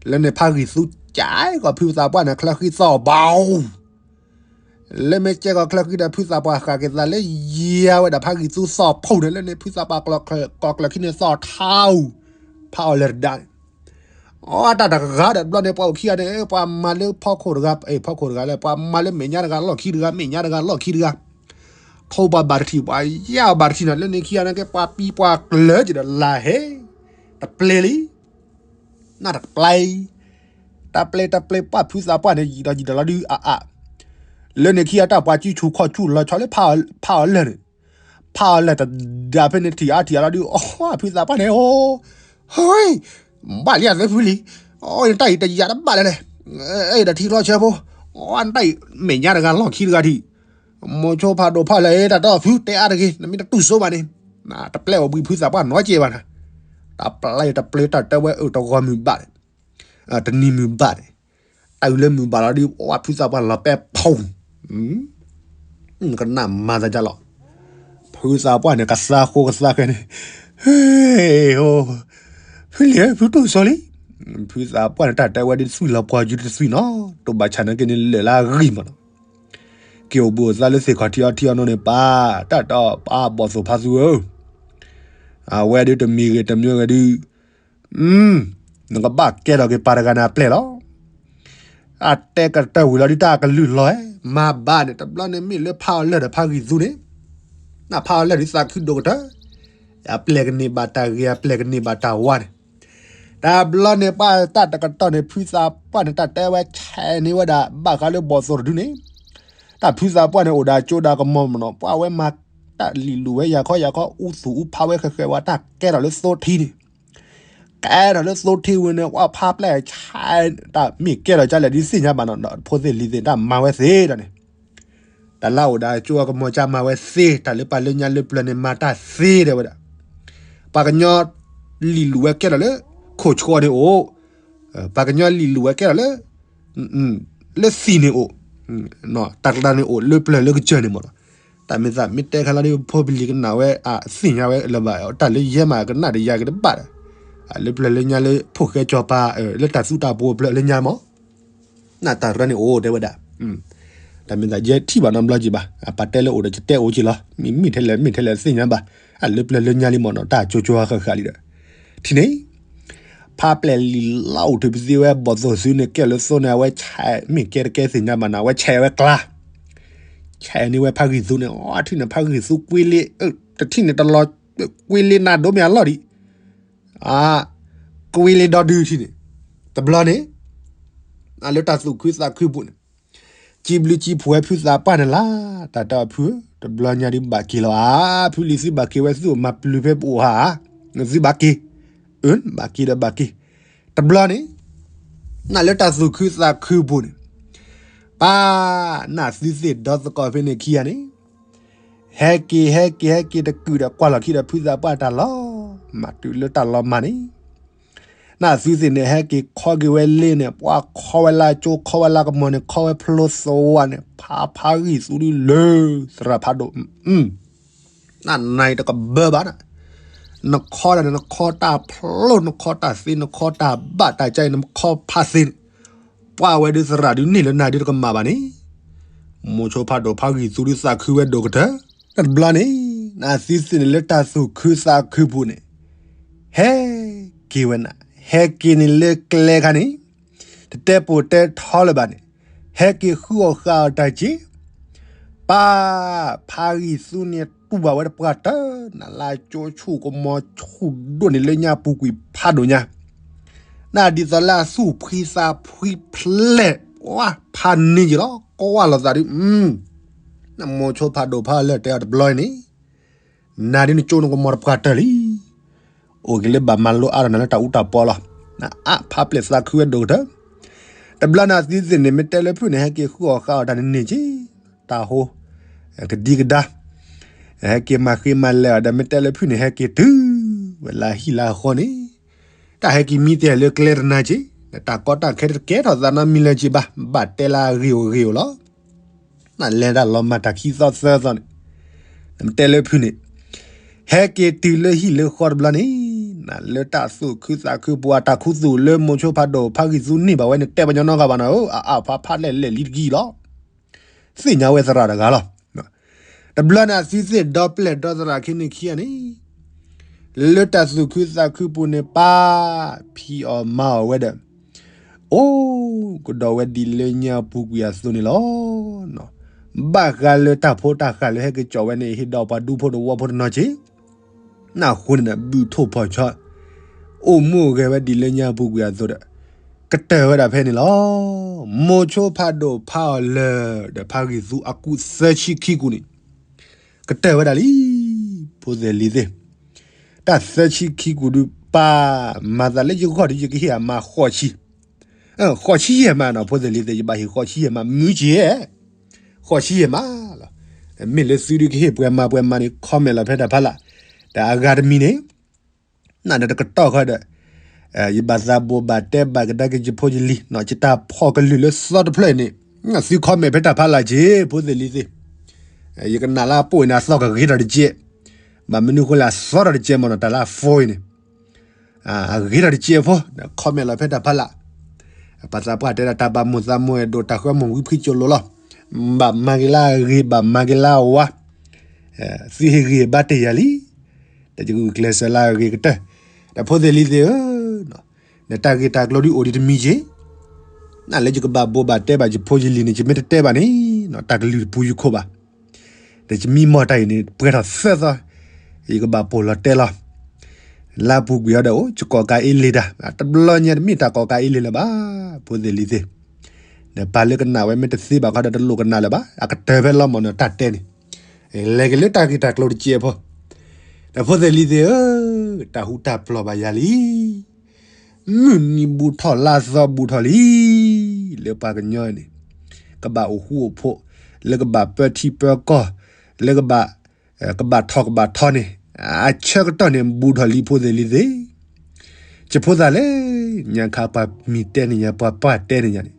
လၢန့ၣ်ဖါဂံၢ်သူကဲကီးဖုသးပှၢ်န့ၣ် ချၢဃံသီၣ်ဘၣ် လၢမ့ၢ်ကဲကီးချၢဃံဒီးဖုသးပှၢ်ဃာ်က့ၤသးလၢယဲဝဲဒၣ်ဖါဂံၢ်သူသီၣ်ဖူၣ်န့ၣ် လၢန့ၣ်ဖုသးပှၢ်ကီၢ်ချၢခံန့ၣ်သီၣ်ထီၣ်, ဖးအီၤလၢာ်တဒါန့ၣ်, အတၢ်တဂၤဒီးတဘျီန့ၣ် ပှၤအိၣ်ခံဂၤန့ၣ် ပှၤမၤလၢဖီခိၣ်တဂၤ ဖီခိၣ်တဂၤလၢ ပှၤမၤလၢမဲာ်ညါတဂၤလီၢ်ခံတဂၤ မဲာ်ညါတဂၤလီၢ်ခံတဂၤ, ထိၣ်ပှၤဘၣ်တထံၣ် ပှၤယါဘၣ်တထံၣ်န့ၣ် လၢန့ၣ်ခံဂၤန့ၣ်က့ ပှၤပံၤပှၤကျၢၤကဒီးလၢဟဲ, တပျ့ၤလံ နတပျ့ၤ, တပျ့ၤတပျ့ၤပှၢ်ဖုသးပှၢ်န့ၣ် ယံာ်ဒီးယံာ်ဒီးလီၤဒုးအါအါ, လၢန့ၣ်ခံဂၤတၢ်ပှၤစုဆူၣ်ခီၣ်ဆူၣ်လီၤဆီလၢ ဖးအီၤလၢာ်န့ၣ်, ဖးအီၤလၢာ်တဒါဖဲန့ၣ်ထံၣ်အါထံၣ်အါလီၤဒုး အီ ဖုသးပှၢ်န့ၣ် အိ ဟဲ ဘၣ်လံသ့ဖုလံ, အတၢ်အံၤတယာ်တဘၣ်လၢၤလဲၣ်, အဲၣ်ဒိးထံၣ်လီၤဆၢဖိ, အတၢ်အံၤမဲာ်ညါတဂၤလီၢ်ခံတဂၤထံၣ်, မိၤဆိဖးဒိၣ်ဖးလၢာ် တၢ်တီဖုတဲအါတဂ့ၤ နမ့ၢ်တတူၢ်စိဘၣ်န့ၣ်, တပျဲအီၤဘှံးဖုသးပှၢ်နီတကဲဘၣ်နၤ, တပျဲတပျဲတၢ်တဲဝဲအၢတဂီၤမုၢ်ဘၣ်န့ၣ်, တနံၤမုၢ်ဘၣ်န့ၣ်, တၢ်အုၣ်လၢမုၢ်ဘၣ်လီၤဒုး အဝဲဖုသးပှၢ်လီၤပဲဖီၣ် ကနၣ်မၤသးဒ်လီၤ, ဖုသးပှၢ်န့ၣ် ကသါဃိကသါဃဲန့ၣ်, ဟဲ ဖုလံ ဖုတူၢ်စိလံ, ဖုသးပှၢ်န့ၣ် တၢ်တဲဝဲဒ်သွံၣ်လီၤပှီၤယုတသွံၣ်နီၤ တိၢ်ဘၣ်ဆၣ်နာ်က့န့ၣ် လၢာ်လၢအဂံၢ်မးနီၤ, က့ၤအိၣ်ဘှံးအိၣ်သါလၢသ့ၣ်ခီၣ်ထံးအီထံးအီနိန့ၣ် ပၢ် တၢ်တီပၢ်ဘီၣ်သိၣ်ဖါသူဧၢ, အဝဲဒုးတမံၤဂ့ၤတမံၤဂ့ၤဒုး နကဘၣ်ကဲထီၣ်က့ၤပၢ်တဂၤန့ၣ်အပျဲၢ်လီၤ. အတဲကတၢၢ်ဝံၤလီၤဒုး တၢ်ကလုၢ်လီၤဧၢ, မၤဘၣ်န့ၣ် တဘျီန့ၣ် မ့ၢ်လၢဖးအီၤလၢာ်ဒီးဖးဂံၢ်သူန့ၣ်, နဖးအီၤလၢာ်ဒုးသးခုဒိၣ်ကတၢၢ်, အပျဲၢ်ကန့ၢ်ဘၣ်တၢ်ဂ့ၤ အပျဲၢ်ကန့ၢ်ဘၣ်တၢ်ဝါန့ၣ်, တဘျီန့ၣ် ပှၤတၢ်တကတီၢ်န့ၣ် ဖုသးပှၢ်န့ၣ် တၢ်တဲဝဲဆဲးန့ၢ်ဝဲဒၣ် ဘၣ်ဃးလၢဘီၣ်သိၣ်တဒုန့ၣ်, တၢ်ဖုသးပှၢ်န့ၣ် အိၣ်ဒီးကၠိဒီးကမီၤမးနီၤ ပှၤဝဲမၤတၢ်လံာ်လူၤဝဲယၤခီယၤခီ အူသူၣ်အူဖးဝဲဃဲးဃဲးဝဲ တၢ်ကဲထီၣ်လၢသိထံန့ၣ် ကဲထီၣ်လၢသိထံဝံၤန့ၣ် ပှၤဖးပျဲၢ်ဆဲး တၢ်မ့ၢ်ကဲထီၣ်ကလဲၣ်ဒုးသ့ၣ်ညါဘၣ်နီၤ ဒီးဖိသ့ၣ်လံၤသ့ၣ် တၢ်မၤဝဲသ့ဒီးန့ၣ်, တၢ်လၢအအိၣ်ဒီးကၠိအကမီၤကၢ်မၤဝဲသ့ တၢ်လၢပှၤလၢညါလၢပျၢၤန့ၣ် မၤတၢ်သ့တဲဝဲဒၣ်, ပှၤကညီလံာ်လူၤဝဲကဲထီၣ်လၢ ခိၣ်ဆှီန့ၣ်အိၣ်, ပှၤကညီလံာ်လူၤဝဲကဲထီၣ်လၢ လၢသံၣ်န့ၣ်အိၣ်, တၢ်ကျါန့ၣ်အိၣ် လၢပျၢၤလၢကစၢၢ်န့ၣ်မးနီၤ, တၢ်မ့ၢ်သးမ့ၢ်တဲခါလီၤဒုး ဖိပလံၤကနၣ်ဝဲ အသ့ၣ်ညါဝဲလၢၤဘၣ် တၢ်လၢယဲမးကနၣ်တယၤက့ၤတဘၣ်ဒီး, လၢပျၢၤလၢညါလၢ ဖိၣ်ဃဲစီၤပၤ လၢတၢ်သူတၢ်ပှိၤပျၢၤလၢညါမး နတၢ်ရၢန့ၣ်အိၣ်တဲဝဲဒၣ်, တၢ်မ့ၢ်သးယဲထံၣ်ဘၣ်နီတဘျီက့ၤဘၣ် အပာ်တဲလၢအိၣ်ဒီးကတဲအိၣ်က့ၤလီၤ မ့မ့ၢ်ထဲလဲၣ်မ့ၢ်ထဲလဲၣ်သ့ၣ်ညါဘၣ်, လၢပျၢၤလၢညါလံမးနီၤ တၢ်ကၠိကၠိဃၣ်ဃၣ်လံဒီး, ထံၣ်န့ၣ် ဖးပျဲၢ်လံာ်လါအိၣ်ထုးပသ့ဝဲ ဘီၣ်သိၣ်သုန့ၣ် ကဲလၢသိန့ၣ် အဝဲဆဲး မ့ၢ်ကဲတကဲသ့ၣ်ညါဘၣ်နီၤ အဝဲဆဲးဝဲကျါ, ဆဲးန့ၢ်ဝဲဖးဂံၢ်သူန့ၣ် အထံၣ်န့ၣ်ဖးဂံၢ်သူကွ့လ့, တထံၣ်န့ၣ်တလီၤ, ကွ့လ့နၤဒိၣ်မ့ၢ်အလီၢ်ဒံး ကွ့လ့ဒီဒုးထံၣ်န့ၣ်, တဘျီန့ၣ်, လၢတၢ်သူၣ်ခုသးခုပူၤန့ၣ်, စံးဘျုးစံးဖှိၣ်ဝဲဖုသးပှၢ်န့ၣ်လၢ, တၢ်တဲအီၤဖုဧၢ, တဘျီညါဒုးဘၣ်က့ၤလီၤဧါ, ဖုလံၤသုဘၣ်က့ၤဝဲသုအိၣ်မၤပျုၤဖဲပအိၣ်ဧါ, သုဘၣ်က့ၤ, အၢ ဘၣ်က့ၤဒီးဘၣ်က့ၤ, တဘျီန့ၣ်, နလၢတၢ်သူၣ်ခုသးခုပူၤန့ၣ်, ပၢ်, နသုသ့ၣ်ဒီသကိးဖဲန့ၣ်ခံဂၤန့ၣ် ဟဲက့ၤ ဟဲက့ၤ ဟဲက့ၤတကုာ်ဒီးကွၢ်လီၤခံဒီးဖုသးပှၢ်တၢ်လီၤ, မၤတုၤလၢတၢ်လီၤမၢ်န့ၣ်, နသုသ့ၣ်န့ၣ် ဟဲက့ၤခီက့ၤဝဲလ့န့ၣ် ပှၤခီဝဲလၢကၠိ ခီဝဲလၢကမီၤန့ၣ် ခီဝဲဖျိသဝါန့ၣ် ဖးဖးဂံၢ်သူဒုးလၢ သရၣ်ဖးဒိၣ်, နနၤအံၤတကဘၢဘၣ်နၤ, နခီတၢ်န့ၣ် နခီတၢ်ဖျိ နခီတၢ်သ့ နခီတၢ်ဘၣ်တၢ်ကါအံၤ နခီဖးသ့န့ၣ် ပှၢ်ဝဲဒုးသရၣ်ဒုးန့ၢ်လၢနၤဒုးတကမၣ်ဘၣ်န့ၣ်, မိၤဆိဖးဒိၣ်ဖးဂံၢ်သူဒုးသးခုဝဲဒိၣ်ကတၢၢ်, တဘျီန့ၣ် နသံသ့ၣ်န့ၣ်လၢတၢ်သူၣ်ခုသးခုပူၤန့ၣ်, ဟဲက့ၤဝဲနၤ, ဟဲက့ၤန့ၣ်လၢကျဲခါန့ၣ်, တတဲပိာ်တဲထီလၢၤဘၣ်န့ၣ်, ဟဲက့ၤဃုအီၣ်ဃုအီတၢ်က့ၤ ပၢ် ဖးဂံၢ်သူန့ၣ်တူၢ်ဘၣ်ဝဲတပှၢ်တၢၢ်, နလၢကၠိဆူၣ်ကမီၤဆူၣ်ဒိၣ်န့ၣ်လၢညါပူၤကွံာ်ဖးဒိၣ်ညါ, နဒ်သိးလၢအသူၣ်ဖှံသးဖှံဖျဲၣ်, ဝါဖးန့ၢ်က့ၤလီၤ, ကွၢ်လီၤသးဒုး, မိၤဆိဖးဒိၣ်ဖးလၢာ်တဲအီၤတဘျီန့ၣ်, နၤဒ်နကၠိနကမီၤတပှၢ်တၢၢ်လံ. အိၣ်က့ၤလၢဘၣ်မၤလိအါထီၣ်နၤလၢတၢ်အူတၢ်ပီလီၤ. နအါဖးပျဲၢ်သးခုဝဲဒိၣ်ကတၢၢ်, တဘျီန့ၣ်အသံသ့ၣ်န့ၣ် မ့ၢ်တဲလၢဖုၣ်န့ၣ် ဟဲက့ၤဃုအီၣ်ဃုအီတၢ်န့ၣ်န့ၢ်က့ၤ, တၢ်ဟိ ကဒံကဒါ, ဟဲက့ၤမၤဃ့မၤလဲၤအီၤဒီး မ့ၢ်တဲလၢဖုၣ်န့ၣ် ဟဲက့ၤတုၤဝဲလၢဟံၣ်လၢဃီန့ၣ်, တၢ်ဟဲက့ၤမံတဲလၢကျဲတနၤက့ၤ, တၢ်ကီတၢ်ခဲတကဲထီၣ်သးနီတမံၤလၢၤက့ၤဘၣ်, ဘၣ်တဲလၢအဂ့ၢ်အိၣ်ဂ့ၢ်အိၣ်လီၤ. နလဲၤတၢ်လီၤမၢ်တၢ်ခံသီသၢသီန့ၣ်, နမ့ၢ်တဲလၢဖုၣ်န့ၣ်, ဟဲက့ၤတုၤလၢဟံၣ်လၢဃီတဘျီန့ၣ်, နလၢတၢ်သူၣ်ခုသးခုပူၤ အတၢ်ခူသူၣ်လၢမိၤဆိဖးဒိၣ်ဖးဂံၢ်သူန့ၢ်ဘၣ်ဝဲန့ၣ် တဲပှၤညီနီတဂၤဘၣ်နီၤ, အအါဖးဖးလဲၣ်လဲၣ်လံတကံလီၤ. သ့ၣ်ညါဝဲသရၣ်တဂၤလီၤ. တဘျီန့ၣ်အသံသ့ၣ်ဒီပျဲၢ်ဒီသရၣ်ခံန့ၣ်ခံဂၤန့ၣ်, လၢတၢ်သူၣ်ခုသးခုပူၤန့ၣ် ပၢ်ဖံးအီၣ်မၤအီၣ်ဝဲဒီး အိၣ်ကဒီးဝဲဒ်လၢညါပူၤကွံာ်အသိးန့ၣ်လီၤ. ဘၣ်ဃးလၢတၢ်ဖိတၢ်ဃၢ်လၢဟဲက့ၤကၠီၣ်ဝဲန့ၣ် ဟ့ၣ်ဒီးပှၤဒူဖိတဝီဖိတနီၤက့ၤ, နဃိန့ၣ်ဒီး ဘုၣ်ထိၣ်ဖီၣ်ဆီ, အိၣ်မူအိၣ်ဂဲၤဝဲဒ်လၢညါပူၤကွံာ်အသိးဒီး ကတၢၢ်ဝဲဒၣ်ဖဲန့ၣ်လီၤ. မိၤဆိဖးဒိၣ်ဖးအီၤလၢာ်ဒီး ဖးဂံၢ်သူအကူၣ်သၢဆံခံကူၣ်န့ၣ် ကတၢၢ်ဝဲဒၣ်လံ. ဖိသ့ၣ်လံၤသ့ၣ်, တၢ်သၢဆံခံကူၣ်ဒုး ပၢ်မၤသးလၢယဂီၢ်ဒီး ယကဟ့ၣ်အမါဃိးဆံ, ဃိးဆံယဲၢ်မးနီၤ ဖိသ့ၣ်လံၤသ့ၣ်, ယဘၣ်ဟ့ၣ်ဃိးဆံယဲၢ်မး မုာ်က့ၤ, ဃိးဆံယဲၢ်မးလီၤ. မ့ၢ်လၢသုဒုးကဟ့ၣ်ပှဲၤမၤပှဲၤမၤန့ၣ် comment လီၤဖဲတၢ်ဖးလၢ်, တၢ်အဂၤတမံၤန့ၣ် နဒီးတကတီၢ်ဃီဒီး ယဘၣ်သးဘိးဘၣ်တဲဘၣ်ကဒါက့ၤယဖိယလံၤ, ယတၢ်ဖီၣ်ကလုၢ်လၢသီတဖျၢၣ်အံၤန့ၣ် သု comment ဖဲတၢ်ဖးလၢ်က့ၤ ဖိသ့ၣ်လံၤသ့ၣ်, ယကနၣ်လၢအပိၢ်အံၤန့ၣ် အသီကဂ့ၤထီၣ်တကဲး, ဘၣ်မနုၤဃိလဲၣ် အသီထီၣ်တကဲးမးနီၤ တၢ်လၢအ phone အံၤန့ၣ် အဂ့ၤထီၣ်တကဲးဖိ, comment လီၤဖဲတၢ်ဖးလၢ်, ပှၤသးပှၢ်တဲဒၣ် တၢ်ဘၣ်မိၣ်သးမိၣ်အဲၣ်ဒိး တၢ်ဃၢမိၢ်ဝံဖှံကၠိလိၤလီၤ. ဘၣ်မၤက့ၤလၢအဂ့ၤ ဘၣ်မၤက့ၤလၢအဝါ, သုဟ့ၣ်ဂံၢ်ဘါတ့ၢ်ယၤလံ, ဒီးယကဂုာ်ကျဲးစၢးလၢအဂ့ၤကတၢၢ်. ဒီးဖိသ့ၣ်လံၤသ့ၣ်ဧၢ, နတၢ်ဂ့ၢ်တၢ်ကျိၤဒုးအိၣ်ဒံးတမံၤက့ၤ, နလၢယကဘၣ်ဘိးဘၣ်တဲဘၣ်ယဖိယလံၤန့ၣ် ယမ့ၢ်တတဲဘၣ်န့ၣ် တၢ်ကလုၢ်တပူၤယခိၣ်ဘၣ်. ဒီးယမံမီၢ်တၢ်အံၤန့ၣ် ပှဲၤထီၣ်သၢသီ, ယကဘၣ်ပိာ်လီၤတဲလီၤ. လါပူၤကွံာ်အီၤဒီး အိၣ်ယကိးကးအ့လ့ၤတၢ်, တဘျီညါတမ့ၢ်တၢ်ကိးကးအ့လ့ၤလၢၤဘၣ်, ဖိသ့ၣ်လံၤသ့ၣ်, ဒီးပၢ်လၢကနၣ်ဝဲမ့ၢ်တသ့ဘၣ်ဃီဒီး တလိၣ်ကနၣ်လၢၤဘၣ်, အကတၢၢ်ဖဲလီၤမၢ်နီၤတၢ်တဲန့ၣ်, လဲၤက့ၤလၢတၢ်ဂ့ၢ်တၢ်ကျိၤတကဲးဖိ, ဒီးဖိသ့ၣ်လံၤသ့ၣ်ဧၢ, တၢ်ဟူတၢ်ပျီၢ်ဘၣ်ယၤလံ. မုၢ်နံၤဘူးထီၣ်လါသီဘူးထီၣ်လံ, လၢပှၤကညီန့ၣ် ကဘၣ်အိၣ်ဃူအိၣ်ဖိး, လၢကဘၣ်ပၢထံပၢကီၢ်, လၢကဘၣ်, ကဘၣ်ထီၣ်ကဘၣ်ထီန့ၣ်, အဆၢကတီၢ်န့ၣ် ဘူးထီၣ်လံဖိသ့ၣ်လံၤသ့ၣ်. ယဖိသၣ်လဲၣ်, ညါခါပှၤမံၤတဲန့ၣ်ညါ ပှၤပှၢ်တဲန့ၣ်ညါန့ၣ်,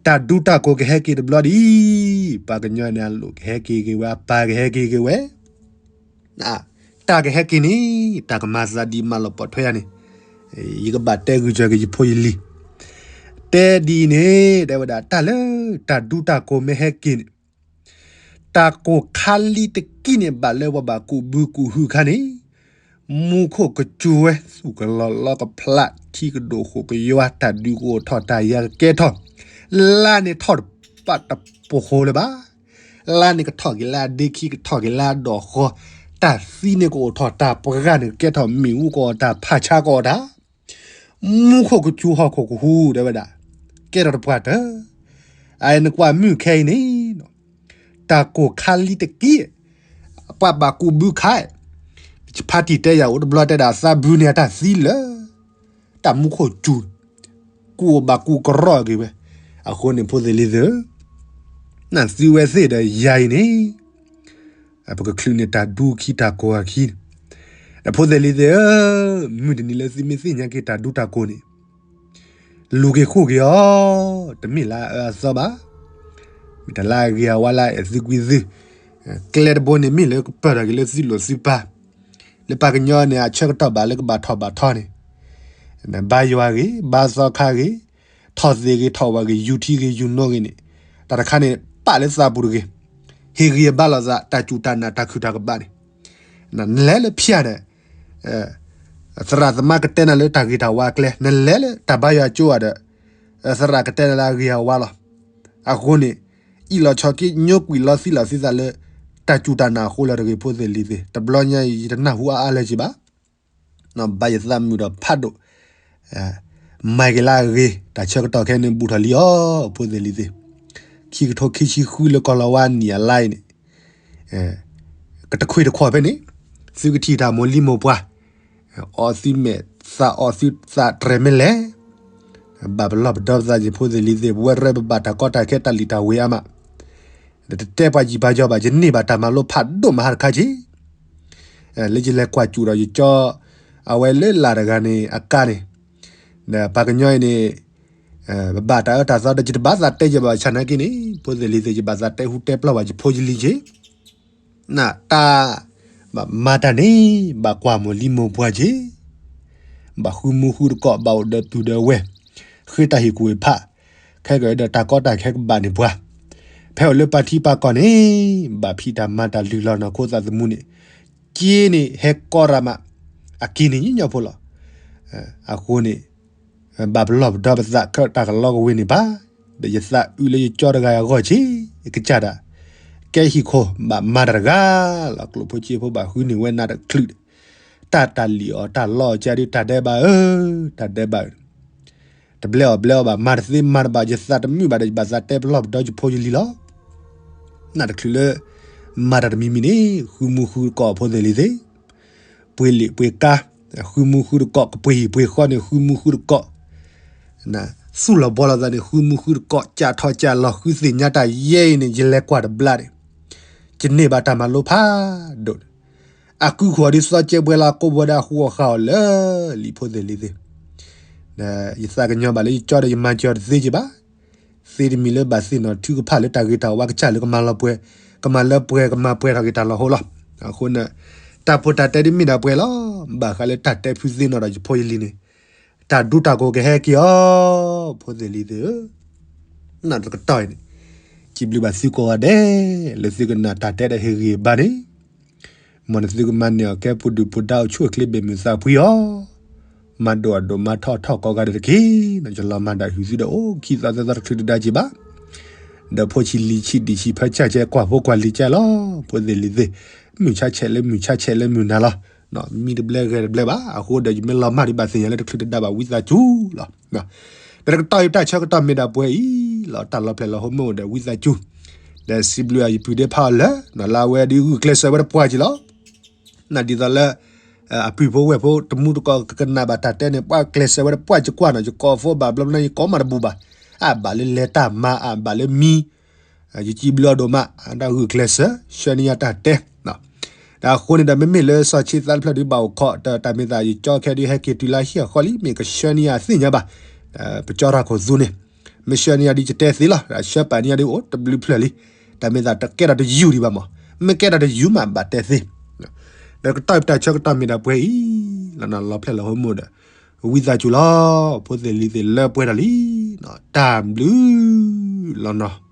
တၢ်ဒူတၢ်ကိၢ်ကဟဲက့ၤတဘျီဒံး, ပှၤကညီန့ၣ်အလိၤကဟဲက့ၤက့ၤဝဲ အပၢ်ကဟဲက့ၤက့ၤဝဲ တၢ်ကဟဲက့ၤန့ၣ် တၢ်ကမၤသးဒ်မၤလီၤပိာ်ထွဲယၤန့ၣ်, ယကဘၣ်တဲဂုာ်စၢၤက့ၤယဖိယလံၤ, တဲဒ်အံၤန့ၣ် တဲဝဲဒၣ် တၢ်လၢတၢ်ဒူတၢ်ကိၢ်မ့ၢ်ဟဲက့ၤန့ၣ်, တၢ်ကိၢ်ခါလံတကံၢ်န့ၣ် ဘၣ်လၢပှၤဘၣ်ကူးဘုကူးဟုခါန့ၣ်, မူခိၣ်ကစူၤဝဲ သူၣ်ကလီၤလီကဖျး ထံကဒိၣ်ဃိၣ်ကယွၤ တၢ်ဒုးကအိၣ်ထီၣ်တၢ်ယၤကကဲထီၣ်, လါန့ၣ်ထီၣ်တပာ်တပဃိလၢၤဘၣ် လါန့ၣ်ကထီၣ်က့ၤလၢအဒ့ခံ ကထီၣ်က့ၤလၢအဒိၣ်ဃီ, တၢ်သံန့ၣ်ကအိၣ်ထီၣ်တၢ်ပှၢ်န့ၣ် ကကဲထီၣ်မ့ၣ်အူကအိၣ်တၢ်ဖးဆါကအိၣ်တၢ်, မူခိၣ်ကစူၤဟီၣ်ခိၣ်ကဟူတဲဝဲဒၣ်, ကဲထီၣ်တပှၢ်တၢၢ်, အအံၤနကွၢ်မုၢ်ခဲအံၤန့ၣ်, တၢ်ကိၢ်ခါလံတကံၢ်, ပှၤဘၣ်ကူးဘုခါ, ဖါတံၢ်တဲယၤအိၣ်တဘျီတဲဒၣ်သးဘုန့ၣ်အတၢ်သံလၢ တၢ်မူခိၣ်စူၤ, ကူးအိၣ်ဘၣ်ကူးကရီက့ၤဝဲ, အဃိန့ၣ်ဖိသ့ၣ်လံၤသ့ၣ်ဧၢ, နသုဝဲသ့ၣ်ဒီးယၤအံၤန့ၣ်, ပကချုးန့ၢ်တၢ်ဒူခံတၢ်ကိၢ်အခံ, ဒီးဖိသ့ၣ်လံၤသ့ၣ်ဧၢ, မုၢ်တနံၤလၢသုမ့ၢ်သ့ၣ်ညါက့ၤတၢ်ဒူတၢ်ကိၢ်န့ၣ်, လူၤက့ၤဃိၣ်က့ၤအီၤ, တမ့ၢ်လၢအအၢအသီဘၣ်, မ့ၢ်တၢ်လၢအဂ့ၤအဝါလၢအအဲၣ်သုကွံသု, ကျဲတဘိန့ၣ်မ့ၢ်လၢကပၢၢ်ထီၣ်က့ၤလၢသုလိၤသုပၢ်, လၢပှၤကညီန့ၣ် အဆၢကတီၢ်ဘၣ်လၢကဘၣ်ထီၣ်ဘၣ်ထီန့ၣ်, ဘါယွၤဂ့ၤ, ဘါသီခါဂ့ၤ, ထီၣ်သ့ဂ့ၤထီၣ်ဝါဂ့ၤ ယူၤထံဂ့ၤယူၤနီၣ်ဂ့ၤန့ၣ် တၢ်တခါန့ၣ် ပာ်လၢသးပူၤတဂ့ၤ, ဟ့ၣ်ဂံၢ်ဘါလိာ်သး တၢ်စူၢ်တၢ်နာ်တၢ်ခုၣ်တၢ်ကဘၣ်န့ၣ် နလဲၤလၢဖၠၣ်န့ၣ် သရၣ်သမါကတဲနၤလၢတၢ်ဂ့ၤတၢ်ဝါအကျဲ, နလဲၤလၢတၢ်ဘါယွၤကၠိဧါဒီး သရၣ်ကတဲနၤလၢအဂ့ၤအဝါလီၤ. အဃိန့ၣ် အံၣ်လီၤဆီခံ ညိကွံာ်လီၤသံလီၤသုသးလၢ တၢ်စူၢ်တၢ်နာ်အဃိလီၤတဂ့ၤ ဖိသ့ၣ်လံၤသ့ၣ်, တဘျီညါအံၤ ယတနၢ်ဟူအါအါလၢၤက့ၤဘၣ်. ဘၣ်ယသးမုာ်ဒီးဖးဒိၣ် မၤက့ၤလၢအဂ့ၤ တၢ်ဆၢကတီၢ်ခဲအံၤန့ၣ် ဘူးထီၣ်လံအီၤ ဖိသ့ၣ်လံၤသ့ၣ်, ခံကထိခံဆံဃုလၢကီၢ်လီၤဝါနံၣ်အလါအံၤန့ၣ် ကတခွ့တခီၣ်ဖဲန့ၣ် သုကထံၣ်တၢ်မိၢ်လံၤမိၢ်ပှၢ် အီၣ်သုမဲာ်သးအီၣ်သုသးတြဲၤမ့ၢ်လဲၣ်, ဘၣ်ပလီၢ်ပဒီပသးက့ၤ ဖိသ့ၣ်လံၤသ့ၣ်, ပဝဲရဲၣ်ပဘၣ်တၢ်ကီတၢ်ခဲတၢ်လံၣ်တၢ်ဝ့ၤအါမး, ဒီးတတဲပှၤယံၤပှၤယီၤဘၣ်, ယန့ၢ်ဘၣ်တၢ်မၤလိဖးဒိၣ်မးဟါတခါက့ၤ လၢယလဲၤကွၢ်စူၣ်ဒီးယကၠီ အဝဲလၢလၢ်တဂၤန့ၣ် အကါန့ၣ်, ဒီးပှၤကညီအံၤန့ၣ် ပဘၣ်တၢ်အၢတၢ်သီဒီး ယတဘၣ်သးတဲယဘၣ်ဆၣ်နာ်က့န့ၣ် ဖိသ့ၣ်လံၤသ့ၣ်, ယဘၣ်သးတဲဟူတဲပျီၢ်ဘၣ်ယဖိယလံၤက့ၤ နတၢ် ဘၣ်မၤတၢ်န့ၣ် ဘၣ်ကွၢ်မိၢ်လံၤမိၢ်ပှၢ်က့ၤ, ဘၣ်ဃုမူဃုတကိး ဘၣ်အိၣ်ဒီးပုၢ်ဒီးဝဲၢ်, ဃ့တၢ်ဟ့ၣ်ကူၣ်ဟ့ၣ်ဖး, ခဲကဒီးတၢ်ကီတၢ်ခဲကဘၣ်န့ၢ်ပှၤ, ဖဲအိၣ်လၢပှၤထံပှၤကီၢ်န့ၣ် ဘၣ်ဖံးတၢ်မၤတၢ်လုၢ်လီၢ်နီၢ်ခိသးသမူန့ၣ်, က့န့ၣ်ဟဲကီရၤမး, အက့န့ၣ်ညီညီဖိလီၤ. အဃိန့ၣ် ဘၣ်ပလီၢ်ပဒီပသးခဲတၢ်ကလီကဝ့ၤန့ၣ်ဘၣ်, ဒီးယသးအုးလၢယကၠီတဂၤအဂီၢ်က့ၤ ကစၢ်ဒၣ်, ကဲဟံၣ်ခိၣ်ဘၣ်မၤတၢ်တဂၤလီၤ. ကျိၣ်ဖိစ့ဖိဘၣ်ဃုန့ၢ်ဝဲနၤတချုး, တၢ်တၢ်လံၣ်အီၣ်တၢ်လီအီၣ်ကဒီး တၢ်ဒဲးဘးဧၢ, တၢ်ဒဲးဘးဧၢ, တဘျဲအီၣ်ဘျဲအီဘၣ် မၤတသ့မၤတဘၣ် ယသးတမုာ်ဘၣ်ဒီး ယဘၣ်သးတဲပလီၢ်ပဒီယဖိယလံၤလီၤ. နတချုးလၢ မၤတၢ်တမံၤမံၤန့ၣ် ဃုမူဃုတကိး ဖိသ့ၣ်လံၤသ့ၣ်, ပှ့ၤလံာ်ပှ့ၤကါ, ဃုမူဃုတကိး, ကပှ့ၤဟံၣ်ပှ့ၤဃီန့ၣ် ဃုမူဃုတကိး, သူၣ်လီၤဘှီလီၤသးန့ၣ် ဃုမူဃုတကိး, ကးထီၣ်ကးလီၤ ဃုသ့ၣ်ညါတၢ်ယဲအံၤန့ၣ် ယလဲၤကွၢ်တဘျါန့ၣ် ယန့ၢ်ဘၣ်တၢ်မၤလိဖးဒိၣ်န့ၣ်, အကုၢ်ဃီၤဒ်သီကဲးပှဲၤလၢအကိးဘှီဒီးအဃူအဃာ်အီၤလၢလံာ် ဖိသ့ၣ်လံၤသ့ၣ်, ယသးကညီၤဘၣ်လၢယကၠီဒီး ယမၤစၢၤအီၤတသ့က့ၤဘၣ်. သ့တမံၤလၢဘၣ်သ့ၣ်နီၣ်ထုကဖၣ်လၢတၢ်ဂ့ၤတၢ်ဝါကစၢ်လၢကမၤလီၤပှဲၤ, ကမၤလၢပှဲၤ ကမၤပှဲၤထီၣ်က့ၤတၢ်လီၤဟိလီၤ. အဃိန့ၣ် တၢ်ဖိတၢ်တဲဒ်မ့ၢ်ဒၣ်ပှဲၤလီၤ. ဘၣ်ဃးလၢတၢ်တဲဖုသ့နီၣ်ဒီးယဖိယလံၤန့ၣ် တၢ်ဒူတၢ်ကိၢ်ကဟဲက့ၤအီၤ ဖိသ့ၣ်လံၤသ့ၣ်ဧၢ, နတကတီၢ်အံၤန့ၣ် စံးဘျုးဘၣ်သုကိးဂၤဒဲး လၢသုကနၣ်တၢ်တဲဒီးဟ့ၣ်ဂံၢ်ဘါန့ၣ် မ်နသုကမၤန့ၢ်အီၤကဲပူၤဒုၣ်ပူၤဒါအိၣ်ဆူၣ်အိၣ်ချ့ဘၣ်မုာ်သးဖှံအီၤ, မၤဒိၣ်အဒိၣ်မၤထီၣ်ထီၣ်ကိးဂၤဒဲးတက့ၢ်. ယလီၤမၢ်ဒၣ်ဟုၣ်သုဒီးအိၣ်ခံသီသၢသီတချုးတဒါက့ၤဘၣ်. ဒီးဖိဆံးလံၤဆံးဒံးဆံးဖၢဆၢဆဲ ကွၢ်ဖိကွၢ်လံၤကဲလီၤ ဖိသ့ၣ်လံၤသ့ၣ်, မုၢ်ဆါဆဲးလၢမုၢ်ဆါဆဲးလၢမုၢ်နၤလီၤ. မံတဘျဲဂဲၤတဘျဲဘၣ်. အဃိဒီးယမ့ၢ်လီၤမၢ်ဒံးဘၣ်သ့ၣ်ညါလၢတချုးတဒါဘၣ် ဝံသးစူၤလီၤ. ဒီးတကတီၢ်အံၤတၢ်ဆၢကတီၢ်မ့ၢ်ဒၣ်ပှဲၤအံၤလီၤ. တၢ်လီၤဖျဲၣ်လီၤဟိမ့ၢ်အိၣ်ဒီးဝံသးစူၤ, ဒီးစံးဘျုးအယပုၢ်ဒ့ဖးအီၤလၢ လၢအဝဲဒုးဂုာ်ကျဲးစၢးဝဲတပှၢ်က့ၤလီၤ. နဒ်သိးလၢ အပုၢ်ဖိဝဲၢ်ဖိတမူတကိးကကနၣ်ဘၣ်တၢ်တဲန့ၣ် ပှၤကျဲးစၢးဝဲတပှၢ်ကကွၢ်နီၤ ယကိးဖိဘၣ်ဘျီဘျီ ယကိးမးတဘူးဘၣ်. အဘၣ်လၢလဲၤတၢ်မၤ အဘၣ်လၢမံ ယစံးဘျုးအဒိၣ်မး တၢ်ဂုာ်ကျဲးစၢး ဆှၢန့ၢ်ယၤတၢ်တဲ ဒီးအဃိန့ၣ်ဒီး မ့မ့ၢ်လၢစီၤဆံသးတဖျၢၣ်ဒုးဘၣ်အိၣ်ခိး တၢ်မ့ၢ်သးယကၠီခဲဒုးဟဲက့ၤတုၤလၢဟံၣ်အဃီလံ မ့ၢ်ကဆှၢန့ၢ်ယၤသ့ၣ်ညါဘၣ်. ပကၠီထီၣ်ခိၣ်သူန့ၣ် မ့ၢ်ဆှၢန့ၢ်ယၤဒုးယတဲသ့လီၤ. ဆှၢပာ်န့ၢ်ယၤဒုးအိၣ်တဘျုးဖျၢၣ်လံ. တၢ်မ့ၢ်သးတကဲထီၣ်တယူၢ်ဒံးဘၣ်မး မ့ၢ်ကဲထီၣ်တယူၢ်မးဘၣ်တဲသ့. ဒီးတကတီၢ်တၢ်ဆၢကတီၢ်မ့ၢ်ဒၣ်ပှဲၤအံၤလီၤ. လီၤဖျဲၣ်လီၤဟိမ့ၢ်ဒီး ဝံသးစူၤလီၤ ဖိသ့ၣ်လံၤသ့ၣ်လၢပှဲၤထီၣ်လံ. တၢ်ဘျုးလီၤနီၤ.